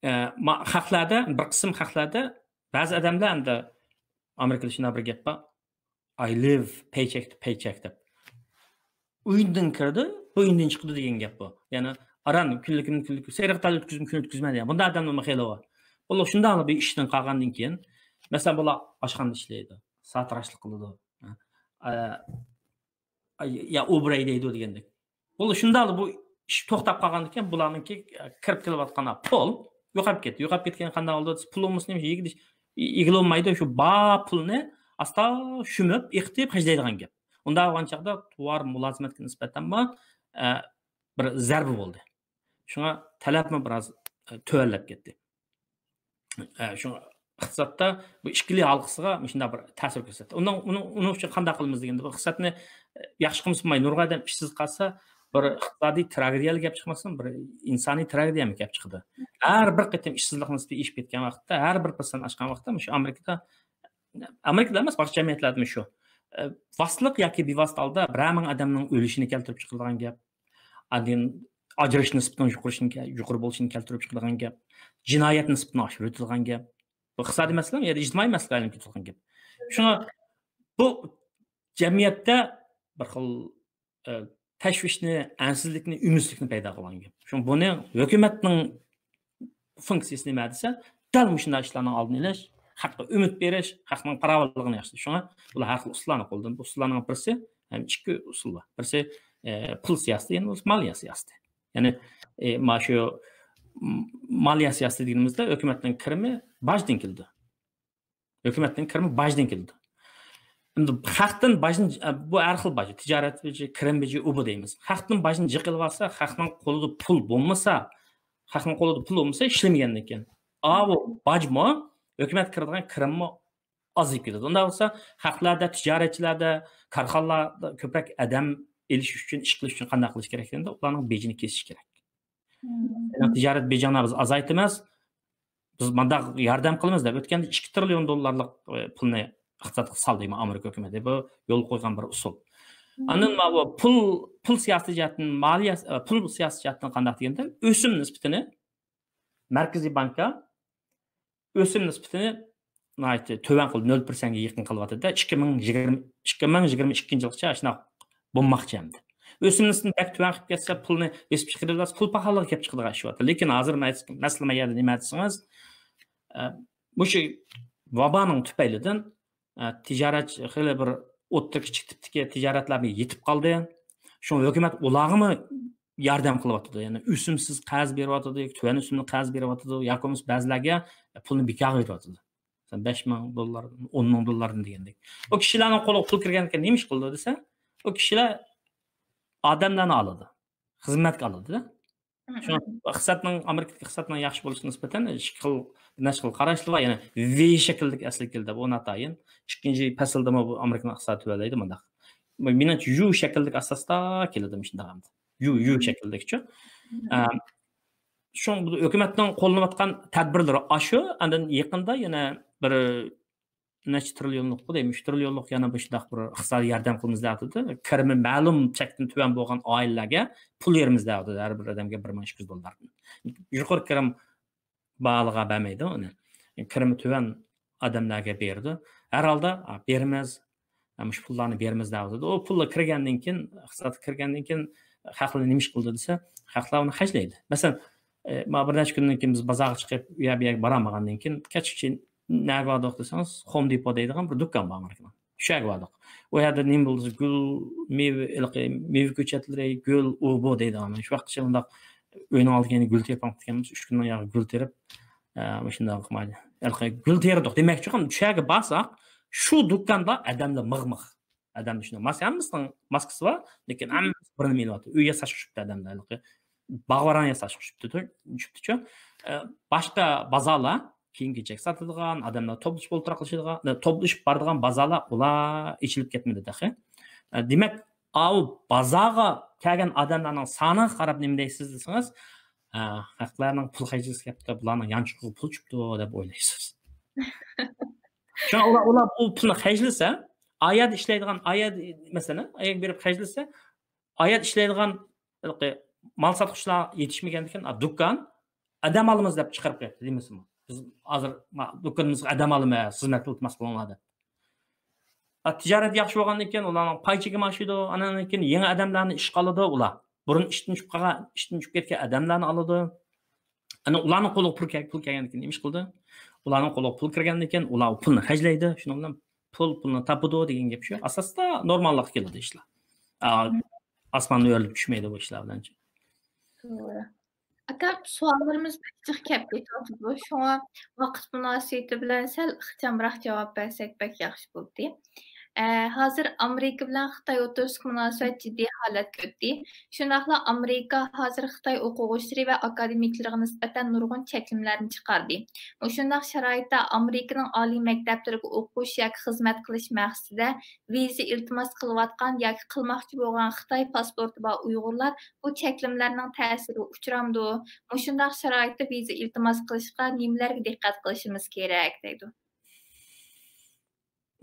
ئە، ما-، خەقلەردە، بىر قىسىم خەقلەردە بەزى ئادەملەر ئەمدى ئامېرىكىدا شۇنداق بىر گەپ بار. I live paycheck to paycheck دەپ. ئۆيدىن كىرىدۇ، ئۆيدىن چىقىدۇ دېگەن گەپ بۇ. يەنى ئاران كۈنلۈكۈمنى كۈنلۈك، سېرىق تال ئۆتكۈزدۈم، كۈن ئۆتكۈزمەن دېگەن. بۇنداق ئادەملەرمۇ خېلى بار. بۇلار شۇنداقلا بىر ئىشتىن قالغاندىن كېيىن، مەسىلەن، بۇلار ئاشخانىدا ئىشلەيدۇ، ساتىراشلىق قىلىدۇ. ئە، يا ئۇبېر ھەيدەيدۇ دېگەندەك. بۇ شۇنداقلا بۇ ئىش توختاپ قالغاندىكىن، بۇلارنىڭكى كىرىپ كېلىۋاتقان پۇل يوقاپ كەتتى. يوقاپ كەتكەن قانداق بولدى دېسە، پۇل بولمىسا نېمە، يېگىلى-، يېگىلى بولمايدۇ. شۇ بار پۇلنى ئاستا شۈمۈپ، ئېقىتىپ خەجلەيدىغان گەپ. ئۇنداق بولغان چاغدا تۇۋار مۇلازىمەتكە نىسبەتەن بار، ئە، بىر زەربە بولدى. شۇڭا تەلەپمۇ بىراز، ئە، تۆۋەنلەپ كەتتى. ئە، شۇڭا ئىقتىسادتا بۇ ئىككىلى ھالقىسىغا مۇشۇنداق بىر تەسىر كۆرسەتتى. ئۇنىڭ، ئۇنىڭ، ئۇنىڭ ئۈچۈن قانداق قىلىمىز دېگەندە، بۇ ئىقتىسادنى، ئە، ياخشى قىلمىسا بولمايدۇ. نۇرغۇن ئادەم ئىشسىز قالسا، بىر ئىقتىسادىي تراگېدىيەلا گەپ چىقماسمۇ، بىر ئىنسانىي تراگېدىيەمۇ گەپ چىقىدۇ. ھەر بىر قېتىم ئىشسىزلىق نىسبىتى ئېشىپ كەتكەن ۋاقىتتا، ھەر بىر پىرسەنت ئاشقان ۋاقىتتا، مۇشۇ ئامېرىكىدا، ئامېرىكىدا ئەمەس، باشقا جەمئىيەتلەردىمۇ شۇ. ئە، ۋاسىتىلىق ياكى بىۋاسىتە ھالدا بىرەر مىڭ ئادەمنىڭ ئۆلۈشىنى كەلتۈرۈپ چىقىرىدىغان گەپ. ئاندىن ئاجرىشىش نىسبىتىنىڭ يۇقىرى، يۇقىرى بولۇشىنى كەلتۈرۈپ چىقىدىغان گەپ. جىنايەت نىسبىتىنى ئاشۇرۇۋېتىدىغان گەپ. بۇ ئىقتىسادىي مەسىلە، يەنى ئىجتىمائىي مەسىلىگە ئايلىنىپ كېتىدىغان گەپ. شۇڭا بۇ جەمئىيەتتە بىر خىل، ئە، تەشۋىشنى، ئەنسىزلىكنى، ئۈمىدسىزلىكنى پەيدا قىلغان گەپ. شۇڭا بۇنى ھۆكۈمەتنىڭ فۇنكسىيىسى نېمە دېسە، دەل مۇشۇنداق ئىشلارنىڭ ئالدىنى ئېلىش، خەققە ئۈمىد بېرىش، خەقنىڭ پاراۋانلىقىنى ياخشىلاش. شۇڭا بۇلار ھەر خىل ئۇسۇللارنى قوللىدى. بۇ ئۇسۇللارنىڭ بىرسى، ھەم ئىككى ئۇسۇل بار. بىرسى، ئە، پۇل سىياسىتى، يەنە بولمىسا مالىيە سىياسىتى. يەنى، ئە، ما شۇ، م-، مالىيە سىياسىتى دېگىنىمىزدە ھۆكۈمەتنىڭ كىرىمى باجدىن كېلىدۇ. ھۆكۈمەتنىڭ كىرىمى باجدىن كېلىدۇ. ئەمدى خەقتىن باجنى، بۇ ھەر خىل باج، تىجارەت باجى، كىرىم باجى، ئۇ بۇ دەيمىز. خەقتىن باجنى جىق ئېلىۋالسا، خەقنىڭ قولىدا پۇل بولمىسا، خەقنىڭ قولىدا پۇل بولمىسا، ئىشلىمىگەندىن كېيىن، ئاۋۇ باجمۇ، ھۆكۈمەتكە كىرىدىغان كىرىممۇ ئازىيىپ كېتىدۇ. ئۇنداق بولسا، خەقلەردە، تىجارەتچىلەردە، كارخانىلاردا كۆپرەك ئادەم ئېلىش ئۈچۈن، ئىش قىلىش ئۈچۈن قانداق قىلىش كېرەك دېگەندە، ئۇلارنىڭ بېجىنى كېسىش كېرەك. سېنىڭ تىجارەت بېجىڭنى بىز ئازايتىمىز، بىز مانداق ياردەم قىلىمىز دەپ ئۆتكەندە ئىككى تىرىليون دوللارلىق، ئە، پۇلنى ئىقتىسادقا سالدى ئامېرىكا ھۆكۈمىتى. بۇ يولغا قويغان بىر ئۇسۇل. ئاندىن ماۋۇ پۇل، پۇل سىياسىي جەھەتتىن، مالىيە، پۇل سىياسىي جەھەتتىن قانداق دېگەندە، ئۆسۈم نىسبىتىنى مەركىزىي بانكا ئۆسۈم نىسبىتىنى ناھايىتى تۆۋەن قىلىپ، نۆل پىرسەنتكە يېقىن قىلىۋاتىدۇ. ئىككى مىڭ يىگىرمە، ئىككى مىڭ يىگىرمە ئىككىنچى يىلغىچە ئاشۇنداق بولماقچى ئەمدى. ئۆسۈم نىسبىتىنى بەك تۆۋەن قىلىپ كەتسە، پۇلنى بېسىپ چىقىرىۋاتسا، پۇل پاھالىلىقى كېلىپ چىقىدىغان ئىش بار. لېكىن ھازىر مەس-، مەسىلە ما يەردە نېمە دېسىڭىز، ئە، مۇشۇ ۋابانىڭ تۈپەيلىدىن، ئە، تىجارەت خېلى بىر ئوتتۇرا كىچىك تىپتىكى تىجارەتلەرمۇ يېتىپ قالدى. شۇڭا ھۆكۈمەت ئۇلارغىمۇ ياردەم قىلىۋاتىدۇ. يەنى ئۆسۈمسىز قەرز بېرىۋاتىدۇ، تۆۋەن ئۆسۈملۈك قەرز بېرىۋاتىدۇ، ياكى بولمىسا بەزىلەرگە پۇلنى بىكارغا بېرىۋاتىدۇ. مەسىلەن، بەش مىڭ دوللاردىن، ئون مىڭ دوللاردىن دېگەندەك. ئۇ كىشىلەرنىڭ قولىغا پۇل كىرگەندىكىن نېمە ئىش قىلىدۇ دېسە، ئۇ كىشىلەر ئادەملەرنى ئالىدۇ، خىزمەتكە ئالىدۇ-دە. شۇڭا ئىقتىسادنىڭ، ئامېرىكىدىكى ئىقتىسادنىڭ ياخشى بولۇشىغا نىسبەتەن ئىككى خىل، بىر نەچچە خىل قاراشلار بار. يەنى ۋې شەكىلدىكى ئەسلىگە كېلىدۇ، بۇ ناتايىن. ئىككىنچى پەسىلدىمۇ بۇ ئامېرىكىنىڭ ئىقتىسادى تۆۋەنلەيدۇ مۇنداق. مېنىڭچە يۇ شەكىلدىكى ئاساستا كېلىدۇ مۇشۇنداق ئەمدى. يۇ، يۇ شەكىلدىكىچۇ. ئە، شۇڭا بۇ ھۆكۈمەتنىڭ قوللىنىۋاتقان تەدبىرلىرى ئاشۇ. ئاندىن يېقىندا يەنە بىر نەچچە تىرىليونلۇق، دەيمەن، ئۈچ تىرىليونلۇق يەنە مۇشۇنداق بىر ئىقتىسادىي ياردەم قىلىمىز دەۋاتىدۇ. كىرىمى مەلۇم چەكتىن تۆۋەن بولغان ئائىلىلەرگە پۇل بېرىمىز دەۋاتىدۇ. ھەر بىر ئادەمگە بىر مىڭ ئىككى يۈز دوللاردىن. يۇقىرى كىرىم باھالىغا بەرمەيدۇ ئۇنى. كىرىمى تۆۋەن ئادەملەرگە بېرىدۇ. ھەر ھالدا، ئا، بېرىمىز، ئا، مۇشۇ پۇللارنى بېرىمىز دەۋاتىدۇ. ئۇ پۇللار كىرگەندىن كېيىن، ئىقتىسادقا كىرگەندىن كېيىن خەقلەر نېمە ئىش قىلىدۇ دېسە، خەقلەر ئۇنى خەجلەيدۇ. مەسىلەن، ئە، مانا بىر نەچچە كۈندىن كېيىن بىز بازارغا چىقىپ، ئۇ يەر بۇ يەرگە بارالمىغاندىن كېيىن، كەچكىچە نەگە باردۇق دېسىڭىز، خوم دېپو دەيدىغان بىر دۇكان بار ئامېرىكىنىڭ. شۇ يەرگە باردۇق. ئۇ يەردە نېمە بولدى؟ گۈل، مېۋە، ھېلىقى مېۋە كۆچەتلىرى، گۈل، ئۇ، بۇ دەيدىغان. شۇ ۋاقىتقىچە مۇنداق ئۆينىڭ ئالدىغا يەنە گۈل تېرىپ ماڭىپتىكەنمىز. ئۈچ كۈننىڭ ياغى گۈل تېرىپ، ئە، مۇشۇنداق قىلمايدۇ. ھېلىقى گۈل تېرىدۇق دېمەكچى، شۇ يەرگە بارساق، شۇ دۇكاندا ئادەملەر مىغ-مىغ. ئادەمدە شۇنداق ماس-، ھەممىسىنىڭ ماسكىسى بار، لېكىن ھەممىسى بىرنېمە ئېلىۋاتىدۇ. ئۆي ياساشقا چۈشۈپتۇ ئادەملەر، ھېلىقى باغۋەن ياساشقا چۈشۈپتۇ، چۈشۈپتىچۇ. ئە، باشقا بازارلار، كىيىم-كېچەك ساتىدىغان، ئادەملەر توپلىشىپ ئولتۇراقلىشىدىغان، توپلىشىپ بارىدىغان بازارلار، ئۇلار ئېچىلىپ كەتمىدى تېخى. ئە، دېمەك، ئاۋۇ بازارغا كەلگەن ئادەملەرنىڭ سانىغا قاراپ نېمە دەيسىز دېسىڭىز، ئە، خەقلەرنىڭ پۇل خەجلىسى كەپتۇ، بۇلارنىڭ يانچۇقىغا پۇل چۈشۈپتۇ دەپ ئويلايسىز. شۇڭا ئۇلار، ئۇلار بۇ پۇلنى خەجلىسە، ئايەردە ئىشلەيدىغان، ئايەردە، مەسىلەن، ئايەرگە بېرىپ خەجلىسە، ئايەردە ئىشلەيدىغان ھېلىقى مال ساتقۇچىلار يېتىشمىگەندىكىن، ئا، دۇكان ئادەم ئالىمىز دەپ چىقىرىپ قويۇپتۇ دېمىسىمۇ. بىز ھازىر ما-، دۇكىنىمىزغا ئادەم ئالىمىز، خىزمەتكە ئىلتىماس قىلىڭلار دەپ. ئا، تىجارەت ياخشى بولغاندىن كېيىن ئۇلارنىڭ پاي چېكىمى ئاشىدۇ، ئاندىن كېيىن يېڭى ئادەملەرنى ئىشقا ئالىدۇ ئۇلار. بۇرۇن ئىشتىن چۈشۈپ قالغان، ئىشتىن چۈشۈپ كەتكەن ئادەملەرنى ئالىدۇ. ئەنە ئۇلارنىڭ قولىغا پۇل كەل-، پۇل كەلگەندىن كېيىن نېمە ئىش قىلىدۇ؟ ئۇلارنىڭ قولىغا پۇل كىرگەندىن كېيىن ئۇلار پۇلنى خەجلەيدۇ. شۇنىڭ بىلەن پۇل پۇلنى تاپىدۇ دېگەن گەپ شۇ. ئاساستا نورماللىققا كېلىدۇ ئىشلار. ئا، ئاسماندا ئۆرۈلۈپ چۈشمەيدۇ بۇ ئىشلار بىلەنچە. توغرا. ئاكا، سوئاللىرىمىز بەك جىق كەپ كېتىۋاتىدۇ. شۇڭا ۋاقىت مۇناسىۋىتى بىلەن سەل ئىخچامراق جاۋاب بەرسەك بەك ياخشى بولدى. ئە، ھازىر ئامېرىكا بىلەن خىتاي ئوتتۇرىسىدىكى مۇناسىۋەت جىددىي ھالەتكە ئۆتتى. شۇنداقلا ئامېرىكا ھازىر خىتاي ئوقۇغۇچىلىرى ۋە ئاكادېمىكلىرىغا نىسبەتەن نۇرغۇن چەكلىمىلەرنى چىقاردى. مۇشۇنداق شارائىتتا ئامېرىكىنىڭ ئالىي مەكتەپلىرىگە ئوقۇش ياكى خىزمەت قىلىش مەقسىتىدە ۋىزا ئىلتىماس قىلىۋاتقان ياكى قىلماقچى بولغان خىتاي پاسپورتى بار ئۇيغۇرلار بۇ چەكلىمىلەرنىڭ تەسىرىگە ئۇچرامدۇ؟ مۇشۇنداق شارائىتتا ۋىزا ئىلتىماس قىلىشقا نېمىلەرگە دىققەت قىلىشىمىز كېرەك دەيدۇ.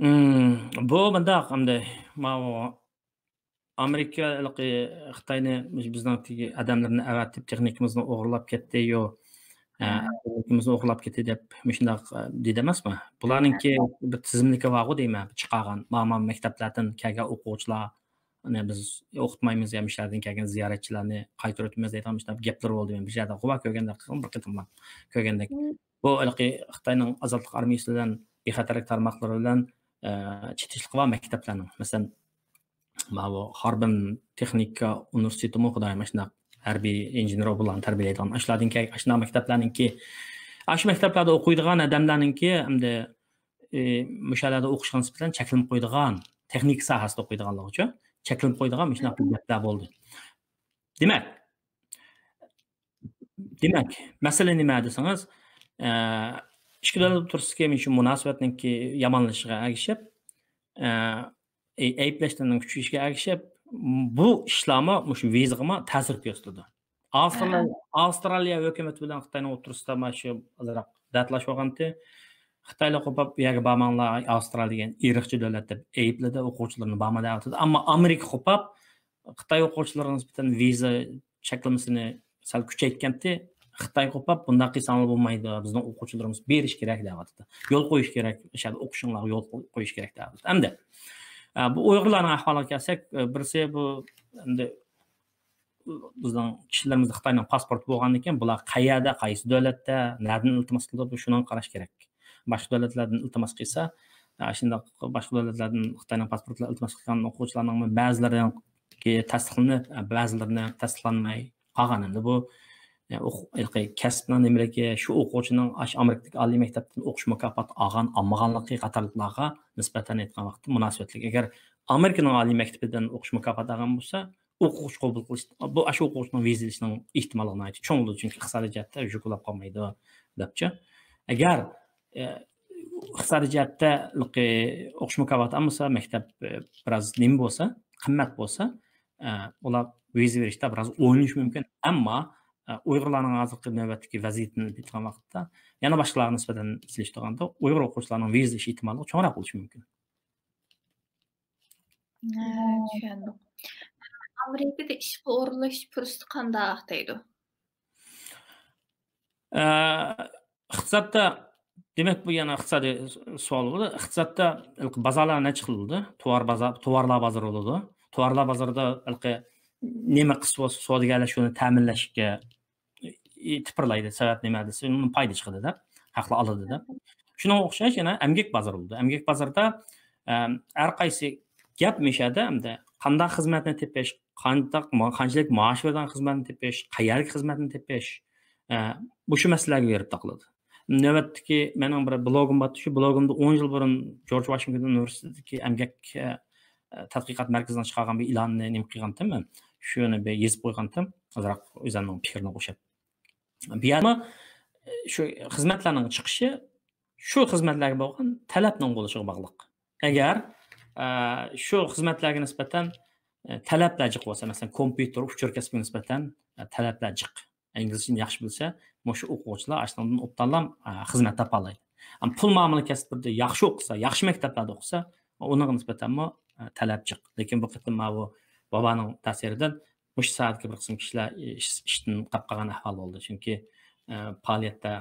ئىم، بۇ مۇنداق، ئەمدى ماۋۇ ئامېرىكا ھېلىقى خىتاينى بىزنىڭ تېگى ئادەملىرىنى ئەۋەتىپ، تېخنىكىمىزنى ئوغرىلاپ كەتتى، يو، ئە، مۇلكىمىزنى ئوغرىلاپ كېتى دەپ مۇشۇنداق، ئە، دېدى ئەمەسمۇ؟ بۇلارنىڭكى بىر تىزىملىكى بارغۇ دەيمەن، چىقارغان. ماما مەكتەپلەردىن كەلگەن ئوقۇغۇچىلارنى بىز ئوقۇتمايمىز يا مۇشۇ يەردىن كەلگەن زىيارەتچىلەرنى قايتۇرۇۋېتىمىز دەيدىغان مۇشۇنداق گەپلەر بولدى. مەن بىر يەردە غۇۋا كۆرگەندەك قىلغان، بىر قېتىملا كۆرگەندەك. بۇ ھېلىقى خىتاينىڭ ئازادلىق ئارمىيىسى بىلەن بىخەتەرلىك تارماقلىرى بىلەن، ئە، چېتىشلىقى بار مەكتەپلەرنىڭ. مەسىلەن، ماۋۇ خاربىن تېخنىكا ئۇنىۋېرسىتېتىمۇ خۇدايىم ئاشۇنداق ھەربىي ئىنژېنېر بۇلارنى تەربىيەلەيدىغان ئاشۇلاردىن كەل-، ئاشۇنداق مەكتەپلەرنىڭكى، ئاشۇ مەكتەپلەردە ئوقۇيدىغان ئادەملەرنىڭكى ئەمدى، ئى، مۇشۇ يەرلەردە ئوقۇشقا نىسبەتەن چەكلىنىپ قويىدىغان، تېخنىكا ساھەسىدە ئوقۇيدىغانلىقى ئۈچۈن چەكلىنىپ قويىدىغان مۇشۇنداق بىر گەپلەر بولدى. دېمەك، دېمەك، مەسىلە نېمە دېسىڭىز، ئە، ئىككى دۆلەت ئوتتۇرىسىدىكى مۇشۇ مۇناسىۋەتنىڭكى يامانلىشىشىغا ئەگىشىپ، ئە، ئەي-، ئەيىبلەشلەرنىڭ كۈچىيىشىگە ئەگىشىپ، بۇ ئىشلارمۇ مۇشۇ ۋىزىغىمۇ تەسىر كۆرسىتىدۇ. ئاۋسترالىيە، ئاۋسترالىيە ھۆكۈمىتى بىلەن خىتاينىڭ ئوتتۇرىسىدا مانا شۇ ئازراق دەتلاش بولغانتى. خىتايلار قوپاپ، «بۇ يەرگە بارماڭلار، ئاۋسترالىيە دېگەن ئىرقچى دۆلەت» دەپ ئەيىبلىدى، ئوقۇغۇچىلىرىنى بارما دەۋاتىدۇ. ئەمما ئامېرىكا قوپاپ، خىتاي ئوقۇغۇچىلىرىغا نىسبەتەن ۋىزا چەكلىمىسىنى سەل كۈچەيتكەنتى. خىتاي قوپاپ، «بۇنداق قىلساڭلار بولمايدۇ، بىزنىڭ ئوقۇغۇچىلىرىمىز بېرىش كېرەك» دەۋاتىدۇ. «يول قويۇش كېرەك، ئاشۇ يەردە ئوقۇشۇڭلارغا يول قوي-، قويۇش كېرەك» دەۋاتىدۇ. ئەمدى، ئە، بۇ ئۇيغۇرلارنىڭ ئەھۋالىغا كەلسەك، ئە، بىرسى بۇ ئەمدى بىزنىڭ كىشىلىرىمىزدە خىتاينىڭ پاسپورتى بولغاندىكىن، بۇلار قەيەردە، قايسى دۆلەتتە، نەدىن ئىلتىماس قىلىدۇ، شۇنىڭغا قاراش كېرەك. باشقا دۆلەتلەردىن ئىلتىماس قىلسا، ئاشۇنداق باشقا دۆلەتلەردىن خىتاينىڭ پاسپورتىغا ئىلتىماس قىلغان ئوقۇغۇچىلارنىڭ بەزىلىرىنىڭكى تەستىقلىنىپ، بەزىلىرىنىڭ تەستىقلانماي قالغان. ئەمدى بۇ، ئوقۇ-، ھېلىقى كەسىپنىڭ نېمىلىكى، شۇ ئوقۇغۇچىنىڭ ئاشۇ ئامېرىكىدىكى ئالىي مەكتەپتىن ئوقۇش مۇكاپاتى ئالغان، ئالمىغانلىقى قاتارلىقلارغا نىسبەتەن ئېيتقان ۋاقىتتا مۇناسىۋەتلىك. ئەگەر ئامېرىكىنىڭ ئالىي مەكتىپىدىن ئوقۇش مۇكاپاتى ئالغان بولسا، ئوقۇغۇچى قوبۇل قىلىش، بۇ ئاشۇ ئوقۇغۇچىنىڭ ۋىزا ئېلىشىنىڭ ئېھتىماللىقى ناھايىتى چوڭ بولىدۇ، چۈنكى ئىقتىسادىي جەھەتتە يۈكلەپ قالمايدۇ، دەپچۇ. ئەگەر، ئە، ئىقتىسادىي جەھەتتە ئوقۇش مۇكاپاتى ئالمىسا، مەكتەپ، ئە، بىراز نېمە بولسا، قىممەت بولسا، ئە، ئۇلار ۋىزا بېرىشتە بىراز ئويلىنىشى مۇمكىن. ئەمما، ئە، ئۇيغۇرلارنىڭ ھازىرقى نۆۋەتتىكى ۋەزىيىتىنى ئېيتقان ۋاقىتتا، يەنە باشقىلارغا نىسبەتەن سېلىشتۇرغاندا، ئۇيغۇر ئوقۇغۇچىلارنىڭ ۋىزا ئېلىش ئېھتىماللىقى چوڭراق بولۇشى مۇمكىن. ھە، چۈشەندۇق. ئامېرىكىدا ئىشقا ئورۇنلىشىش پۇرسىتى قانداق دەيدۇ؟ ئە، ئىقتىسادتا، دېمەك، بۇ يەنە ئىقتىسادىي سوئال بولدى. ئىقتىسادتا ھېلىقى بازارلار نەچچە خىل بولىدۇ؟ تاۋار بازار، تاۋارلار بازىرى بولىدۇ. تاۋارلار بازىرىدا ھېلىقى نېمە قىلسا بولسا، سودىگەرلەر شۇنى تەمىنلەشكە تىپىرلايدۇ. سەۋەب نېمە دېسە، ئۇنىڭ پايدا چىقىدۇ دەپ، ھەقلا ئالىدۇ دەپ. شۇنىڭغا ئوخشاش يەنە ئەمگەك بازىرى بولىدۇ. ئەمگەك بازىرىدا، ئەم، ھەر قايسى گەپ مۇشۇ يەردە ئەمدى قانداق خىزمەتنى تېپىش، قانداق ما-، قانچىلىك مائاش بېرىدىغان خىزمەتنى تېپىش، قەيەردىكى خىزمەتنى تېپىش، ئە، مۇشۇ مەسىلىلەرگە بېرىپ تاقىلىدۇ. نۆۋەتتىكى مېنىڭ بىر بلوگۇم بار، شۇ بلوگۇمدا ئون يىل بۇرۇن جورج ۋاشىنگتون ئۇنىۋېرسىتېتىدىكى ئەمگەك، ئە، تەتقىقات مەركىزىنىڭ چىقارغان بىر ئېلانىنى نېمە قىلغانتىم مەن. شۇنى بىر يېزىپ قويغانتىم. ئازراق ئۆزۈمنىڭ پىكرىنى قوشۇپ. بۇ يەرمۇ، ئە، شۇ خىزمەتلەرنىڭ چىقىشى شۇ خىزمەتلەرگە بولغان تەلەپنىڭ بولۇشىغا باغلىق. ئەگەر، ئە، شۇ خىزمەتلەرگە نىسبەتەن، ئە، تەلەپلەر جىق بولسا، مەسىلەن، كومپيۇتېر، ئۇچۇر كەسپىگە نىسبەتەن، ئە، تەلەپلەر جىق. ئىنگلىزچىنى ياخشى بىلسە، مۇشۇ ئوقۇغۇچىلار ئاشۇنىڭدىن ئوبدانلا، ئە، خىزمەت تاپالايدۇ. ئەمما پۇل مۇئامىلە كەسىپلىرىدە ياخشى ئوقۇسا، ياخشى مەكتەپلەردە ئوقۇسا، ئۇنىڭغا نىسبەتەنمۇ، ئە، تەلەپ جىق. لېكىن بۇ قېتىم ماۋۇ ۋابانىڭ تەسىرىدىن مۇشۇ ساھەدىكى بىر قىسىم كىشىلەر ئىش-، ئىشتىن قاپ قالغان ئەھۋال بولدى. چۈنكى، ئە، پائالىيەتتە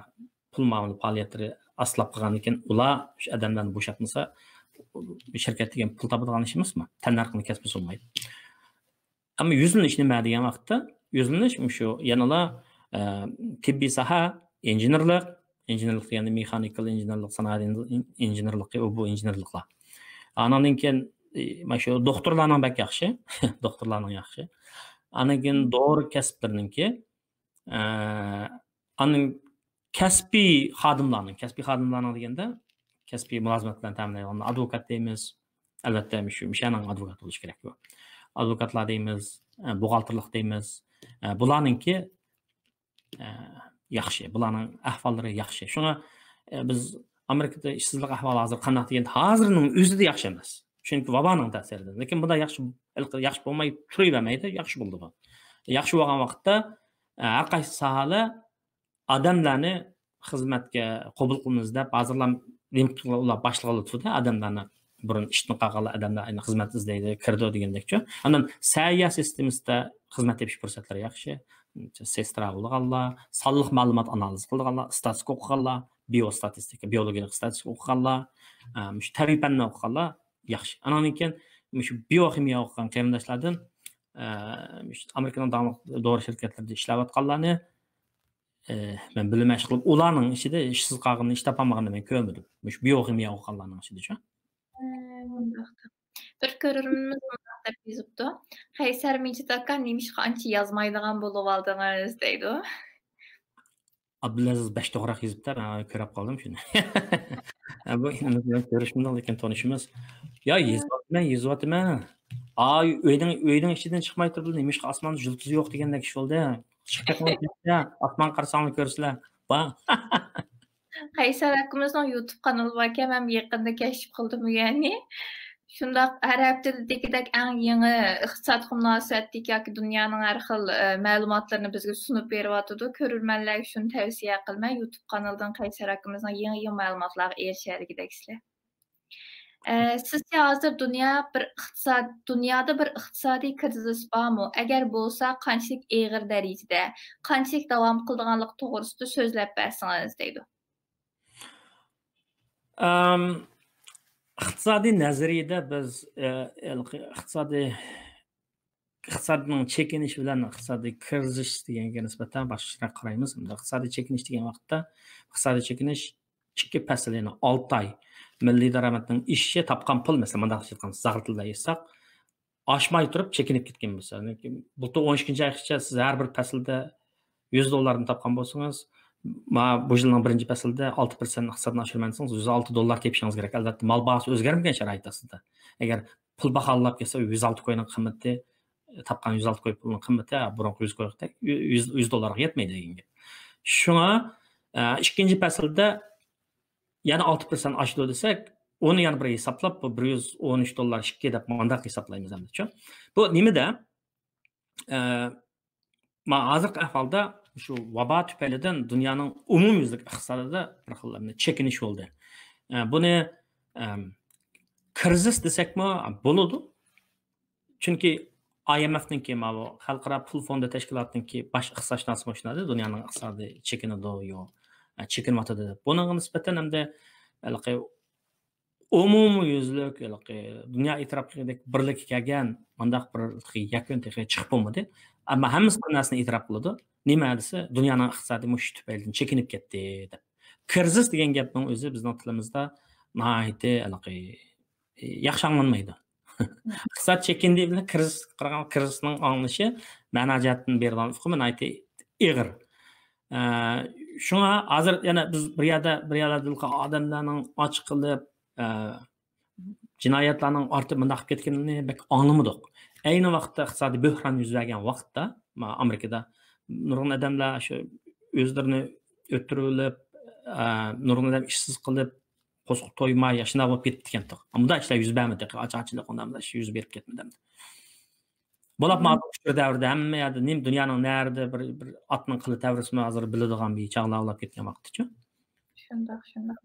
پۇل مۇئامىلە پائالىيەتلىرى ئاستىلاپ قالغاندىكىن، ئۇلار شۇ ئادەملەرنى بوشاتمىسا، شىركەت دېگەن پۇل تاپىدىغان ئىش ئەمەسمۇ؟ تەننەرخنى كەسمىسە بولمايدۇ. ئەمما يۈزلىنىش نېمە دېگەن ۋاقىتتا، يۈزلىنىش مۇشۇ يەنىلا، ئە، تېببىي ساھە، ئىنژېنېرلىق، ئىنژېنېرلىق دېگەندە مېخانىكال ئىنژېنېرلىق، سانائەت ئىن-، ئىنژېنېرلىقى، ئۇ بۇ ئىنژېنېرلىقلار. ئانىڭدىن كېيىن، ئى، مانا شۇ دوختۇرلارنىڭ بەك ياخشى، دوختۇرلارنىڭ ياخشى. ئاندىن كېيىن دورا كەسىپلىرىنىڭكى، ئە، ئاندىن كەسپىي خادىملارنىڭ، كەسپىي خادىملارنىڭ دېگەندە، كەسپىي مۇلازىمەت بىلەن تەمىنلەيدىغان ئادۋوكات دەيمىز. ئەلۋەتتە، مۇشۇ، مۇشۇنىڭ ئادۋوكاتى بولۇش كېرەك بۇ. ئادۋوكاتلار دەيمىز، ئە، بوغالتىرلىق دەيمىز. ئە، بۇلارنىڭكى، ئە، ياخشى. بۇلارنىڭ ئەھۋاللىرى ياخشى. شۇڭا، ئە، بىز ئامېرىكىدا ئىشسىزلىق ئەھۋالى ھازىر قانداق دېگەندە، ھازىرنىڭ ئۆزىدە ياخشى ئەمەس. چۈنكى ۋابانىڭ تەسىرىدىن. لېكىن بۇنداق ياخشى، ياخشى بولماي تۇرۇۋەرمەيدۇ، ياخشى بولىدۇ بۇ. ياخشى بولغان ۋاقىتتا، ئە، ھەر قايسى ساھەلەر ئادەملەرنى خىزمەتكە قوبۇل قىلىمىز دەپ، ھازىرلا نېمە قىلغان، ئۇلار باشلىغانلىقى ئادەملەرنى بۇرۇن ئىشتىن قالغانلار ئادەملەر ئەمدى خىزمەت ئىزدەيدۇ، كىرىدۇ دېگەندەكچۇ. ئاندىن سەھىيە سىستېمىسىدا خىزمەت تېپىش پۇرسەتلىرى ياخشى. سېسترا بولغانلار، سانلىق مەلۇمات ئانالىز قىلىدىغانلار، ئىستاتىستىكا ئوقۇغانلار، بىيو ئىستاتىستىكا، بىيولوگىيەلىك ئىستاتىستىكا ئوقۇغانلار، ئە، مۇشۇ تەبىئىي پەننى ئوقۇغانلار ياخشى. ئانىڭدىن كېيىن مۇشۇ بىيوخىمىيە ئوقۇغان قېرىنداشلاردىن، ئە، مۇشۇ ئامېرىكىنىڭ داڭلىق دورا شىركەتلىرىدە ئىشلەۋاتقانلارنى، ئە، مەن بىلىمەن، ئىشقىلىپ، ئۇلارنىڭ ئىچىدە ئىشسىز قالغىنى، ئىش تاپالمىغىنىنى مەن كۆرمىدىم. مۇشۇ بىيوخىمىيە ئوقۇغانلارنىڭ ئىچىدىچۇ. ھە، مۇنداق. بىر كۆرۈرمىنىمىز مۇنداق دەپ يېزىپتۇ: «قەيسەر مىجىت ئاكا نېمىشقا ئانچە يازمايدىغان بولۇۋالدىڭىز؟» دەيدۇ. ئابدۇلئەزىز بەش توغراق يېزىپتۇ، مەن كۆرۈپ قالدىم شۇنى. ھە، بۇ ئىنىمىز بىلەن كۆرۈشمىدۇق، لېكىن تونۇشىمىز. يا، يېزىۋاتىمەن، يېزىۋاتىمەن. ئاي، ئۆينىڭ، ئۆينىڭ ئىچىدىن چىقماي تۇرۇپ، نېمىشقا ئاسماندا يۇلتۇز يوق دېگەندەك ئىش بولدى. چىقىپ كەتمەي، ئاسمان قارىساڭلار كۆرىسىلەر. بار. قەيسەر ئاكىمىزنىڭ يۇتۇب قانىلى باركەن، مەن يېقىندا كەشىپ قىلدىم يەنى. شۇنداق، ھەر ھەپتىدىكىدەك ئەڭ يېڭى ئىقتىسادقا مۇناسىۋەتلىك ياكى دۇنيانىڭ ھەر خىل، ئە، مەلۇماتلىرىنى بىزگە سۇنۇپ بېرىۋاتىدۇ. كۆرۈرمەنلەرگە شۇنى تەۋسىيە قىلىمەن، يۇتۇب قانىلىدىن قەيسەر ئاكىمىزنىڭ يېڭى، يېڭى مەلۇماتلارغا ئېرىشەلىگۈدەكسىلەر. ئە، سىزچە ھازىر دۇنيا بىر ئىقتىساد، دۇنيادا بىر ئىقتىسادىي كىرىزىس بارمۇ؟ ئەگەر بولسا، قانچىلىك ئېغىر دەرىجىدە، قانچىلىك داۋام قىلىدىغانلىقى توغرىسىدا سۆزلەپ بەرسىڭىز دەيدۇ. ئەم، ئىقتىسادىي نەزەرىيەدە بىز، ئە، ھېلىقى ئىقتىسادىي، ئىقتىسادنىڭ چېكىنىشى بىلەن ئىقتىسادىي كىرىزىس دېگەنگە نىسبەتەن باشقىچىراق قارايمىز. ئەمدى ئىقتىسادىي چېكىنىش دېگەن ۋاقىتتا، ئىقتىسادىي چېكىنىش ئىككى پەسىل، يەنى ئالتە ئاي مىللىي دارامەتنىڭ ئېشىشى، تاپقان پۇل، مەسىلەن، مۇنداق ئېيتقان، زاغرا تىلدا ئېيتساق، ئاشماي تۇرۇپ چېكىنىپ كەتكەن بولسا، بۇلتۇر ئون ئىككىنچى ئايغىچە سىز ھەر بىر پەسىلدە يۈز دوللارنى تاپقان بولسىڭىز، ما-، بۇ يىلنىڭ بىرىنچى پەسلىدە ئالتە پىرسەنت ئىقتىسادنى ئاشۇرىمەن دېسىڭىز، يۈز ئالتە دوللار تېپىشىڭىز كېرەك. ئەلۋەتتە، مال باھاسى ئۆزگەرمىگەن شارائىت ئاستىدا. ئەگەر پۇل باھالىنىپ كەتسە، يۈز ئالتە كوينىڭ قىممىتى، تاپقان يۈز ئالتە كوي پۇلنىڭ قىممىتى، بۇرۇنقى يۈز كويدەك، يۈز، يۈز دوللارغا يەتمەيدۇ دېگەن گەپ. شۇڭا، ئە، ئىككىنچى پەسىلدە يەنە ئالتە پىرسەنت ئاشىدۇ دېسەك، ئۇنى يەنە بىر ھېسابلاپ، بۇ بىر يۈز ئون ئۈچ دوللار ئىككى دەپ مۇنداق ھېسابلايمىز ئەمدىچۇ. بۇ نېمىدە؟ ئە، ما-، ھازىرقى ئەھۋالدا شۇ ۋابا تۈپەيلىدىن دۇنيانىڭ ئومۇميۈزلۈك ئىقتىسادىدا بىر خىل چېكىنىش بولدى. ئە، بۇنى، ئەم، كىرىزىس دېسەكمۇ بولىدۇ. چۈنكى ئاي ئېم ئېفنىڭكى، ماۋۇ خەلقئارا پۇل فوندى تەشكىلاتىنىڭكى باش ئىقتىسادشۇناسى مۇشۇنداق دېدى، دۇنيانىڭ ئىقتىسادى چېكىنىدۇ، يو-، ئە، چېكىنىۋاتىدۇ دەپ. بۇنىڭغا نىسبەتەن ئەمدى ھېلىقى ئومۇميۈزلۈك، ھېلىقى دۇنيا ئېتىراپ قىلغۇدەك بىرلىككە كەلگەن مۇنداق بىر يەكۈن تېخى چىقىپ بولمىدى. ئەمما ھەممىسى بىر نەرسىنى ئېتىراپ قىلىدۇ. نېمە دېسە، دۇنيانىڭ ئىقتىسادى مۇشۇ تۈپەيلىدىن چېكىنىپ كەتتى دەپ. كىرىزىس دېگەن گەپنىڭ ئۆزى بىزنىڭ تىلىمىزدا ناھايىتى ھېلىقى، ئى، ياخشى ئاڭلانمايدۇ. ئىقتىساد چېكىندى بىلەن كىرىزىس، قارىغان كىرىزىسنىڭ ئاڭلىنىشى مەنا جەھەتتىن بېرىدىغان ئۇقۇم ناھايىتى ئېغىر. ئە، شۇڭا ھازىر يەنە بىز بىر يەردە، بىر يەرلەردە ئادەملەرنىڭ ئاچ قېلىپ، ئە، جىنايەتلەرنىڭ ئارتىپ مۇنداق كەتكىنىنى بەك ئاڭلىمىدۇق. ئەينى ۋاقىتتا ئىقتىسادىي بۆھران يۈز بەرگەن ۋاقىتتا، ما-، ئامېرىكىدا نۇرغۇن ئادەملەر شۇ ئۆزلىرىنى ئۆلتۈرۈۋېلىپ، ئە، نۇرغۇن ئادەم ئىشسىز قېلىپ، قورسىقى تويماي، ئاشۇنداق بولۇپ كېتىپتىكەنتۇق. مۇنداق ئىشلار يۈز بەرمىدى، ئاچارچىلىق، ئۇنداق ئىش يۈز بېرىپ كەتمىدى ئەمدى. بولۇپمۇ ھازىر ئۇچۇر دەۋرىدە ھەممە يەردە نېمە، دۇنيانىڭ نەرىدە بىر، بىر ئاتنىڭ قىلى تەۋرىسىمۇ ھازىر بىلىدىغان بىر چاغلار بولۇپ كەتكەن ۋاقىتتىچۇ. شۇنداق، شۇنداق.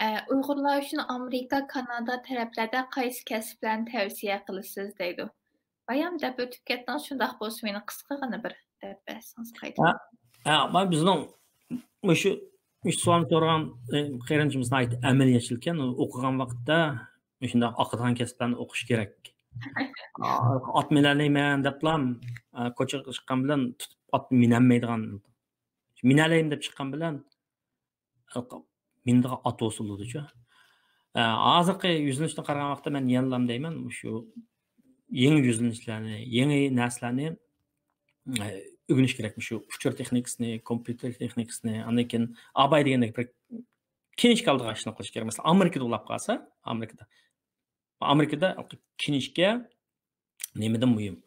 ئە، ئۇيغۇرلار ئۈچۈن ئامېرىكا، كانادا تەرەپلەردە قايسى كەسىپلەرنى تەۋسىيە قىلىسىز دەيدۇ. بايام دەپ ئۆتۈپ كەتتىڭىز، شۇنداق بولسا مېنى قىسقىغىنە بىر دەپ بەرسىڭىز قايتا. ھە، ھە، ما-، بىزنىڭ مۇشۇ، مۇشۇ سوئالنى سورىغان، ئە، قېرىندىشىمىز ناھايىتى ئەمەلىيەتچىلكەن، ئۇ ئوقۇغان ۋاقىتتا مۇشۇنداق ئاقىدىغان كەسىپلەرنى ئوقۇش كېرەك. ئا، ئات مىنەلەيمەن دەپلا، ئا، كوچىغا چىققان بىلەن تۇتۇپ ئات مىنەلمەيدىغان. مىنەلەيمەن دەپ چىققان بىلەن مىنىدىغان ئات ھوسۇللىدىچۇ. ئە، ھازىرقى يۈزلىنىشتىن قارىغان ۋاقىتتا مەن يەنىلا دەيمەن، مۇشۇ يېڭى يۈزلىنىشلەرنى، يېڭى نەرسىلەرنى، ئە، ئۆگىنىش كېرەك. مۇشۇ ئۇچۇر تېخنىكىسىنى، كومپيۇتېر تېخنىكىسىنى، ئاندىن كېيىن ئاباي دېگەندەك بىر كىنىشكا ئالىدىغان ئىشنى قىلىش كېرەك. مەسىلەن، ئامېرىكىدا ئۇلاپ قالسا، ئامېرىكىدا، ئامېرىكىدا كىنىشكا نېمىدىن مۇھىم؟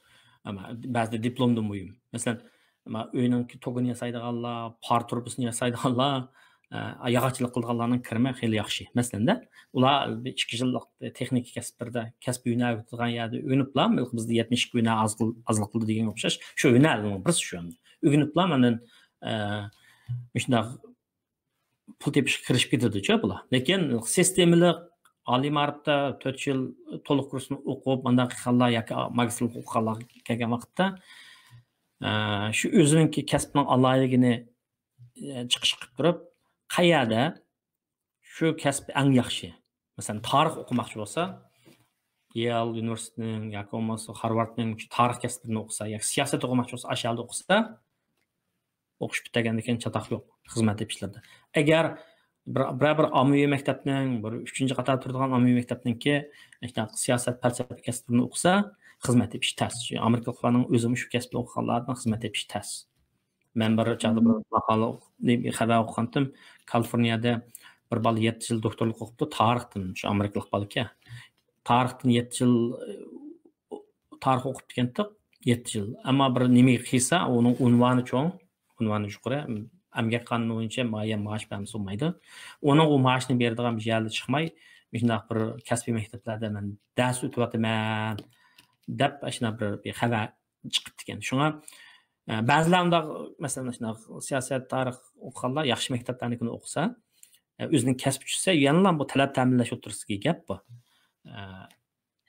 ئەمما بەزىدە دىپلومدىن مۇھىم. مەسىلەن، ئەمما ئۆينىڭ توكىنى ياسايدىغانلار، پار تۇرۇبىسىنى ياسايدىغانلار، ئە، ياغاچچىلىق قىلىدىغانلارنىڭ كىرىمى خېلى ياخشى. مەسىلەندە، ئۇلار بىر ئىككى يىللىق تېخنىكا كەسىپلىرىدە، كەسپىي ھۈنەر ئۆگىتىدىغان يەردە ئۆگىنىپلا، بىزدە يەتمىش ئىككى ھۈنەر ئاز قىل-، ئازلىق قىلدى دېگەنگە ئوخشاش، شۇ ھۈنەرنىڭ بىرسى شۇ. ئۆگىنىپلا، ئاندىن، ئە، مۇشۇنداق پۇل تېپىشقا كىرىشىپ كېتىدۇچۇ بۇلار. لېكىن سىستېمىلىق ئالىي مائارىپتا تۆت يىل تولۇق كۇرسنى ئوقۇپ، ئانداق قىلغانلار ياكى ماگىستىرلىق ئوقۇغانلار كەلگەن ۋاقىتتا، ئە، شۇ ئۆزىنىڭكى كەسپىنىڭ ئالاھىدىلىكىنى، ئە، چىقىش قىلىپ تۇرۇپ، قەيەردە شۇ كەسىپ ئەڭ ياخشى، مەسىلەن، تارىخ ئوقۇماقچى بولسا، يېل ئۇنىۋېرسىتېتىنىڭ ياكى بولمىسا خارۋاردنىڭ شۇ تارىخ كەسىپلىرىنى ئوقۇسا، ياكى سىياسەت ئوقۇماقچى بولسا، ئاشۇ يەردە ئوقۇسا، ئوقۇش پۈتتۈرگەندىن كېيىن چاتاق يوق خىزمەت تېپىشلىرىدا. ئەگەر بىر، بىرەر بىر ئاممىۋى مەكتەپنىڭ، بىر ئۈچىنچى قاتاردا تۇرىدىغان ئاممىۋى مەكتەپنىڭكى شۇنداق سىياسەت، پەلسەپە كەسىپلىرىنى ئوقۇسا، خىزمەت تېپىش تەس. ئامېرىكىلىقلارنىڭ ئۆزىمۇ شۇ كەسىپنى ئوقۇغانلاردىن خىزمەت تېپىش تەس. مەن بىر چاغدا بىر ماقالە ئوقۇپ، خەۋەر ئوقۇغانتىم. كالىفورنىيەدە بىر بالا يەتتە يىل دوكتورلۇق ئوقۇپتۇ، تارىختىن، شۇ ئامېرىكىلىق بالىكەن. تارىختىن يەتتە يىل، ئى، تارىخ ئوقۇپتىكەنتۇق، يەتتە يىل. ئەمما بىر نېمىگە قىيسا، ئۇنىڭ ئۇنۋانى چوڭ، ئۇنۋانى يۇقىرى. ئەمگەك قانۇنى بويىچە مۇئەييەن مائاش بەرمىسە بولمايدۇ. ئۇنىڭ ئۇ مائاشىنى بېرىدىغان بىر يەردە چىقماي، مۇشۇنداق بىر كەسپىي مەكتەپلەردە مەن دەرس ئۆتۈۋاتىمەن دەپ، ئاشۇنداق بىر، بىر خەۋەر چىقىپتىكەن. شۇڭا، ئە، بەزىلەر ئۇنداق، مەسىلەن، شۇنداق سىياسەت، تارىخ ئوقۇغانلار ياخشى مەكتەپلەرنىڭكىنى ئوقۇسا، ئە، ئۆزىنىڭ كەسپى چۈشسە، يەنىلا بۇ تەلەپ تەمىنلەش ئوتتۇرىسىدىكى گەپ بۇ. ئە،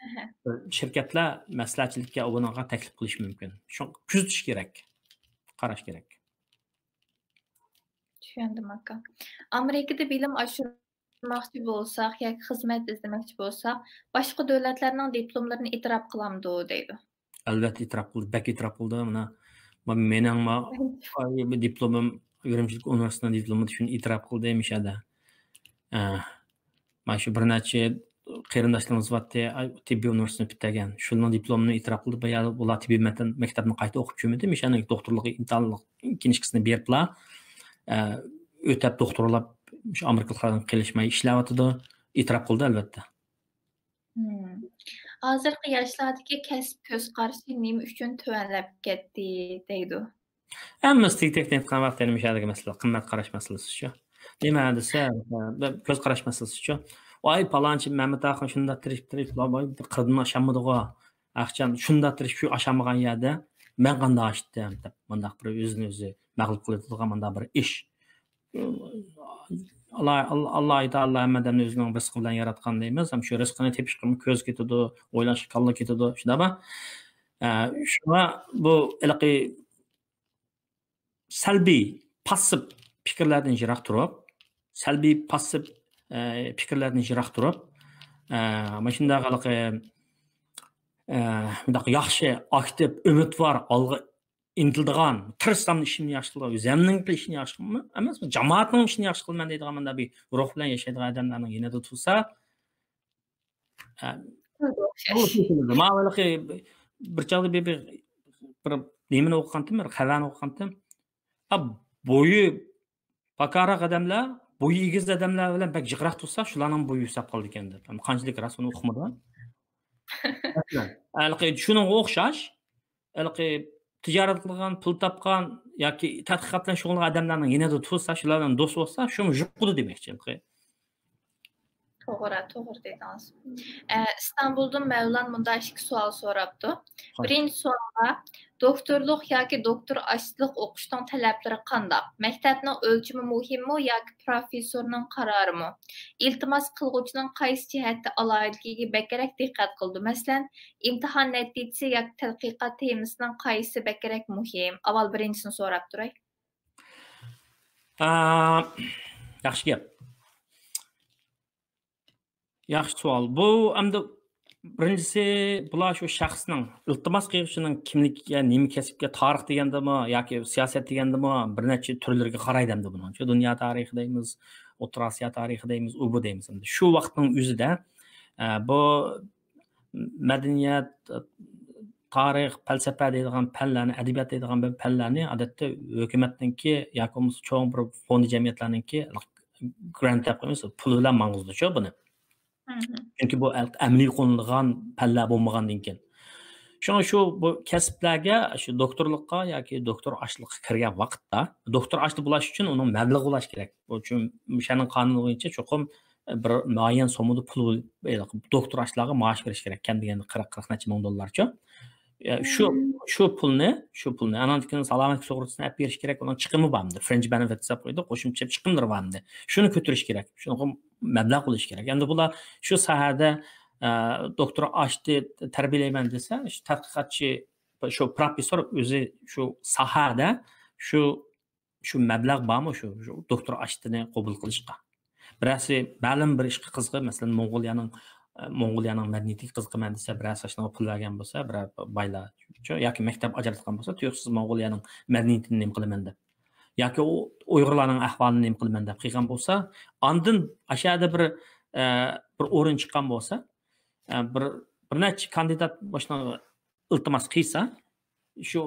ئەھە. شىركەتلەر مەسلىھەتچىلىككە ئۇنىڭغا تەكلىپ قىلىشى مۇمكىن. شۇ كۆزىتىش كېرەك، قاراش كېرەك. چۈشەندىم، ئاكا. ئامېرىكىدا بىلىم ئاشۇرماقچى بولساق ياكى خىزمەت ئىزدىمەكچى بولساق، باشقا دۆلەتلەرنىڭ دىپلوملىرىنى ئېتىراپ قىلامدۇ دەيدۇ. ئەلۋەتتە ئېتىراپ قىلدى، بەك ئېتىراپ قىلدى. مانا، ما-، مېنىڭ ما-، ئاي، بۇ دىپلومۇم، ئۈرۈمچىدىكى ئۇنىۋېرسىتېتنىڭ دىپلومى شۇنى ئېتىراپ قىلدى مۇشۇ يەردە. ئە، مانا شۇ بىر نەچچە قېرىنداشلىرىمىز بارتتى، ئاي، تېببىي ئۇنىۋېرسىتېتنى پۈتتۈرگەن. شۇنىڭ دىپلومىنى ئېتىراپ قىلدى. بايا بۇلار تېببىي مەكتەپ-، مەكتەپنى قايتا ئوقۇپ چۈشمىدى. مۇشۇ يەرنىڭ دوختۇرلۇق ئىمتىھانلىق كىنىشكىسىنى بېرىپلا، ئە، ئۆتەپ دوختۇرلاپ، مۇشۇ ئامېرىكىلىقلاردىن قېلىشماي ئىشلەۋاتىدۇ. ئېتىراپ قىلدى، ئەلۋەتتە. مم. ھازىرقى ياشلاردىكى كەسىپ كۆز قارىشى نېمە ئۈچۈن تۆۋەنلەپ كەتتى دەيدۇ؟ ھەممىسى تېگى-تېگىدىن ئېيتقان ۋاقىتتا يەنە مۇشۇ يەردىكى مەسىلە، قىممەت قاراش مەسىلىسىچۇ. نېمە دېسە، كۆز قاراش مەسىلىسىچۇ. ۋاي، پالانچى مەمەت ئاخۇن شۇنداق تىرىشىپ-تىرىشىپ، ۋاي، بىر قىردىن ئاشالمىدىغۇ. ئاخچام شۇنداق تىرىشىپ، شۇ ئاشالمىغان يەردە مەن قانداق ئاشتىم دەپ، مۇنداق بىر ئۆزىنى ئۆزى مەغلۇپ قىلىۋېتىدىغان مۇنداق بىر ئىش. ئاللا، ئاللا، ئاللا تائالا ھەممە ئادەمنى ئۆزىنىڭ رىزقى بىلەن ياراتقان دەيمىز. ھەم شۇ رىزقىنى تېپىشقىمۇ كۆز كېتىدۇ، ئويلاشقا كاللا كېتىدۇ، شۇنداقمۇ؟ ئە، شۇڭا بۇ ھېلىقى سەلبىي، پاسسىپ پىكىرلەردىن يىراق تۇرۇپ، سەلبىي، پاسسىپ، ئە، پىكىرلەردىن يىراق تۇرۇپ، ئە، مۇشۇنداق ھېلىقى، ئە، مۇنداق ياخشى، ئاكتىپ، ئۈمىدۋار، ئالغا ئىنتىلىدىغان، تىرىشسام ئىشىمنى ياخشى قىلىدىغان، ئۆزۈمنىڭ ئىشىنى ياخشى قىلىمەن ئەمەس، جامائەتنىڭ ئىشىنى ياخشى قىلىمەن دەيدىغان مۇنداق بىر روھ بىلەن ياشايدىغان ئادەملەرنىڭ يېنىدا تۇرسا، ئە، مانا ھېلىقى بىر چاغدا بىر، بىر، بىر نېمىنى ئوقۇغانتىم، بىر خەۋەرنى ئوقۇغانتىم. ئا، بويى پاكاراق ئادەملەر، بويى ئېگىز ئادەملەر بىلەن بەك جىقراق تۇرسا، شۇلارنىڭ بويى يۈكسەلىپ قالىدىكەن دەپ. ئەمما قانچىلىك راست، ئۇنى ئۇقمىدىم. مەسىلەن، ھېلىقى شۇنىڭغا ئوخشاش، ھېلىقى تىجارەت قىلغان، پۇل تاپقان ياكى تەتقىقات بىلەن شۇغۇللانغان ئادەملەرنىڭ يېنىدا تۇرسا، شۇلار بىلەن دوست بولسا، شۇمۇ يۇقىدۇ دېمەكچى. ھېلىقى توغرا، توغرا دېدىڭىز. ئە، ئىستانبۇلدىن مەۋلان مۇنداق ئىككى سوئال سوراپتۇ. بىرىنچى سوئالغا، دوكتورلۇق ياكى دوكتور ئاشلىق ئوقۇشنىڭ تەلەپلىرى قانداق؟ مەكتەپنىڭ ئۆلچىمى مۇھىممۇ ياكى پروفېسسورنىڭ قارارىمۇ؟ ئىلتىماس قىلغۇچىنىڭ قايسى جەھەتتە ئالاھىدىلىكىگە بەكرەك دىققەت قىلىدۇ؟ مەسىلەن، ئىمتىھان نەتىجىسى ياكى تەتقىقات تېمىسىنىڭ قايسىسى بەكرەك مۇھىم؟ ئاۋۋال بىرىنچىسىنى سوراپ تۇراي. ئا، ياخشى گەپ. ياخشى سوئال. بۇ ئەمدى بىرىنچىسى، بۇلار شۇ شەخسنىڭ، ئىلتىماس قىلغۇچىنىڭ كىملىكىگە، نېمە كەسىپكە، تارىخ دېگەندىمۇ ياكى سىياسەت دېگەندىمۇ بىر نەچچە تۈرلىرىگە قارايدۇ ئەمدى بۇنىڭ. شۇ دۇنيا تارىخى دەيمىز، ئوتتۇرا ئاسىيا تارىخى دەيمىز، ئۇ بۇ دەيمىز. ئەمدى شۇ ۋاقىتنىڭ ئۆزىدە، ئە، بۇ مەدەنىيەت، تارىخ، پەلسەپە دەيدىغان پەنلەرنى، ئەدەبىيات دەيدىغان بىر پەنلەرنى ئادەتتە ھۆكۈمەتنىڭكى ياكى بولمىسا چوڭ بىر فوندى جەمئىيەتلەرنىڭكى گرانت دەپ قويىمىز، پۇلى بىلەن ماڭغۇزىدۇچۇ بۇنى. مم. چۈنكى بۇ ئەمەلىي قوللىنىدىغان پەنلەر بولمىغاندىن كېيىن. شۇڭا شۇ بۇ كەسىپلەرگە، شۇ دوكتورلۇققا ياكى دوكتور ئاشلىققا كىرگەن ۋاقىتتا، دوكتور ئاشلىق بولاش ئۈچۈن ئۇنىڭ مەبلىغى بولاش كېرەك. بۇ ئۈچۈن مۇشۇنىڭ قانۇنى بويىچە چوقۇم بىر مۇئەييەن سوممىدا پۇل، دوكتور ئاشلارغا مائاش بېرىش كېرەك، كەم دېگەندە قىرىق، قىرىق نەچچە مىڭ دوللارچە. يا، شۇ، شۇ پۇلنى، شۇ پۇلنى، ئاناندىن كېيىن سالامەتلىك سۇغۇرتىسىنى ئەپ بېرىش كېرەك، ئۇنىڭ چىقىمى بارمىدى؟ فرىنج بېنېفىتس دەپ قويدۇق، قوشۇمچە چىقىملىرى بارمىدى؟ شۇنى كۆتۈرۈش كېرەك، شۇنىڭغا مەبلەغ بولۇش كېرەك. ئەمدى بۇلار شۇ ساھەدە، ئە، دوكتور ئاشتى تەربىيەلەيمەن دېسە، شۇ تەتقىقاتچى شۇ پروفېسسور ئۆزى شۇ ساھەدە شۇ شۇ مەبلەغ بارمۇ شۇ، شۇ دوكتور ئاشتىنى قوبۇل قىلىشقا؟ بىرەرسى مەلۇم بىر ئىشقا قىزىقىپ، مەسىلەن، موڭغۇلىيەنىڭ، ئە، موڭغۇلىيەنىڭ مەدەنىيىتىگە قىزىقىمەن دېسە، بىرەرسى ئاشۇنىڭغا پۇل بەرگەن بولسا، بىرەر بايلار ياكى مەكتەپ ئاجراتقان بولسا، تۇيۇقسىز موڭغۇلىيەنىڭ مەدەنىيىتىنى نېمە قىلىمەن دەپ. ياكى ئۇ ئۇيغۇرلارنىڭ ئەھۋالىنى نېمە قىلىمەن دەپ قىلغان بولسا، ئاندىن ئاشۇ يەردە بىر، ئە، بىر ئورۇن چىققان بولسا، ئە، بىر، بىر نەچچە كاندىدات مۇشۇنىڭغا ئىلتىماس قىلسا، شۇ،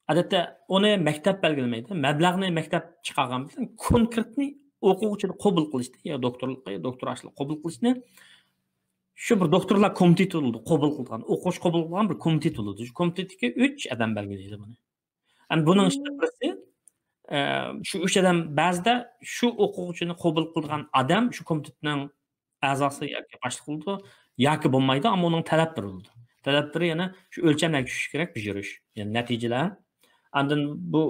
ئادەتتە ئۇنى مەكتەپ بەلگىلىمەيدۇ. مەبلەغنى مەكتەپ چىقارغان بىلەن كونكرېتنى ئوقۇغۇچىنى قوبۇل قىلىشنى، يا دوكتورلۇققا، يا دوكتور ئاشلىق قوبۇل قىلىشنى شۇ بىر دوكتورلار كومىتېتى بولىدۇ، قوبۇل قىلىدىغان، ئوقۇغۇچى قوبۇل قىلىدىغان بىر كومىتېت بولىدۇ. شۇ كومىتېتتىكى ئۈچ ئادەم بەلگىلەيدۇ بۇنى. ئەمدى بۇنىڭ ئىچىدە بىرسى، ئە، شۇ ئۈچ ئادەم بەزىدە شۇ ئوقۇغۇچىنى قوبۇل قىلىدىغان ئادەم شۇ كومىتېتنىڭ ئەزاسى ياكى باشلىقى بولىدۇ، ياكى بولمايدۇ، ئەمما ئۇنىڭ تەلەپلىرى بولىدۇ. تەلەپلىرى يەنە شۇ ئۆلچەملەرگە چۈشۈشى كېرەك، بېجىرىش، يەنى نەتىجىلەر. ئاندىن بۇ،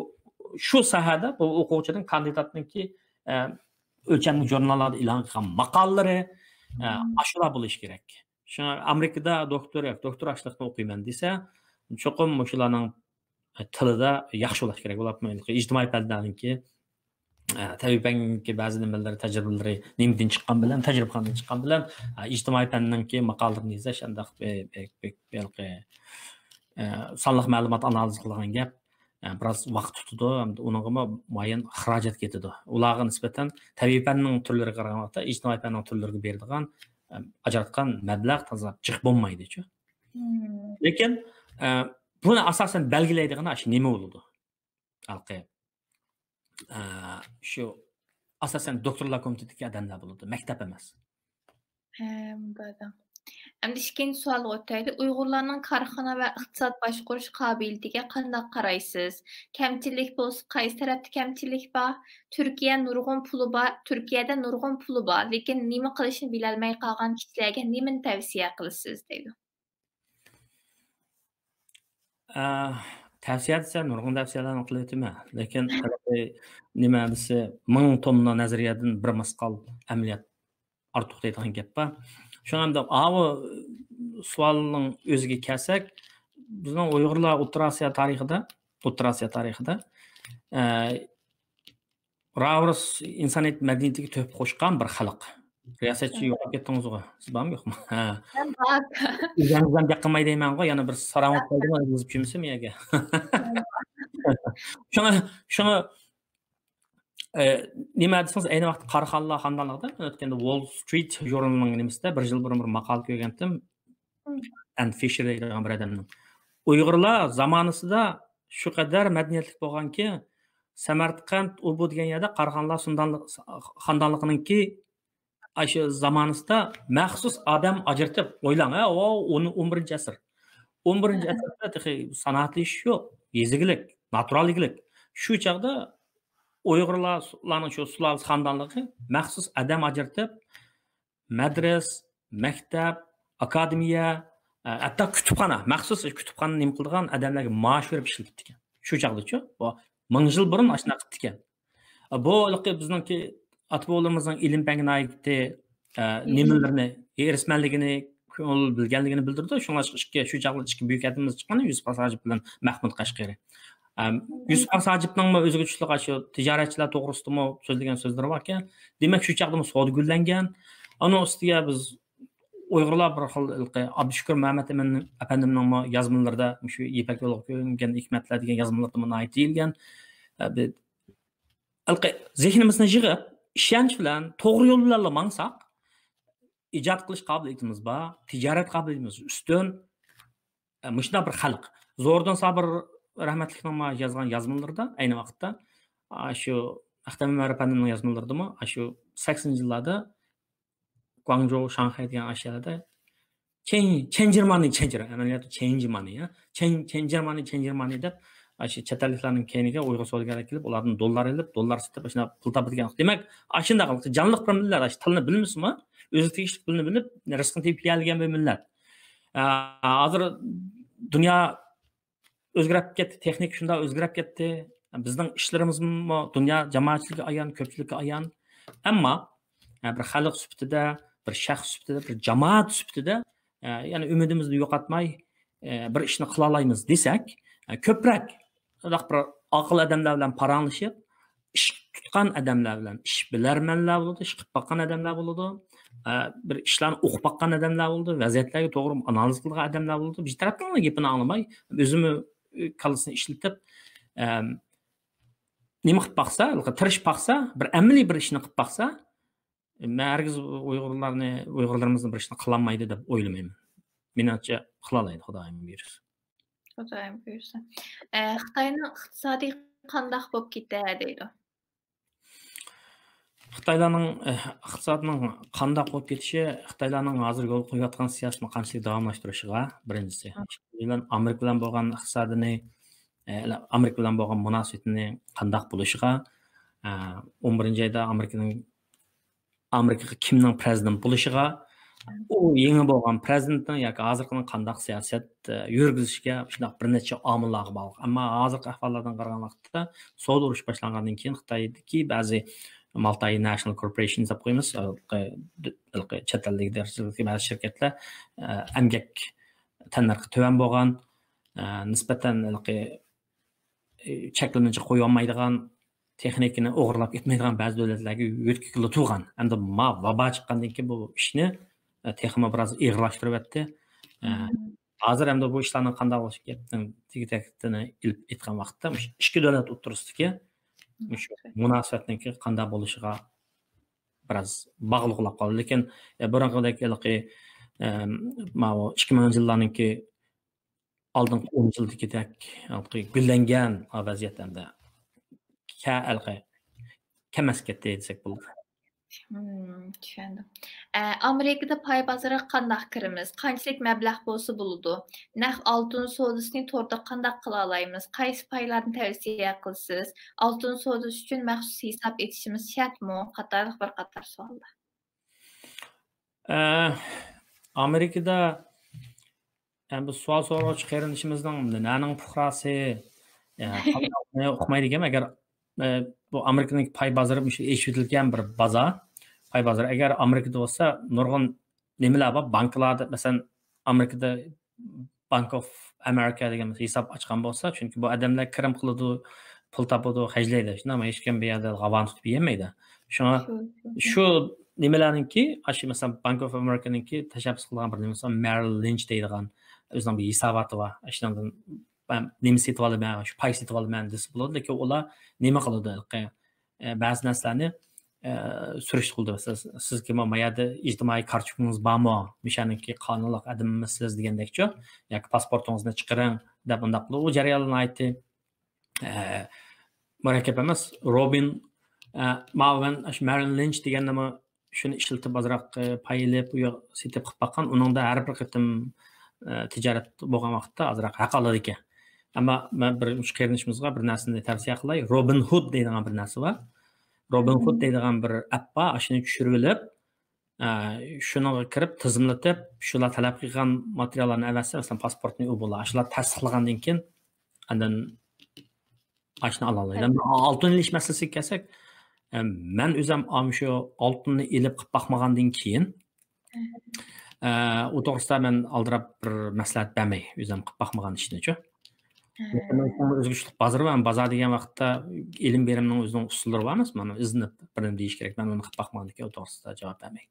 شۇ ساھەدە بۇ ئوقۇغۇچىنىڭ، كاندىداتنىڭكى، ئە، ئۆلچەملىك ژۇرناللاردا ئېلان قىلغان ماقالىلىرى، ئە، ئاشۇلار بولۇشى كېرەك. شۇڭا ئامېرىكىدا دوكتور ياكى دوكتور ئاشلىقنى ئوقۇيمەن دېسە، چوقۇم مۇشۇلارنىڭ تىلىدا ياخشى بولۇش كېرەك. بولۇپمۇ ئىجتىمائىي پەنلەرنىڭكى، ئە، تەبىئىي پەننىڭكى بەزى نېمىلىرى، تەجرىبىلىرى نېمىدىن چىققان بىلەن، تەجرىبىخانىدىن چىققان بىلەن، ئە، ئىجتىمائىي پەننىڭكى ماقالىلىرىنى يېزىش ئانداق بىر، بىر، بىر، بىر ھېلىقى، ئە، سانلىق مەلۇمات ئانالىز قىلغان گەپ، ئە، بىراز ۋاقىت تۇتىدۇ، ھەمدە ئۇنىڭغىمۇ مۇئەييەن خىراجەت كېتىدۇ. ئۇلارغا نىسبەتەن تەبىئىي پەننىڭ تۈرلىرىگە قارىغان ۋاقىتتا ئىجتىمائىي پەننىڭ تۈرلىرىگە بېرىدىغان، ئە، ئاجراتقان مەبلەغ تازا جىق بولمايدۇچۇ. لېكىن، ئە، بۇنى ئاساسەن بەلگىلەيدىغىنى ئاشۇ نېمە بولىدۇ؟ ھالقى، ئە، شۇ ئاساسەن دوكتورلار كومىتېتىدىكى ئادەملەر بولىدۇ، مەكتەپ ئەمەس. ھە، مۇبارەك. ئەمدى ئىككىنچى سوئالغا ئۆتەيلى. ئۇيغۇرلارنىڭ كارخانا ۋە ئىقتىساد باشقۇرۇش قابىلىيىتىگە قانداق قارايسىز؟ كەمچىلىك بولسا، قايسى تەرەپتە كەمچىلىك بار؟ تۈركىيە نۇرغۇن پۇلى بار، تۈركىيەدە نۇرغۇن پۇلى بار، لېكىن نېمە قىلىشنى بىلەلمەي قالغان كىشىلەرگە نېمىنى تەۋسىيە قىلىسىز؟ دەيدۇ. ئە، تەۋسىيە دېسە، نۇرغۇن تەۋسىيەلەرنى قىلىۋېتىمەن. لېكىن ھېلىقى نېمە دېسە، مىڭ توننا نەزەرىيەدىن بىر مىسقال ئەمەلىيەت ئارتۇق دەيدىغان گەپ بار. شۇڭا ئەمدى ئاۋۇ سوئالنىڭ ئۆزىگە كەلسەك، بىزنىڭ ئۇيغۇرلار ئوتتۇرا ئاسىيا تارىخىدا، ئوتتۇرا ئاسىيا تارىخىدا، ئە، راۋۇرۇس ئىنسانىيەت مەدەنىيىتىگە تۆھپە قوشقان بىر خەلق. رىياسەتچى، يوقاپ كەتتىڭىزغۇ؟ سىز بارمۇ، يوقمۇ؟ ھە. مەن بار. ئۆزىڭىزدىن گەپ قىلماي دەيمەنغۇ، يەنە بىر ساراڭ بولۇپ قالدىمۇ، يېزىپ چۈمسىم يەرگە. شۇڭا، شۇڭا، ئە، نېمە دېسىڭىز، ئەينى ۋاقىتتا قاراخانلار خاندانلىقىدا، مەن ئۆتكەندە ۋول سترىت ژۇرنىلىنىڭ نېمىسىدە بىر يىل بۇرۇن بىر ماقالە كۆرگەنتىم. ئەن فىشېر دەيدىغان بىر ئادەمنىڭ. ئۇيغۇرلار زامانىسىدا شۇ قەدەر مەدەنىيەتلىك بولغانكى، سەمەرقەنت ئۇ بۇ دېگەن يەردە قاراخانلار سۇندانلىق-، خاندانلىقىنىڭكى ئاشۇ زامانىسىدا مەخسۇس ئادەم ئاجرىتىپ، ئويلاڭ، ھە، ئۇ ئون، ئون بىرىنچى ئەسىر. ئون بىرىنچى ئەسىردە تېخى سانائەتلىشىش يوق، يېزا ئىگىلىك، ناتۇرال ئىگىلىك. شۇ چاغدا ئۇيغۇرلار، ئۇلارنىڭ شۇ سۇلالىسى خاندانلىقى مەخسۇس ئادەم ئاجرىتىپ، مەدرىس، مەكتەپ، ئاكادېمىيە، ئە، ھەتتا كۇتۇپخانا، مەخسۇس كۇتۇپخانا نېمە قىلىدىغان ئادەملەرگە مائاش بېرىپ ئىشلىتىپتىكەن. شۇ چاغدىچۇ، بۇ مىڭ يىل بۇرۇن ئاشۇنداق قىپتىكەن. بۇ ھېلىقى بىزنىڭكى ئاتا-بوۋىلىرىمىزنىڭ ئىلىم-پەنگە ناھايىتى، ئە، نېمىلىرىنى، ھېرىسمەنلىكىنى، كۆڭۈل بىلگەنلىكىنى بىلدۈرىدۇ. شۇڭلاشقا ئىككى، شۇ چاغدا ئىككى بۈيۈك ئادىمىمىز چىققان، يۈسۈپ خاس ھاجىپ بىلەن مەھمۇد قەشقىرى. ئەم، يۈسۈپ خاس ھاجىپنىڭمۇ ئۆزىگە تۇشلۇق ئاشۇ تىجارەتچىلەر توغرىسىدىمۇ سۆزلىگەن سۆزلىرى باركەن. دېمەك، شۇ چاغدىمۇ سودا گۈللەنگەن. ئۇنىڭ ئۈستىگە بىز ئۇيغۇرلار بىر خىل ھېلىقى ئابدۇشۈكۈر مەمەت ئەمىن-، ئەپەندىمنىڭمۇ يازمىلىرىدا، مۇشۇ يىپەك يولىغا كۆرۈنگەن ھېكمەتلەر دېگەن يازمىلىرىدىمۇ ناھايىتى دېيىلگەن. ئە، بى-، ھېلىقى زېھنىمىزنى يىغىپ، ئىشەنچ بىلەن، توغرا يول بىلەنلا ماڭساق، ئىجاد قىلىش قابىلىيىتىمىز بار، تىجارەت قابىلىيىتىمىز ئۈستۈن. ئە، مۇشۇنداق بىر خەلق. زوھۇردىن سابىر رەھمەتلىكنىڭ ماڭا يازغان يازمىلىرىدا ئەينى ۋاقىتتا، ئاشۇ ئەختەم ئۆمەر ئەپەندىمنىڭ يازمىلىرىدىمۇ ئاشۇ سەكسىنىنچى يىللاردا گۇاڭجۇ، شاڭخەي دېگەن ئاشۇ يەردە چېن-، چېنجىرمانى، چېنجىر-، ئەمەلىيەتتە چېنجىرمانى، يا. چېن-، چېنجىرمانى، چېنجىرمانى دەپ، ئاشۇ چەت ئەللىكلەرنىڭ كەينىگە ئۇيغۇر سودىگەرلەر كېلىپ، ئۇلاردىن دوللار ئېلىپ، دوللار سېتىپ، ئاشۇنداق پۇل تاپىدىغان. دېمەك، ئاشۇنداق جانلىق بىر مىللەت، ئاشۇ تىلنى بىلمىسىمۇ، ئۆزىگە تېگىشلىك پۇلنى بىلىپ، رىزقىنى تېپىپ يېيەلىگەن بىر مىللەت. ئە، ھازىر دۇنيا ئۆزگىرىپ كەتتى، تېخنىكا شۇنداق ئۆزگىرىپ كەتتى. بىزنىڭ ئىشلىرىمىزمۇ دۇنيا جامائەتچىلىكىگە ئايان، كۆپچىلىككە ئايان. ئەمما، ئە، بىر خەلق سۈپىتىدە، بىر شەخس سۈپىتىدە، بىر جامائەت سۈپىتىدە، ئە، يەنە ئۈمىدىمىزنى يوقاتماي، ئە، بىر ئىشنى قىلالايمىز دېسەك، ئە، كۆپرەك شۇنداق بىر ئاقىل ئادەملەر بىلەن پاراڭلىشىپ، ئىش تۇتقان ئادەملەر بىلەن، ئىش بىلەرمەنلەر بولىدۇ، ئىش قىلىپ باققان ئادەملەر بولىدۇ، ئە، بىر ئىشلارنى ئوقۇپ باققان ئادەملەر بولىدۇ، ۋەزىيەتلەرگە توغرا ئانالىز قىلغان ئادەملەر بولىدۇ. بىر تەرەپنىڭ گېپىنى ئاڭلىماي، ئۆزىمۇ، ئە، كاللىسىنى ئىشلىتىپ، ئەم، نېمە قىلىپ باقسا، تىرىشىپ باقسا، بىر ئەمەلىي بىر ئىشنى قىلىپ باقسا، مەن ھەرگىز ئۇيغۇرلارنى، ئۇيغۇرلىرىمىزنى بىر ئىشنى قىلالمايدۇ دەپ ئويلىمايمەن. مېنىڭچە قىلالايدۇ، خۇدايىم بۇيرۇسا. خۇدايىم بۇيرۇسا. ئە، خىتاينىڭ ئىقتىسادى قانداق بولۇپ كېتە دەيدۇ؟ خىتايلارنىڭ، ئە، ئىقتىسادىنىڭ قانداق بولۇپ كېتىشى خىتايلارنىڭ ھازىر يولغا قويۇۋاتقان سىياسىتىنى قانچىلىك داۋاملاشتۇرۇشىغا، بىرىنچىسى. ئىككىنچى بىلەن ئامېرىكا بىلەن بولغان ئىقتىسادىنى، ئە، ئامېرىكا بىلەن بولغان مۇناسىۋىتىنى قانداق بولۇشىغا، ئە، ئون بىرىنچى ئايدا ئامېرىكىنىڭ ئامېرىكىغا كىمنىڭ پرېزىدېنت بولۇشىغا، ئۇ يېڭى بولغان پرېزىدېنتنىڭ ياكى ھازىرقىنىڭ قانداق سىياسەت، ئە، يۈرگۈزۈشىگە شۇنداق بىر نەچچە ئامىللارغا باغلىق. ئەمما ھازىرقى ئەھۋاللاردىن قارىغان ۋاقىتتا سودا ئۇرۇشى باشلانغاندىن كېيىن خىتايدىكى بەزى مالتاي ناشنال كورپورېيشن دەپ قويىمىز، ھېلىقى، ھېلىقى چەت ئەلدىكى دەرىجىدىكى بەزى شىركەتلەر، ئە، ئەمگەك تەننەرخى تۆۋەن بولغان، ئە، نىسبەتەن ھېلىقى ئى، چەكلىمىچە قويۇۋالمايدىغان، تېخنىكىنى ئوغرىلاپ كەتمەيدىغان بەزى دۆلەتلەرگە يۆتكىلى تۇرغان. ئەمدى ما ۋابا چىققاندىن كېيىن بۇ ئىشنى، ئە، تېخىمۇ بىراز ئېغىرلاشتۇرۇۋەتتى. ئە، ھازىر ئەمدى بۇ ئىشلارنىڭ قانداق بولۇشى گەپنىڭ تېگى-تەكتىنى ئېلىپ ئېيتقان ۋاقىتتا مۇشۇ ئىككى دۆلەت ئوتتۇرىسىدىكى مۇشۇ مۇناسىۋەتنىڭكى قانداق بولۇشىغا بىراز باغلىق بولۇپ قالدى. لېكىن، ئە، بۇرۇنقىدەك ھېلىقى، ئە، ماۋۇ ئىككى مىڭىنچى يىللارنىڭكى ئالدىنقى ئون يىلدىكىدەك ھېلىقى گۈللەنگەن ۋەزىيەت ئەمدى كە-، ھېلىقى كەم ئەسىپ كەتتى دېسەك بولىدۇ. مم، چۈشەندىم. ئە، ئامېرىكىدا پاي بازىرىغا قانداق كىرىمىز؟ قانچىلىك مەبلەغ بولسا بولىدۇ؟ نەق ئالتۇن سودىسىنى توردا قانداق قىلالايمىز؟ قايسى پايلارنى تەۋسىيە قىلىسىز؟ ئالتۇن سودىسى ئۈچۈن مەخسۇس ھېساب ئېچىشىمىز شەرتمۇ؟ قاتارلىق بىر قاتار سوئاللار. ئە، ئامېرىكىدا، ئە، بۇ سوئال سورىغۇچى قېرىندىشىمىزنىڭ نەنىڭ پۇقراسى، ئە، قانداقنى ئۇقمايدىكەن. ئەگەر، ئە، بۇ ئامېرىكىنىڭ پاي بازىرى مۇشۇ ئېچىۋېتىلگەن بىر بازار، پاي بازىرى. ئەگەر ئامېرىكىدا بولسا نۇرغۇن نېمىلەر بار، بانكىلاردا، مەسىلەن، ئامېرىكىدا بانك ئوف ئامېرىكا دېگەن ھېساب ئاچقان بولسا، چۈنكى بۇ ئادەملەر كىرىم قىلىدۇ، پۇل تاپىدۇ، خەجلەيدۇ. شۇنداقمۇ؟ ھېچكىم بۇ يەردە غاۋان تۇتۇپ يېمەيدۇ. شۇڭا شۇ، شۇ. شۇ نېمىلەرنىڭكى، ئاشۇ مەسىلەن، بانك ئوف ئامېرىكىنىڭكى تەشەببۇس قىلغان بىر نېمىسى، مېرىل لىنچ دەيدىغان ئۆزىنىڭ بىر ھېساباتى بار. ئاشۇنىڭدىن مەن نېمە سېتىۋالىمەن، شۇ پاي سېتىۋالىمەن دېسە بولىدۇ. لېكىن ئۇلار نېمە قىلىدۇ؟ ھېلىقى ئە، بەزى نەرسىلەرنى، ئە، سۈرۈشتە قىلدى. سىز، سىزكى ما، ما يەردە ئىجتىمائىي كارتوچكىڭىز بارمۇ؟ مۇشۇنىڭكى قانۇنلۇق ئادىمىمىسىز دېگەندەكچۇ؟ ياكى پاسپورتىڭىزنى چىقىرىڭ دەپ ئۇنداق قىلدى. ئۇ جەريانلار ناھايىتى، ئە، مۇرەككەپ ئەمەس. روبىن، ئە، ماۋۇ مەن شۇ مېرىل لىنچ دېگەندىمۇ شۇنى ئىشلىتىپ ئازراق، ئە، پاي ئېلىپ، ئۇ ياق سېتىپ قىلىپ باققان. ئۇنىڭدا ھەر بىر قېتىم، ئە، تىجارەت بولغان ۋاقىتتا ئازراق ھەق ئالىدىكەن. ئەمما مەن بىر مۇشۇ قېرىندىشىمىزغا بىر نەرسىنى تەۋسىيە قىلاي. روبىن ھۇد دەيدىغان بىر نەرسە بار. روبىن ھۇد دەيدىغان بىر ئەپ بار. ئاشۇنى چۈشۈرۈۋېلىپ، ئە، شۇنىڭغا كىرىپ تىزىملىتىپ، شۇلار تەلەپ قىلغان ماتېرىياللارنى ئەۋەتسە، مەسىلەن، پاسپورتنى ئۇ بۇلار، شۇلار تەستىقلىغاندىن كېيىن، ئاندىن ئاشۇنى ئالالايدۇ. ئەمدى ئالتۇن ئېلىش مەسىلىسىگە كەلسەك، ئە، مەن ئۆزۈم ئا، مۇشۇ ئالتۇننى ئېلىپ قىلىپ باقمىغاندىن كېيىن، ئە، ئۇ توغرىسىدا مەن ئالدىراپ بىر مەسلىھەت بەرمەي، ئۆزۈم قىلىپ باقمىغان ئىشنىچۇ. لېكىن مەن شۇنىڭ ئۆزگىچىلىك بازىرى بار، بازار دېگەن ۋاقىتتا ئېلىم بېرىمنىڭ ئۆزىنىڭ ئۇسۇللىرى بار ئەمەسمۇ؟ ئۇنى ئىزدىنىپ بىرنېمە دېيىش كېرەك. مەن ئۇنى قىلىپ باقمىغاندىكىن ئۇ توغرىسىدا جاۋاب بەرمەي.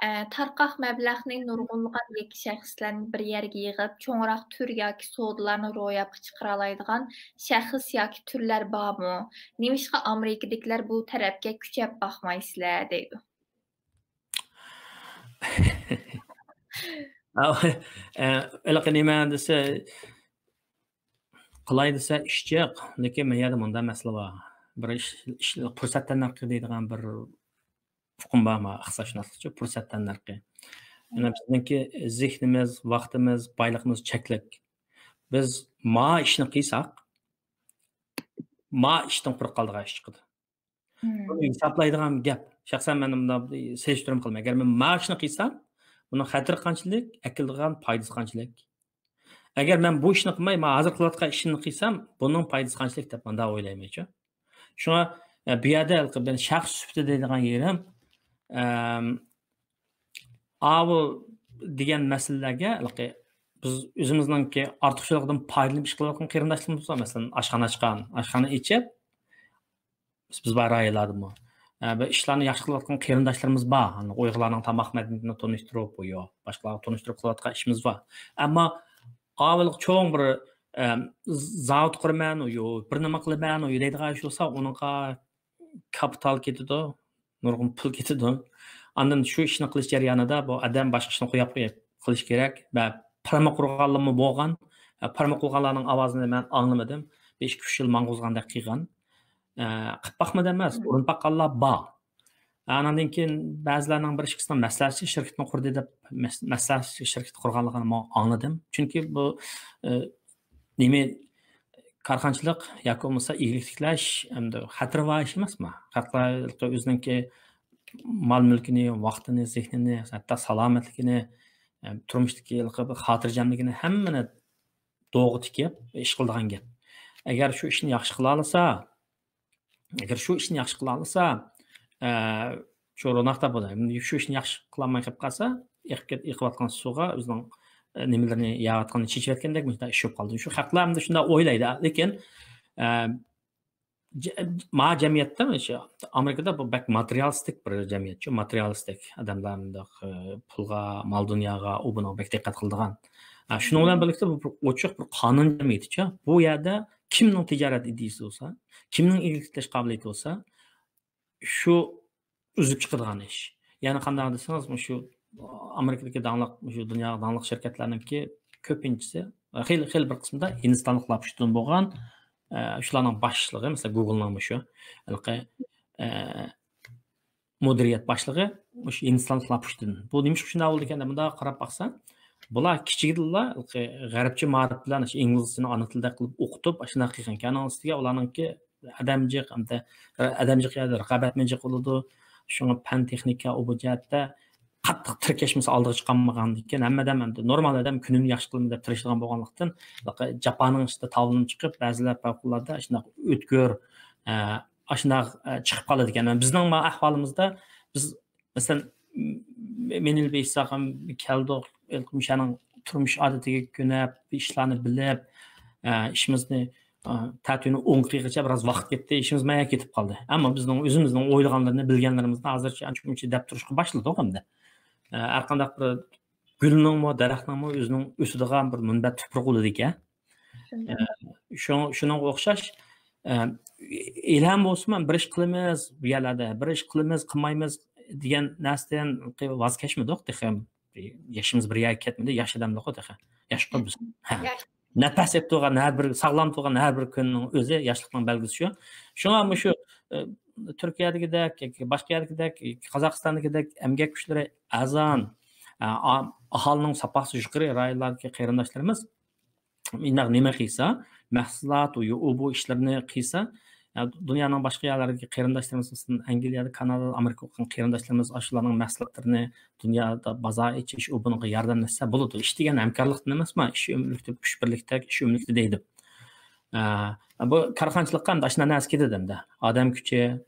ئە، تارقاق مەبلەغنى نۇرغۇنلىغان يەككە شەخسلەرنى بىر يەرگە يىغىپ، چوڭراق تۈر ياكى سودىلارنى روياپقا چىقىرالايدىغان شەخس ياكى تۈرلەر بارمۇ؟ نېمىشقا ئامېرىكىدىكىلەر بۇ تەرەپكە كۈچەپ باقمايسىلەر؟ دەيدۇ. ئە، ھېلىقى نېمە دېسە، قىلاي دېسە ئىش جىق، لېكىن مەن يەردە مۇنداق مەسىلە بار. بىر ئىش، ئىش، پۇرسەت تەننەرخى دەيدىغان بىر ئۇقۇم بار، ما، ئىقتىسادشۇناسلىقچە پۇرسەت تەننەرخى. يەنى بىزنىڭكى زېھنىمىز، ۋاقتىمىز، بايلىقىمىز چەكلىك. بىز ما ئىشنى قىلساق، ما ئىشتىن قۇرۇق قالىدىغان ئىش چىقىدۇ. بۇنى ھېسابلايدىغان گەپ. شەخسەن مەن مۇنداق بىر سېلىشتۇرما قىلىمەن. ئەگەر مەن ما ئىشنى قىلسام، بۇنىڭ خەتىرى قانچىلىك، ئەكېلىدىغان پايدىسى قانچىلىك؟ ئەگەر مەن بۇ ئىشنى قىلماي، مانا ھازىر قىلىۋاتقان ئىشىمنى قىلسام، بۇنىڭ پايدىسى قانچىلىك دەپ مۇنداق ئويلايمەنچۇ. شۇڭا، ئە، بۇ يەردە ھېلىقى مەن شەخس سۈپىتى دەيدىغان يېرىم، ئەم، ئاۋۇ دېگەن مەسىلىلەرگە ھېلىقى بىز ئۆزىمىزنىڭكى ئارتۇقچىلىقىدىن پايدىلىنىپ ئىش قىلىۋاتقان قېرىنداشلىرىمىز بار. مەسىلەن، ئاشخانا ئاچقان، ئاشخانا ئېچىپ، بىز، بىز بار رايونلاردىمۇ، ئە، بىر ئىشلارنى ياخشى قىلىۋاتقان قېرىنداشلىرىمىز بار. ئۇيغۇرلارنىڭ تاماق مەدەنىيىتىنى تونۇشتۇرۇپ، يو، باشقىلارغا تونۇشتۇرۇپ قىلىۋاتقان ئىشىمىز بار. ئەمما ئاۋۋال چوڭ بىر، ئە، زاۋۇت قۇرىمەن، يو، بىر نېمە قىلىمەن، يو دەيدىغان ئىش بولسا، ئۇنىڭغا كاپىتال كېتىدۇ، نۇرغۇن پۇل كېتىدۇ. ئاندىن شۇ ئىشنى قىلىش جەريانىدا بۇ ئادەم باشقا ئىشنى قويۇپ قويۇپ قىلىش كېرەك ۋە پىرما قۇرغانلارمۇ بولغان. پىرما قۇرغانلارنىڭ ئاۋازىنى مەن ئاڭلىمىدىم. بىر ئىككى، ئۈچ يىل ماڭغۇزغاندەك قىلغان. ئە، قىلىپ باقمىدى ئەمەس، ئۇرۇنۇپ باققانلار بار. ئاناندىن كېيىن بەزىلەرنىڭ بىر ئىككىسىنىڭ مەسلىھەتچى شىركىتىنى قۇردى دەپ، مەس-، مەسلىھەتچى شىركىتى قۇرغانلىقىنى ماڭا ئاڭلىدىم. چۈنكى بۇ، ئە، نېمە، كارخانىچىلىق ياكى بولمىسا ئىگىلىك تىكلەش ئەمدى خەتىرى بار ئىش ئەمەسمۇ؟ خەقلەر ئۆزىنىڭكى مال-مۈلكىنى، ۋاقتىنى، زېھنىنى، ھەتتا سالامەتلىكىنى، ئە، تۇرمۇشتىكى بىر خاتىرجەملىكىنى ھەممىنى دوغا تىكىپ ئىش قىلىدىغان گەپ. ئەگەر شۇ ئىشنى ياخشى قىلالىسا، ئەگەر شۇ ئىشنى ياخشى قىلالىسا، ئە، شۇ روناق تاپىدۇ. شۇ ئىشنى ياخشى قىلالماي قېلىپ قالسا، ئېقىپ كەت-، ئېقىۋاتقان سۇغا ئۆزىنىڭ، ئە، نېمىلىرىنى يەۋاتقىنىنى چېچىۋەتكەندەك مۇشۇنداق ئىش بولۇپ قالىدۇ. شۇ خەقلەر ئەمدى شۇنداق ئويلايدۇ. لېكىن، ئە، جە-، ما جەمئىيەتتە، مۇشۇ ئامېرىكىدا بۇ بەك ماتېرىيالىستىك بىر جەمئىيەتچۇ، ماتېرىيالىستىك. ئادەملەر مۇنداق، ئە، پۇلغا، مال-دۇنياغا، ئۇ بۇنىڭغا بەك دىققەت قىلىدىغان. ئە، شۇنىڭ بىلەن بىرلىكتە بۇ بىر ئوچۇق بىر قانۇن جەمئىيىتىچۇ. بۇ يەردە كىمنىڭ تىجارەت ئىدىيىسى بولسا، كىمنىڭ ئىگىلىك تىكلەش قابىلىيىتى بولسا، شۇ ئۈزۈپ چىقىدىغان ئىش. يەنى قانداق دېسىڭىز، مۇشۇ ئامېرىكىدىكى داڭلىق، مۇشۇ دۇنياغا داڭلىق شىركەتلەرنىڭكى كۆپىنچىسى، خېلى، خېلى بىر قىسمىدا ھىندىستانلىقلار پۇشتىدىن بولغان، ئە، شۇلارنىڭ باشلىقى، مەسىلەن، گۇگلنىڭ مۇشۇ ھېلىقى، ئە، مۇدىرىيەت باشلىقى مۇشۇ ھىندىستانلىقلار پۇشتىدىن. بۇ نېمىشقا شۇنداق بولدى ئىكەن دەپ مۇنداق قاراپ باقسا، بۇلار كىچىكىدىلا ھېلىقى غەربچە مائارىپ بىلەن شۇ ئىنگلىزچىنى ئانا تىلدەك قىلىپ ئوقۇتۇپ، ئاشۇنداق قىلغان ئىكەن. ئۇنىڭ ئۈستىگە ئۇلارنىڭكى ئادەم جىق، ئەمدى ئادەم جىق يەردە رىقابەتمۇ جىق بولىدۇ. شۇڭا پەن تېخنىكا ئۇ بۇ جەھەتتە قاتتىق تىركەشمىسە ئالدىغا چىقالمىغاندىكىن، ھەممە ئادەم ئەمدى نورمال ئادەم كۈنىنى ياخشى قىلىمەن دەپ تىرىشىدىغان بولغانلىقتىن، جاپانىڭ ئىچىدە تاۋلىنىپ چىقىپ، بەزىلەر پەۋقۇلئاددە شۇنداق ئۆتكۈر، ئە، ئاشۇنداق، ئە، چىقىپ قالىدىكەن. بىزنىڭ ما ئەھۋالىمىزدا بىز، مەسىلەن، م-، مېنى بىلساق كەلدۇق، مۇشۇنىڭ تۇرمۇش ئادىتىگە كۆنۈپ، ئىشلارنى بىلىپ، ئە، ئىشىمىزنى، ئە، تەتۈنى ئوڭ قىلغىچە بىراز ۋاقىت كەتتى، ئىشىمىز مايا كېتىپ قالدى. ئەمما بىزنىڭ ئۆزىمىزنىڭ ئويلىغانلىرىنى، بىلگەنلىرىمىزنى ھازىرچە ئانچە مۇنچە دەپ تۇرۇشقا باشلىدۇق ئەمدى. ئە، ھەر قانداق بىر گۈلنىڭمۇ، دەرەخنىڭمۇ ئۆزىنىڭ ئۆسىدىغان بىر مۇنبەت تۇپرىقى بولىدىكەن. ئە، شۇ-، شۇنىڭغا ئوخشاش، ئە، ھېلىھەم بولسىمۇ بىر ئىش قىلىمىز، بۇ يەرلەردە بىر ئىش قىلىمىز، قىلمايمىز دېگەن نەرسىدىن ۋاز كەچمىدۇق تېخى. يېشىمىز بىر يەرگە كەتمىدى، ياش ئادەمدۇققۇ تېخى. ياشقۇ بىز. ھە. ياش. نەپەس ئېلىپ تۇرغان ھەر بىر، ساغلام تۇرغان ھەر بىر كۈننىڭ ئۆزى ياشلىقنىڭ بەلگىسى شۇ. شۇڭا مۇشۇ، ئە، تۈركىيەدىكىدەك، باشقا يەردىكىدەك، قازاقىستاندىكىدەك ئەمگەك كۈچلىرى ئەرزان، ئە، ئا-، ئاھالىنىڭ ساپاسى يۇقىرى رايونلاردىكى قېرىنداشلىرىمىز ئىنداق نېمە قىلسا، مەھسۇلات، ئۇ، ئۇ بۇ ئىشلىرىنى قىلسا، يا، دۇنيانىڭ باشقا يەرلىرىدىكى قېرىنداشلىرىمىز، مەسىلەن، ئەنگلىيەدە، كانادادا، ئامېرىكىدا ئوقۇغان قېرىنداشلىرىمىز ئاشۇلارنىڭ مەھسۇلاتلىرىنى دۇنيادا بازار ئېچىش، ئۇ بۇنىڭغا ياردەملەشسە بولىدۇ. ئىش دېگەن ھەمكارلىقتىن ئەمەسما، ئىش ئۆملۈكتە، كۈچ بىرلىكتە، ئىش ئۆملۈكتە دەيدۇ. ئە، بۇ كارخانىچىلىققا ئەمدى ئاشۇنداق نەرسە كېتىدۇ ئەمدى. ئادەم كۈچى،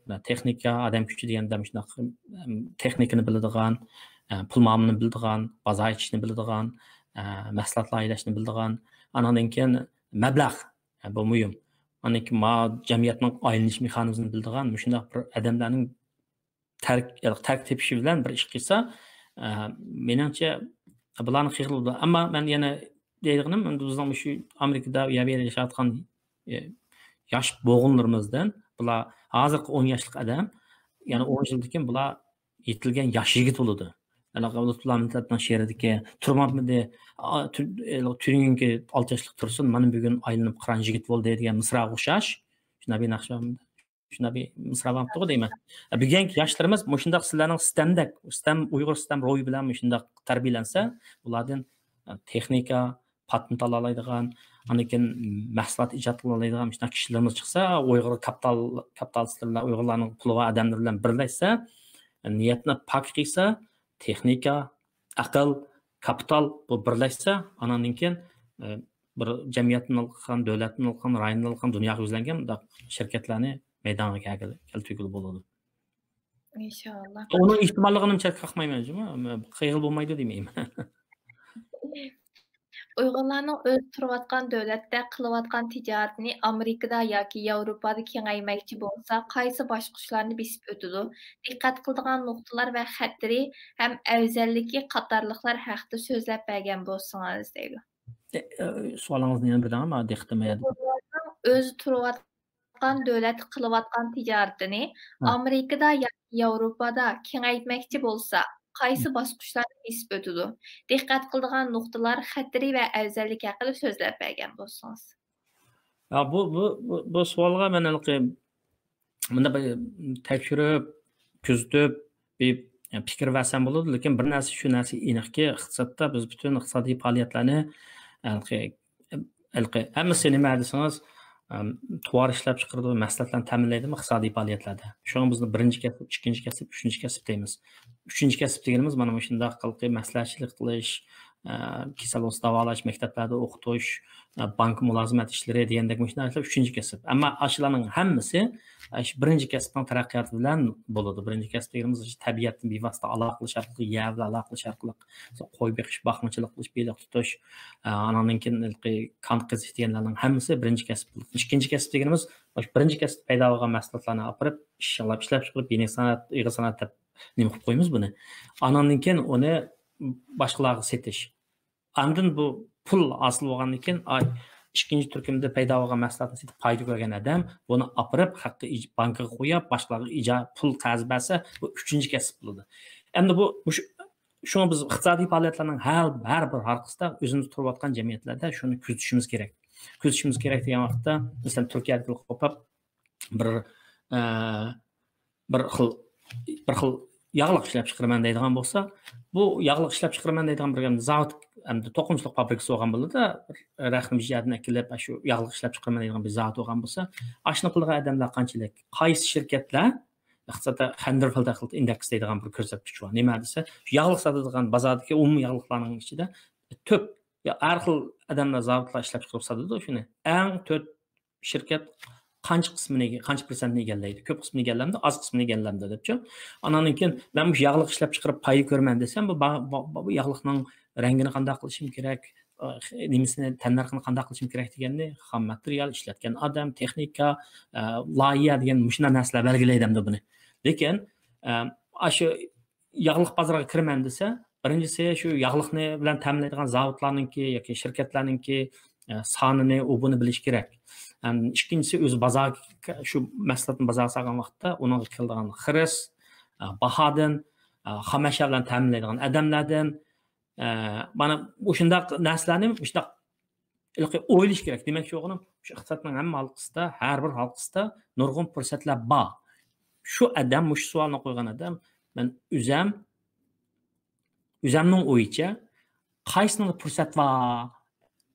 تېخنىكا، ئادەم كۈچى دېگەندە مۇشۇنداق، ئەم، تېخنىكىنى بىلىدىغان، ئە، پۇل مۇئامىلىنى بىلىدىغان، بازار ئېچىشنى بىلىدىغان، ئە، مەھسۇلات لايىھەلەشنى بىلىدىغان، ئانىڭدىن كېيىن مەبلەغ، ئە، بۇ مۇھىم. ئاندىن كېيىن ما جەمئىيەتنىڭ ئايلىنىش مېخانىزمىنى بىلىدىغان مۇشۇنداق بىر ئادەملەرنىڭ تەرك-، تەرك تېپىشى بىلەن بىر ئىش قىلسا، ئە، مېنىڭچە بۇلارنى قىلغىلى بولىدۇ. ئەمما مەن يەنە دەيدىغىنىم، ئەمدى بىزنىڭ مۇشۇ ئامېرىكىدا يا بۇ يەردە ياشاۋاتقان، ئە، ياش بوغۇنلىرىمىزدىن بۇلار ھازىرقى ئون ياشلىق ئادەم، يەنە ئون يىلدىن كېيىن بۇلار يېتىلگەن ياش يىگىت بولىدۇ. يەنە لۇتپۇللا مىددەتنىڭ شېئىرىدىكى تۇرمامدى، ئا، تۈ-، ئە، تۈنۈگۈنكى ئالتە ياشلىق تۇرسۇن، مانا بۈگۈن ئايلىنىپ قىران يىگىت بولدى دېگەن مىسراغا ئوخشاش. شۇنداق بىر ناخشا شۇنداق بىر مىسرا بولۇپتىغۇ دەيمەن. بۈگۈنكى ياشلىرىمىز مۇشۇنداق سىلەرنىڭ سىستەمدەك، سىستەم، ئۇيغۇر سىستەم روھى بىلەن مۇشۇنداق تەربىيەلەنسە، بۇلاردىن، ئە، تېخنىكا، پاتېنت ئالالايدىغان، ئاندىن كېيىن مەھسۇلات ئىجاد قىلالايدىغان مۇشۇنداق كىشىلىرىمىز چىقسا، ئۇيغۇر كاپىتال، كاپىتالىستلار بىلەن ئۇيغۇرلارنىڭ پۇلى بار ئادەملىرى بىلەن بىرلەشسە، نىيەتنى پاك قىلسا، تېخنىكا، ئەقىل، كاپىتال بۇ بىرلەشسە، ئاناندىن كېيىن، ئە، بىر جەمئىيەتتىن ھالقىغان، دۆلەتتىن ھالقىغان، رايوندىن ھالقىغان، دۇنياغا يۈزلەنگەن مۇنداق شىركەتلەرنى مەيدانغا كەلگىلى، كەلتۈرگىلى بولىدۇ. ئىنشاللا. ئۇنىڭ ئېھتىماللىقىنى چەتكە قاقمايمەن، جۇمۇ. قىلغىلى بولمايدۇ دېمەيمەن. ئۇيغۇرلارنىڭ ئۆزى تۇرۇۋاتقان دۆلەتتە قىلىۋاتقان تىجارىتىنى ئامېرىكىدا ياكى ياۋروپادا كېڭەيمەكچى بولسا، قايسى باسقۇچلارنى بېسىپ ئۆتىدۇ؟ دىققەت قىلىدىغان نۇقتىلار ۋە خەتىرى ھەم ئەۋزەللىكى قاتارلىقلار ھەققىدە سۆزلەپ بەرگەن بولسىڭىز، دەيدۇ. ئە، ئە، سوئالىڭىزنى يەنە بىر دەڭ، مانا دىققىتىمنى يەنە ئۆزى تۇرۇۋاتقان دۆلەتتە قىلىۋاتقان تىجارىتىنى ھە. ئامېرىكىدا ياكى ياۋروپادا كېڭەيتمەكچى بولسا، قايسى باسقۇچلارنى بېسىپ ئۆتىدۇ؟ دىققەت قىلىدىغان نۇقتىلار خەتىرى ۋە ئەۋزەللىكى ھەققىدە سۆزلەپ بەرگەن بولسىڭىز. يا، بۇ، بۇ، بۇ، بۇ سوئالغا مەن ھېلىقى مۇنداق بىر تەكشۈرۈپ، كۆزىتىپ، بىر پىكىر بەرسەم بولىدۇ. لېكىن بىر نەرسە، شۇ نەرسە ئېنىقكى، ئىقتىسادتا بىز پۈتۈن ئىقتىسادىي پائالىيەتلەرنى، ھېلىقى، ھېلىقى ھەممىسى نېمە دېسىڭىز، ئەم، تاۋار ئىشلەپچىقىرىدۇ، مەھسۇلاتلارنى تەمىنلەيدۇ ئىقتىسادىي پائالىيەتلەردە. شۇڭا بىزنى بىرىنچى كەسىپ، ئىككىنچى كەسىپ، ئۈچىنچى كەسىپ دەيمىز. ئۈچىنچى كەسىپ دېگىنىمىز مانا مۇشۇنداق ھېلىقى مەسلىھەتچىلىك قىلىش، ئە، كېسەل بولسا داۋالاش، مەكتەپلەردە ئوقۇتۇش، ئە، بانكا مۇلازىمەت ئىشلىرى دېگەندەك مۇشۇنداق ئىشلار ئۈچىنچى كەسىپ. ئەمما ئاشۇلارنىڭ ھەممىسى، ئە، شۇ بىرىنچى كەسىپنىڭ تەرەققىياتى بىلەن بولىدۇ. بىرىنچى كەسىپ دېگىنىمىز تەبىئەت بىۋاسىتە ئالاقىلىشىش ئارقىلىق، يەر بىلەن ئالاقىلىشىش ئارقىلىق، قوي بېقىش، باقمىچىلىق قىلىش، بېلىق تۇتۇش، ئە، ئاناندىن كېيىن ھېلىقى كان قېزىش دېگەنلەرنىڭ ھەممىسى بىرىنچى كەسىپ بولىدۇ. ئىككىنچى كەسىپ دېگىنىمىز مۇشۇ بىرىنچى كەسىپتە پەيدا بولغان مەھسۇلاتلارنى ئاپىرىپ، ئىشلەپ، ئىشلەپچىقىرىپ، يېڭى سانائەت، ئېغىر سانائەت دەپ نېمە قىلىپ قويىمىز بۇنى. ئاناندىن كېيىن ئۇنى باشقىلارغا سېتىش. ئاندىن بۇ پۇل ھاسىل بولغاندىن كېيىن، ئاي، ئىككىنچى تۈركۈمدە پەيدا بولغان مەھسۇلاتنى سېتىپ پايدا كۆرگەن ئادەم بۇنى ئاپىرىپ، خەققە ئىج-، بانكىغا قويۇپ، باشقىلارغا ئىجا-، پۇل قەرز بەرسە، بۇ ئۈچىنچى كەسىپ بولىدۇ. ئەمدى بۇ، مۇشۇ، شۇڭا بىز ئىقتىسادىي پائالىيەتلەرنىڭ ھەر، ھەر بىر ھالقىسىدا، ئۆزىمىز تۇرۇۋاتقان جەمئىيەتلەردە شۇنى كۆزىتىشىمىز كېرەك. كۆزىتىشىمىز كېرەك دېگەن ۋاقىتتا، مەسىلەن، تۈركىيەدىكى قوپاپ بىر، ئە، بىر خىل، بىر خىل ياغلىق ئىشلەپ چىقىرىمەن دەيدىغان بولسا، بۇ ياغلىق ئىشلەپ چىقىرىمەن دەيدىغان بىر زاۋۇت، ئەمدى توقۇمىچىلىق فابرىكىسى بولغان بولىدۇ، رەخنە بىر يەردىن ئەكېلىپ، شۇ ياغلىق ئىشلەپ چىقىرىمەن دەيدىغان بىر زاۋۇت بولغان بولسا، ئاشۇنى قىلىدىغان ئادەملەر قانچىلىك؟ قايسى شىركەتلەر ئىقتىسادتا خەندىرفېلد ئىندېكس دەيدىغان بىر كۆرسەتكۈچ بار. نېمە دېسە، شۇ ياغلىق ساتىدىغان بازاردىكى ئومۇمىي ياغلىقلارنىڭ ئىچىدە تۆت، يا، ھەر خىل ئادەملەر، زاۋۇتلار ئىشلەپ چىقىرىپ ساتىدۇ شۇنى. ئەڭ تۆت شىركەت قانچە قىسمىنى، قانچە پىرسەنتنى ئىگىلەيدۇ؟ كۆپ قىسمىنى ئىگىلەمدۇ، ئاز قىسمىنى ئىگىلەمدۇ دەپچۇ. ئاناندىن كېيىن مەن مۇشۇ ياغلىق ئىشلەپ چىقىرىپ پايدا كۆرىمەن دېسەم، بۇ، با-، با-، با-، بۇ ياغلىقنىڭ رەڭگىنى قانداق قىلىشىم كېرەك؟ ئە، نېمىسىنى، تەننەرخىنى قانداق قىلىشىم كېرەك دېگەننى خام ماتېرىيال، ئىشلەتكەن ئادەم، تېخنىكا، ئە، لايىھە دېگەن مۇشۇنداق نەرسىلەر بەلگىلەيدۇ ئەمدى بۇنى. لېكىن، ئە، ئاشۇ ياغلىق بازىرىغا كىرىمەن دېسە، بىرىنچىسى شۇ ياغلىقنى بىلەن تەمىنلەيدىغان زاۋۇتلارنىڭكى ياكى شىركەتلەرنىڭكى، ئە، سانىنى، ئۇ بۇنى بىلىش كېرەك. ئەم، ئىككىنچىسى ئۆزى بازارغا، شۇ مەھسۇلاتنى بازارغا سالغان ۋاقىتتا ئۇنىڭغا كېلىدىغان خىرىس، ئە، باھادىن، ئە، خام ئەشيا بىلەن تەمىنلەيدىغان ئادەملەردىن، ئە، مانا مۇشۇنداق نەرسىلەرنى مۇشۇنداق ھېلىقى ئويلىشىش كېرەك. دېمەكچى بولغىنىم، شۇ ئىقتىسادنىڭ ھەممە ھالقىسىدا، ھەر بىر ھالقىسىدا نۇرغۇن پۇرسەتلەر بار. شۇ ئادەم، مۇشۇ سوئالنى قويغان ئادەم، مەن ئۆزەم، ئۆزەمنىڭ ئويىچە، قايسىنىڭدا پۇرسەت بار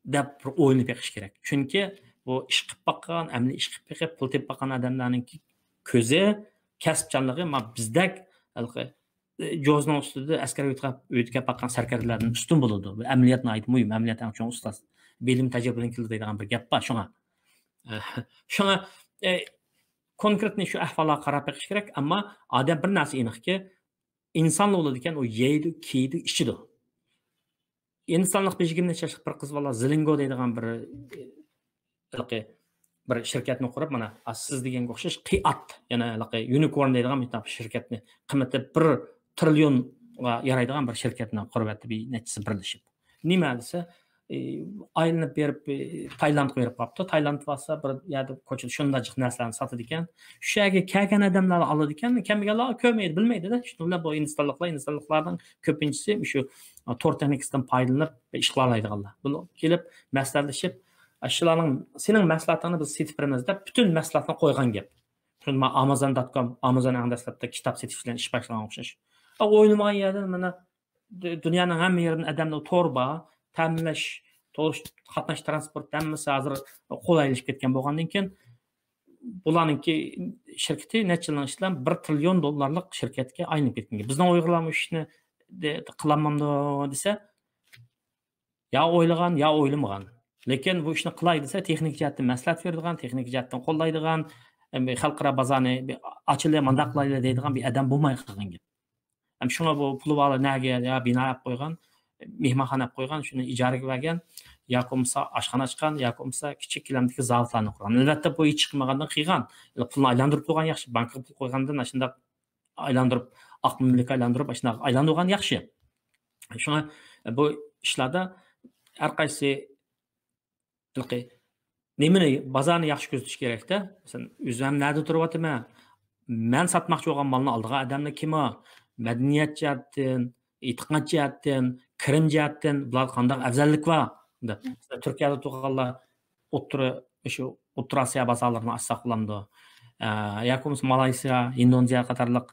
دەپ بىر ئويلىنىپ بېقىش كېرەك. چۈنكى بۇ ئىش قىلىپ باققان، ئەمەلىي ئىش قىلىپ بېقىپ، پۇل تېپىپ باققان ئادەملەرنىڭكى كۆزى، كەسىپچانلىقى، ما، بىزدەك ھېلىقى جوزىنىڭ ئۈستىدە ئەسكەر ئۆتۈپ باققان سەركەردىلەردىن ئۈستۈن بولىدۇ. بۇ ئەمەلىيەت ناھايىتى مۇھىم، ئەمەلىيەت ئەڭ چوڭ ئۇستاز. بىلىم تەجرىبىدىن كېلىدۇ دەيدىغان بىر گەپ بار. شۇڭا، شۇڭا، ئە، كونكرېتنى شۇ ئەھۋاللارغا قاراپ بېقىش كېرەك، ئەمما ئادەم بىر نەرسە ئېنىقكى، ئىنسانلا بولىدىكەن، ئۇ يەيدۇ، كىيىدۇ، ئىچىدۇ. ئىنسانلىق بېجىگىم نەچچە ياشلىق بىر قىز بالا زىلىنگو دەيدىغان بىر، ھېلىقى بىر شىركەتنى قۇرۇپ، مانا، سىز دېگەنگە ئوخشاش قىئات، يەنە ھېلىقى يۇنىكورن دەيدىغان مۇنداق بىر شىركەتنى، قىممىتى بىر تىرىليونغا يارايدىغان بىر شىركەتنى قۇرۇۋەتتى بىر نەچچىسى بىرلىشىپ. نېمە دېسە، ئى، ئايلىنىپ بېرىپ، ئى، تايلاندقا بېرىپ قاپتۇ. تايلاند بارسا، بىر يەردە كوچىدا شۇنداق جىق نەرسىلەرنى ساتىدىكەن. شۇ يەرگە كەلگەن ئادەملەر ئالىدىكەن، كەلمىگەنلەر كۆرمەيدۇ، بىلمەيدۇ-دە. شۇنىڭ بىلەن بۇ ھىندىستانلىقلار، ھىندىستانلىقلارنىڭ كۆپىنچىسى شۇ تور تېخنىكىسىدىن پايدىلىنىپ ئىش قىلالايدىغانلار. بۇ كېلىپ مەسلىھەتلىشىپ، «شۇلارنىڭ، سېنىڭ مەھسۇلاتىڭنى بىز سېتىپ بېرىمىز» دەپ پۈتۈن مەھسۇلاتنى قويغان گەپ. شۇ ما ئامازون دوت كوم، ئامازون ئەڭ دەسلەپتە كىتاب سېتىش بىلەن ئىش باشلىغان ئوخشاش. ئويلىمىغان يەردىن مانا د-، دۇنيانىڭ ھەممە يېرىدىن ئادەمنىڭ تور بار، تەمىنلەش، تور، قاتناش ترانسپورت ھەممىسى ھازىر قولايلىشىپ كەتكەن بولغاندىن كېيىن، بۇلارنىڭكى شىركىتى نەچچە يىلنىڭ ئىچىدە بىر تىرىليون دوللارلىق شىركەتكە ئايلىنىپ كەتكەن. بىزنىڭ ئۇيغۇرلار مۇشۇ ئىشنى دە-، قىلالمامدۇ دېسە، يا ئويلىغان، يا ئويلىمىغان. لېكىن بۇ ئىشنى قىلاي دېسە، تېخنىكا جەھەتتىن مەسلىھەت بېرىدىغان، تېخنىكا جەھەتتىن قوللايدىغان، ئەم، خەلقئارا بازارنى بىر ئاچىلى، مانداق قىلايلى دەيدىغان بىر ئادەم بولماي قالغان گەپ. ھەم شۇڭا بۇ پۇلى بارلار نەگە يا بىنا ئېلىپ قويغان، مېھمانخانا ئېلىپ قويغان، شۇنى ئىجارىگە بەرگەن، ياكى بولمىسا ئاشخانا ئاچقان، ياكى بولمىسا كىچىك كۆلەمدىكى زاۋۇتلارنى قۇرغان. ئەلۋەتتە، بۇ ھېچ چىقمىغاندىن قىلغان. پۇلنى ئايلاندۇرۇپ تۇرغان ياخشى، بانكىغا پۇل قويغاندىن ئاشۇنداق ئايلاندۇرۇپ، ئاق مەملىكە ئايلاندۇرۇپ، ئاشۇنداق ئايلاندۇرغان ياخشى. شۇڭا بۇ ئىشلاردا ھەر قايسى ھېلىقى نېمىنى، بازارنى ياخشى كۆزىتىش كېرەكتە. مەسىلەن، ئۆزۈم نەدە تۇرۇۋاتىمەن؟ مەن ساتماقچى بولغان مالنى ئالىدىغان ئادەملەر كىم ئۇ؟ مەدەنىيەت جەھەتتىن، ئېتىقاد جەھەتتىن، كىرىم جەھەتتىن بۇلاردا قانداق ئەۋزەللىك بار؟ دەپ. مەسىلەن، تۈركىيەدە تۇرغانلار ئوتتۇرا، شۇ ئوتتۇرا ئاسىيا بازارلىرىنى ئاچساق بولامدۇ؟ ئە، ياكى بولمىسا مالايسىيا، ئىندونېزىيە قاتارلىق،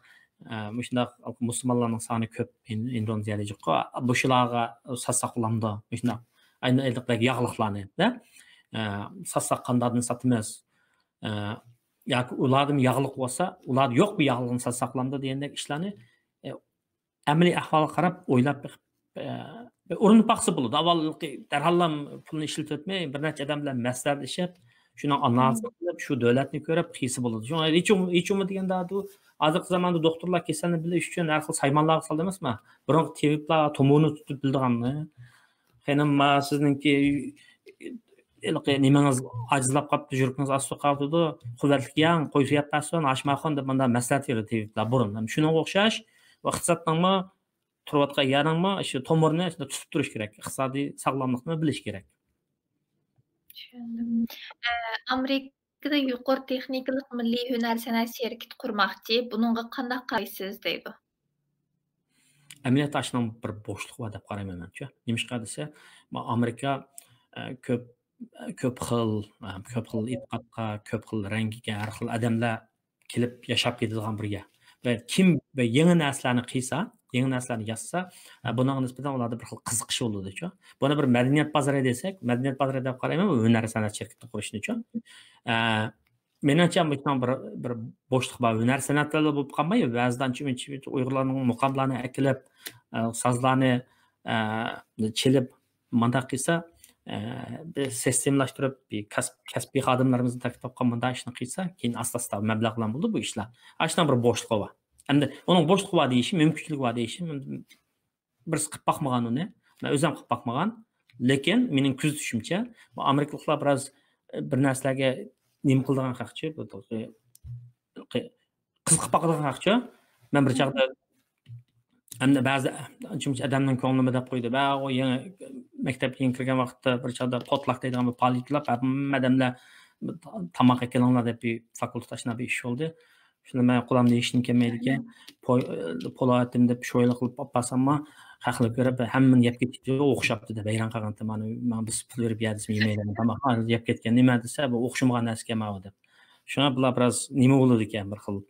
ئە، مۇشۇنداق مۇسۇلمانلارنىڭ سانى كۆپ، ئىن-، ئىندونېزىيەدە جىققۇ، بۇشۇلارغا ساتساق بولامدۇ؟ مۇشۇنداق ئەينى ئېيتقاندەك ياغلىقلارنى، دە؟ ئە، ساتساق قانداقدىن ساتىمىز؟ ئە، ياكى ئۇلاردىمۇ ياغلىق بولسا، ئۇلاردا يوق بىر ياغلىقنى ساتساق بولامدۇ دېگەندەك ئىشلارنى، ئە، ئەمەلىي ئەھۋالغا قاراپ ئويلاپ بېقىپ، ئە، ئورۇندا باقسا بولىدۇ. ئاۋۋال دەرھاللا پۇلنى ئىشلىتىۋەتمەي، بىر نەچچە ئادەم بىلەن مەسلىھەتلىشىپ، شۇنىڭ ئانالىزىنى قىلىپ، شۇ دۆلەتنى كۆرۈپ قىلسا بولىدۇ. شۇڭا ھېچ بولما، ھېچ بولما دېگەندە، ھازىرقى زاماندا دوختۇرلار كېسەلنى بىلىش ئۈچۈن ھەر خىل سايمانلارغا سالىدۇ ئەمەسمۇ؟ بۇرۇنقى تېۋىپلار تومۇرنى تۇتۇپ بىلىدىغاننى. خېنىم، ما سىزنىڭكى ھېلىقى نېمىڭىز ئاجىزلاپ قاپتۇ، يۈرىكىڭىز ئاستىغا قاپتۇ، قۇۋۋەتلىك يەڭ، قوي سۆيەپ بەرسۇن، ئاچماقۇن دەپ مۇنداق مەسلىھەت بېرىدۇ تېۋىپلار بۇرۇن. شۇنىڭغا ئوخشاش، ئىقتىسادنىڭمۇ، تۇرۇۋاتقان يەرنىڭمۇ شۇ تومۇرىنى شۇنداق تۇتۇپ تۇرۇش كېرەك. ئىقتىسادىي ساغلاملىقنى بىلىش كېرەك. چۈشەندىم. ئە، ئامېرىكىدا يۇقىرى تېخنىكىلىق مىللىي ھۈنەر سەنئەت شىركىتى قۇرماقچى، بۇنىڭغا قانداق قارايسىز؟ دەيدۇ. ئەمەلىيەتتە ئاشۇنىڭ بىر بوشلۇقى بار دەپ قارايمەن مەنچە. نېمىشقا دېسە، ما-، ئامېرىكا، ئە، كۆپ، كۆپ خىل، ئە، كۆپ خىل ئېتىقادقا، كۆپ خىل رەڭگىگە، ھەر خىل ئادەملەر كېلىپ ياشاپ كېتىدىغان بىر يەر. ۋە كىم ۋە يېڭى نەرسىلەرنى قىلسا، يېڭى نەرسىلەرنى يازسا، ئە، بۇنىڭغا نىسبەتەن ئۇلاردا بىر خىل قىزىقىش بولىدۇچۇ. بۇنى بىر مەدەنىيەت بازىرى دېسەك، مەدەنىيەت بازىرى دەپ قارايمەن، بۇ ھۈنەر سەنئەت شىركىتى قۇرۇشنىچۇ. ئە، مېنىڭچە، مۇشۇنىڭ بىر، بىر بوشلۇق بار. ھۈنەر سەنئەتلەردە بولۇپ قالماي، بەزىدە ئانچە-مۇنچە ئۇيغۇرلارنىڭ مۇقاملارنى ئەكېلىپ، ئە، سازلارنى، ئە، چېلىپ، مانداق قىلسا، ئە، بىر سىستېمىلاشتۇرۇپ، بىر كەسىپ، كەسپىي خادىملىرىمىزنى تەكلىپ قىلىپ مانداق ئىشنى قىلسا، كېيىن ئاستا-ئاستا مەبلەغ بىلەن بولىدۇ بۇ ئىشلار. ئاشۇنداق بىر بوشلۇقى بار. ئەمدى ئۇنىڭ بوشلۇقى بار دېيىشىم، مۇمكىنچىلىكى بار دېيىشىم، بىرسى قىلىپ باقمىغان ئۇنى. مەن ئۆزۈم قىلىپ باقمىغان. لېكىن مېنىڭ كۆزىتىشىمچە، بۇ ئامېرىكىلىقلار بىراز، ئە، بىر نەرسىلەرگە نېمە قىلىدىغان خەقچۇ، بۇ، بۇ، قىزىقىپ باقىدىغان خەقچۇ. مەن بىر چاغدا ئەمدى بەزى ئادەمنىڭ كۆڭلىمۇ دەپ قويدى. ۋە ئۇ يېڭى مەكتەپكە يېڭى كىرگەن ۋاقىتتا بىر چاغدا پوتلاك دەيدىغان بىر پائالىيەت قىلىپ، ھەممە ئادەملەر تاماق ئەكېلىڭلار دەپ بىر فاكۇلتېت ئاشۇنداق بىر ئىش بولدى. شۇندا مەن قولۇمدا ھېچنېمە كەلمەيدىكەن. پوي-، پولاۋ ئەتتىم دەپ شويلا قىلىپ ئاپ بارساممۇ، خەقلەر كۆرۈپ، ھەممىنى يەپ كېتىپتۇ، ئوخشاپتۇ دەپ ھەيران قالغانتىم. مانا، مانا بىز پۇل بېرىپ يەدىسىمۇ يېمەيدىغان تاماق، ھازىر يەپ كەتكەن، نېمە دېسە، بۇ ئوخشىمىغان نەرسىكەن ماۋۇ دەپ. شۇڭا بۇلار بىراز نېمە بولىدىكەن، بىر خىل،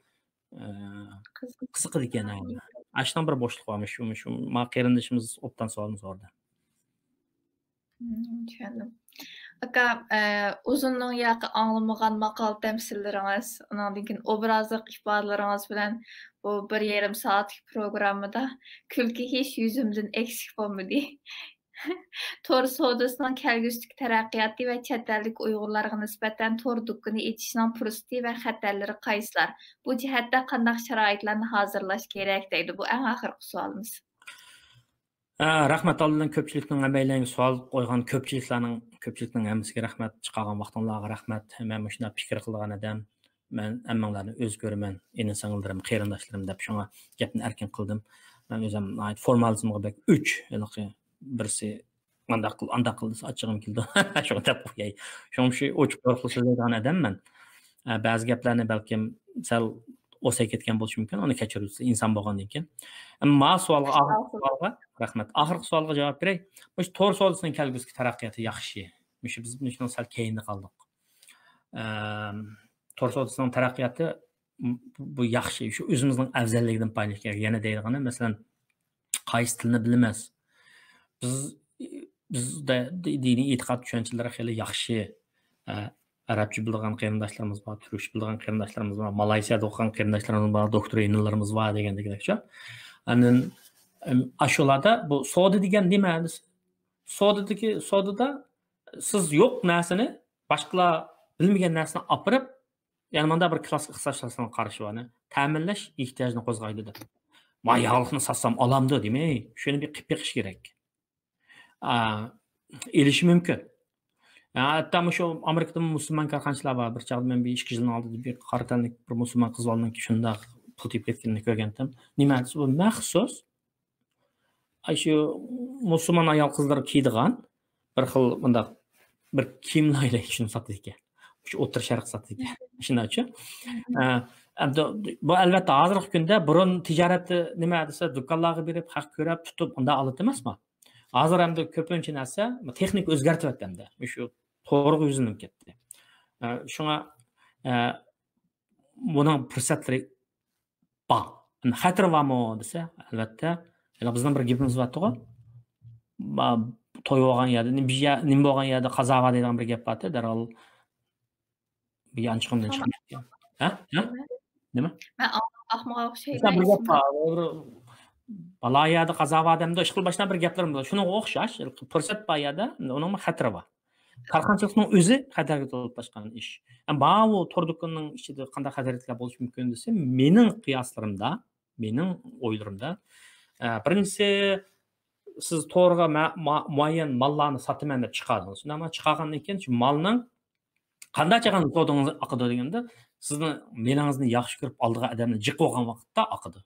ئە، قىزىقىدىكەن، ھە. ئاشۇنىڭ بىر بوشلۇقى بارمۇ؟ شۇ، شۇ، ما قېرىندىشىمىز ئوبدان سوئالنى سورىدى. مم، چۈشەندىم. ئاكا، ئە، ئۇزۇننىڭ ياقى ئاڭلىمىغان ماقال تەمسىللىرىڭىز، ئۇنىڭدىن كېيىن ئوبرازلىق ئىپادىلىرىڭىز بىلەن بۇ بىر يېرىم سائەتلىك پروگراممىدا كۈلكە ھېچ يۈزۈمدىن ئەكسىك بولمىدى. تور سودىسىنىڭ كەلگۈسىدىكى تەرەققىياتى ۋە چەت ئەلدىكى ئۇيغۇرلارغا نىسبەتەن تور دۇكىنى ئېچىشنىڭ پۇرسىتى ۋە خەتەرلىرى قايسىلار؟ بۇ جەھەتتە قانداق شارائىتلارنى ھازىرلاش كېرەك؟ دەيدۇ. بۇ ئەڭ ئاخىرقى سوئالىمىز. ھە، رەھمەت ئالدىن كۆپچىلىكنىڭ ھەممەيلەنگە سوئال قويغان كۆپچىلىكلەرنىڭ، كۆپچىلىكنىڭ ھەممىسىگە رەھمەت، چىقارغان ۋاقتىڭلارغا رەھمەت. مەن مۇشۇنداق پىكىر قىلىدىغان ئادەم، مەن ھەممىڭلارنى ئۆز كۆرىمەن، ئىنى سىڭىللىرىم، قېرىنداشلىرىم دەپ شۇڭا گەپنى ئەركىن قىلدىم. مەن ئۆزۈم ناھايىتى فورمالىزمغا بەك ئۆچ، ھېلىقى بىرسى مانداق قىل، ئانداق قىل دېسە ئاچچىقىم كېلىدۇ. شۇڭا دەپ قوياي. شۇڭا شۇ ئوچۇق يورۇقلۇق سۆزلەيدىغان ئادەم مەن. ئە، بەزى گەپلەرنى بەلكىم سەل ئوسال كەتكەن بولۇشى مۇمكىن، ئۇنى كەچۈرۈۋېتىسىز، ئىنسان بولغاندىن كېيىن. ئەمما ما سوئالغا، ئاخىرقى سوئالغا، رەھمەت. ئاخىرقى سوئالغا جاۋاب بېرەي. مۇشۇ تور سودىسىنىڭ كەلگۈسىدىكى تەرەققىياتى ياخشى. مۇشۇ بىز مۇشۇنىڭ سەل كەينىدە قالدۇق. ئەم، تور سودىسىنىڭ تەرەققىياتى، م-، بۇ ياخشى. شۇ ئۆزىمىزنىڭ ئەۋزەللىكىدىن پايدىلىنىش كېرەك. يەنە دەيدىغىنىم، مەسىلەن، قايسى تىلنى بىلىمىز؟ بىز، بىزدە دى-، دىنىي ئېتىقاد چۈشەنچىلىرى خېلى ياخشى. ئە، ئەرەبچە بىلىدىغان قېرىنداشلىرىمىز بار، تۈركچە بىلىدىغان قېرىنداشلىرىمىز بار، مالايسىيەدە ئوقۇغان قېرىنداشلىرىمىز بار، دوكتور ئىنىلىرىمىز بار دېگەندەكلەرچۇ. ئاندىن، ئەم، ئاشۇلاردا بۇ سودا دېگەن نېمە؟ سودىدىكى، سودىدا سىز يوق نەرسىنى، باشقىلار بىلمىگەن نەرسىنى ئاپىرىپ، يەنە مۇنداق بىر كىلاس ئىختىساسلاشقان قارىشى بارنى، تەمىنلەش ئېھتىياجىنى قوزغايدۇ دەپ. ما ياغلىقنى ساتسام ئالامدۇ دېمەي، شۇنى بىر قىلىپ بېقىش كېرەك. ئا، ئېلىشى مۇمكىن. ھەتتا مۇشۇ ئامېرىكىدىمۇ مۇسۇلمان كارخانىچىلار بار. بىر چاغدا مەن بىر ئىككى يىلنىڭ ئالدىدا بىر قارا تەنلىك بىر مۇسۇلمان قىز بالىنىڭ شۇنداق پۇل تېپىپ كەتكىنىنى كۆرگەنتىم. نېمە دېسە، بۇ مەخسۇس ئاشۇ مۇسۇلمان ئايال قىزلار كىيىدىغان بىر خىل مۇنداق بىر كىيىملەر شۇنى ساتىدىكەن. شۇ ئوتتۇرا شەرق ساتىدىكەن. شۇنداقچۇ؟ ئە، ئەمدى بۇ ئەلۋەتتە ھازىرقى كۈندە، بۇرۇن تىجارەتتە نېمە دېسە، دۇكانلارغا بېرىپ، ھەق كۆرۈپ، تۇتۇپ، ئۇنداق ئالىدۇ ئەمەسمۇ؟ ھازىر ئەمدى كۆپىنچە نەرسە تېخنىكا ئۆزگەرتىۋەتتى ئەمدى. مۇشۇ تورغا يۈزلىنىپ كەتتى. ئە، شۇڭا، ئە، بۇنىڭ پۇرسەتلىرى بار. ئەمدى خەتىرى بارمۇ دېسە، ئەلۋەتتە. ھېلى بىزنىڭ بىر گېپىمىز بارتىغۇ. ما-، توي بولغان يەردە، نېمە، بىر يە-، نېمە بولغان يەردە قازا بار دەيدىغان بىر گەپ بارتى. دەرھال بىر يانچۇقۇمدىن چىقىپ كەتكەن. ھە؟ ھە؟ نېمە؟ مەن ئاڭلاپ باقمىغان ئوخشايمەن. مەسىلەن، بىر گەپ بار. بىر بالا يەردە قازا بار دەمدۇ، ئىشقىل باشلاپ بىر گەپلىرىم بار. شۇنىڭغا ئوخشاش، پۇرسەت بار يەردە، ئۇنىڭمۇ خەتىرى بار. كارخانىچىلىقنىڭ ئۆزى خەتەرگە تولۇپ تاشقان ئىش. ئەمما بۇ تور دۇكاننىڭ ئىچىدە قانداق خەتەرلىكلەر بولۇشى مۇمكىن دېسە، مېنىڭ قىياسلىرىمدا، مېنىڭ ئويلىرىمدا، ئە، بىرىنچىسى، سىز تورغا مە-، ما-، مۇئەييەن ماللارنى ساتىمەن دەپ چىقاردىڭىز. شۇنداقمۇ؟ چىقارغاندىن كېيىن شۇ مالنىڭ قانداق چاغدا سودىڭىز ئاقىدۇ دېگەندە، سىزنىڭ مېلىڭىزنى ياخشى كۆرۈپ ئالىدىغان ئادەمنى جىق بولغان ۋاقىتتا ئاقىدۇ.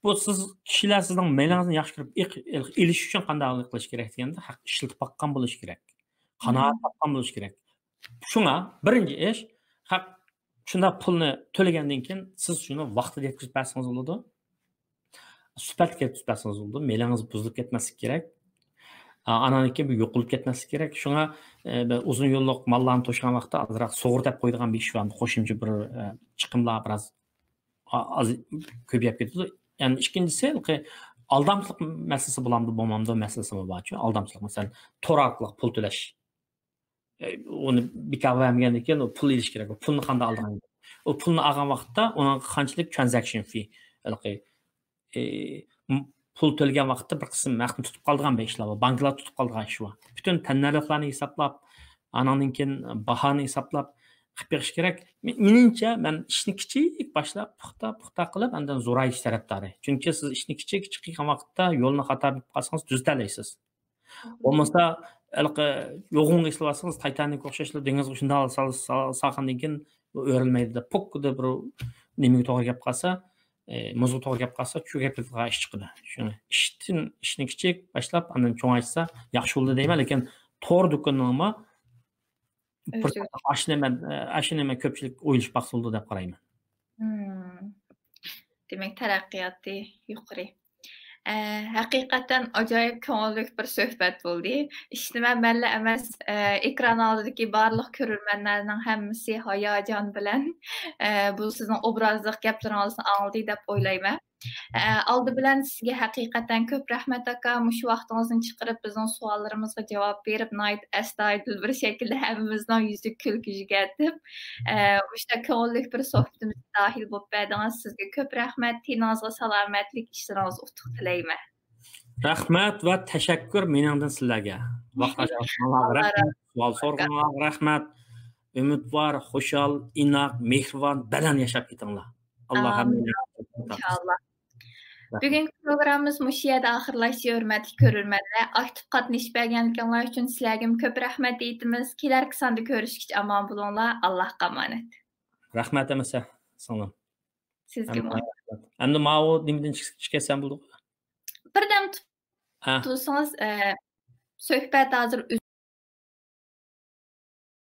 بۇ سىز كىشىلەر سىزنىڭ مېلىڭىزنى ياخشى كۆرۈپ ئېق-، ئېلىش ئۈچۈن قانداق قىلىش كېرەك دېگەندە، ھەق ئىشلىتىپ باققان بولۇش كېرەك. قانائەت تاپقان بولۇش كېرەك. شۇڭا بىرىنچى ئىش، ھەق شۇنداق پۇلنى تۆلىگەندىن كېيىن سىز شۇنى ۋاقتىدا يەتكۈزۈپ بەرسىڭىز بولىدۇ. سۈپەتلىك يەتكۈزۈپ بەرسىڭىز بولىدۇ. مېلىڭىز بۇزۇلۇپ كەتمەسلىكى كېرەك. ئا-، ئانان كېيىن بۇ يوقىلىپ كەتمەسلىكى كېرەك. شۇڭا، ئە، بىر ئۇزۇن يوللۇق ماللارنى توشۇغان ۋاقىتتا ئازراق سۇغۇر دەپ قويىدىغان بىر ئىش بار. قوشۇمچە بىر، ئە، چىقىملار بىراز ئا-، ئاز، كۆپىيىپ كېتىدۇ. يەنى ئىككىنچىسى، ھېلىقى ئالدامچىلىق مەسىلىسى بولامدۇ، بولمامدۇ مەسىلىسىمۇ بارچۇ. ئالدامچىلىق، مەسىلەن، تور ئارقىلىق پۇل تۆلەش. ئە، ئۇنى بىكار بەرمىگەندىن كېيىن ئۇ پۇل ئېلىش كېرەك. ئۇ پۇلنى قانداق ئالىدىغان؟ ئۇ پۇلنى ئالغان ۋاقىتتا ئۇنىڭ قانچىلىك ترانزاكشن في، ھېلىقى، ئى، م-، پۇل تۆلىگەن ۋاقىتتا بىر قىسىم ھەقنى تۇتۇپ قالىدىغان بىر ئىشلار بار، بانكىلار تۇتۇپ قالىدىغان ئىش بار. پۈتۈن تەننەرخلارنى ھېسابلاپ، ئانىڭدىن كېيىن باھانى ھېسابلاپ قىلىپ بېقىش كېرەك. مې-، مېنىڭچە، مەن ئىشنى كىچىك باشلاپ، پۇختا، پۇختا قىلىپ، ئاندىن زورايتىش تەرەپدارى. چۈنكى سىز ئىشنى كىچىك، كىچىك قىلغان ۋاقىتتا يولنى خاتا بىلىپ قالسىڭىز، تۈزىتەلەيسىز. بولمىسا، ھېلىقى يوغىنىغا ئېسىلىۋالسىڭىز، تايتانىك ئوخشاشلا دېڭىزغا شۇنداق سال-، سال-، سالغاندىن كېيىن ئۇ ئۆرۈلمەيدۇ دەپ، پوككىدە بىر نېمىگە توغرا كەپ قالسا، ئى، مۇزغا توغرا كەپ قالسا، چۆكۈپ كېتىدىغان ئىش چىقىدۇ. شۇڭا ئىشتىن، ئىشنى كىچىك باشلاپ، ئاندىن چوڭايتسا ياخشى بولىدۇ دەيمەن. لېكىن تور دۇكىنىنىڭمۇ ئۆزى پۇرسەت، ئاشۇنى مەن، ئاشۇنى مەن كۆپچىلىك ئويلىشىپ باقسا بولىدۇ دەپ قارايمەن. مم. دېمەك، تەرەققىياتى يۇقىرى. ئە، ھەقىقەتەن ئاجايىپ كۆڭۈللۈك بىر سۆھبەت بولدى. ئىشىنىمەن، مەنلا ئەمەس، ئە، ئېكران ئالدىدىكى بارلىق كۆرۈرمەنلەرنىڭ ھەممىسى ھاياجان بىلەن، ئە، بۇ سىزنىڭ ئوبرازلىق گەپلىرىڭىزنى ئاڭلىدى دەپ ئويلايمەن. ئە، ئالدى بىلەن سىزگە ھەقىقەتەن كۆپ رەھمەت، ئاكا. مۇشۇ ۋاقتىڭىزنى چىقىرىپ، بىزنىڭ سوئاللىرىمىزغا جاۋاب بېرىپ، ناھايىتى ئەستايىدىل بىر شەكىلدە ھەممىمىزنىڭ يۈزىگە كۈلكە يۈگەرتىپ، ئە، مۇشۇنداق كۆڭۈللۈك بىر سۆھبىتىمىزگە داخىل بولۇپ بەردىڭىز. سىزگە كۆپ رەھمەت. تېنىڭىزغا سالامەتلىك، ئىشلىرىڭىز ئۇتۇق تىلەيمەن. رەھمەت ۋە تەشەككۈر مېنىڭدىن سىلەرگە. ۋاقىت ئاجراتقىنىڭلارغا رەھمەت، سوئال سورىغىنىڭلارغا رەھمەت. ئۈمىدۋار، خۇشال، ئىناق، مېھرىبان، بەدەن ياشاپ كېتىڭلار. ئاللا ھەممىنى ئىنشائاللا. بۈگۈنكى پروگراممىمىز مۇشۇ يەردە ئاخىرلاشتى، ھۆرمەتلىك كۆرۈرمەنلەر. ئاكتىپ قاتنىشىپ بەرگەنلىكىڭلار ئۈچۈن سىلەرگىمۇ كۆپ رەھمەت ئېيتىمىز. كېلەركى ساندا كۆرۈشكىچە ئامان بولۇڭلار. ئاللاھقا ئامانەت. رەھمەت ئەمىسە، سىڭلىم. سىزگىمۇ. ئەمدى ماۋۇ نېمىدىن چىقىپ كەتسەم بولىدۇ؟ بىردەم ھە. تۇرسىڭىز، ئە، سۆھبەت ھازىر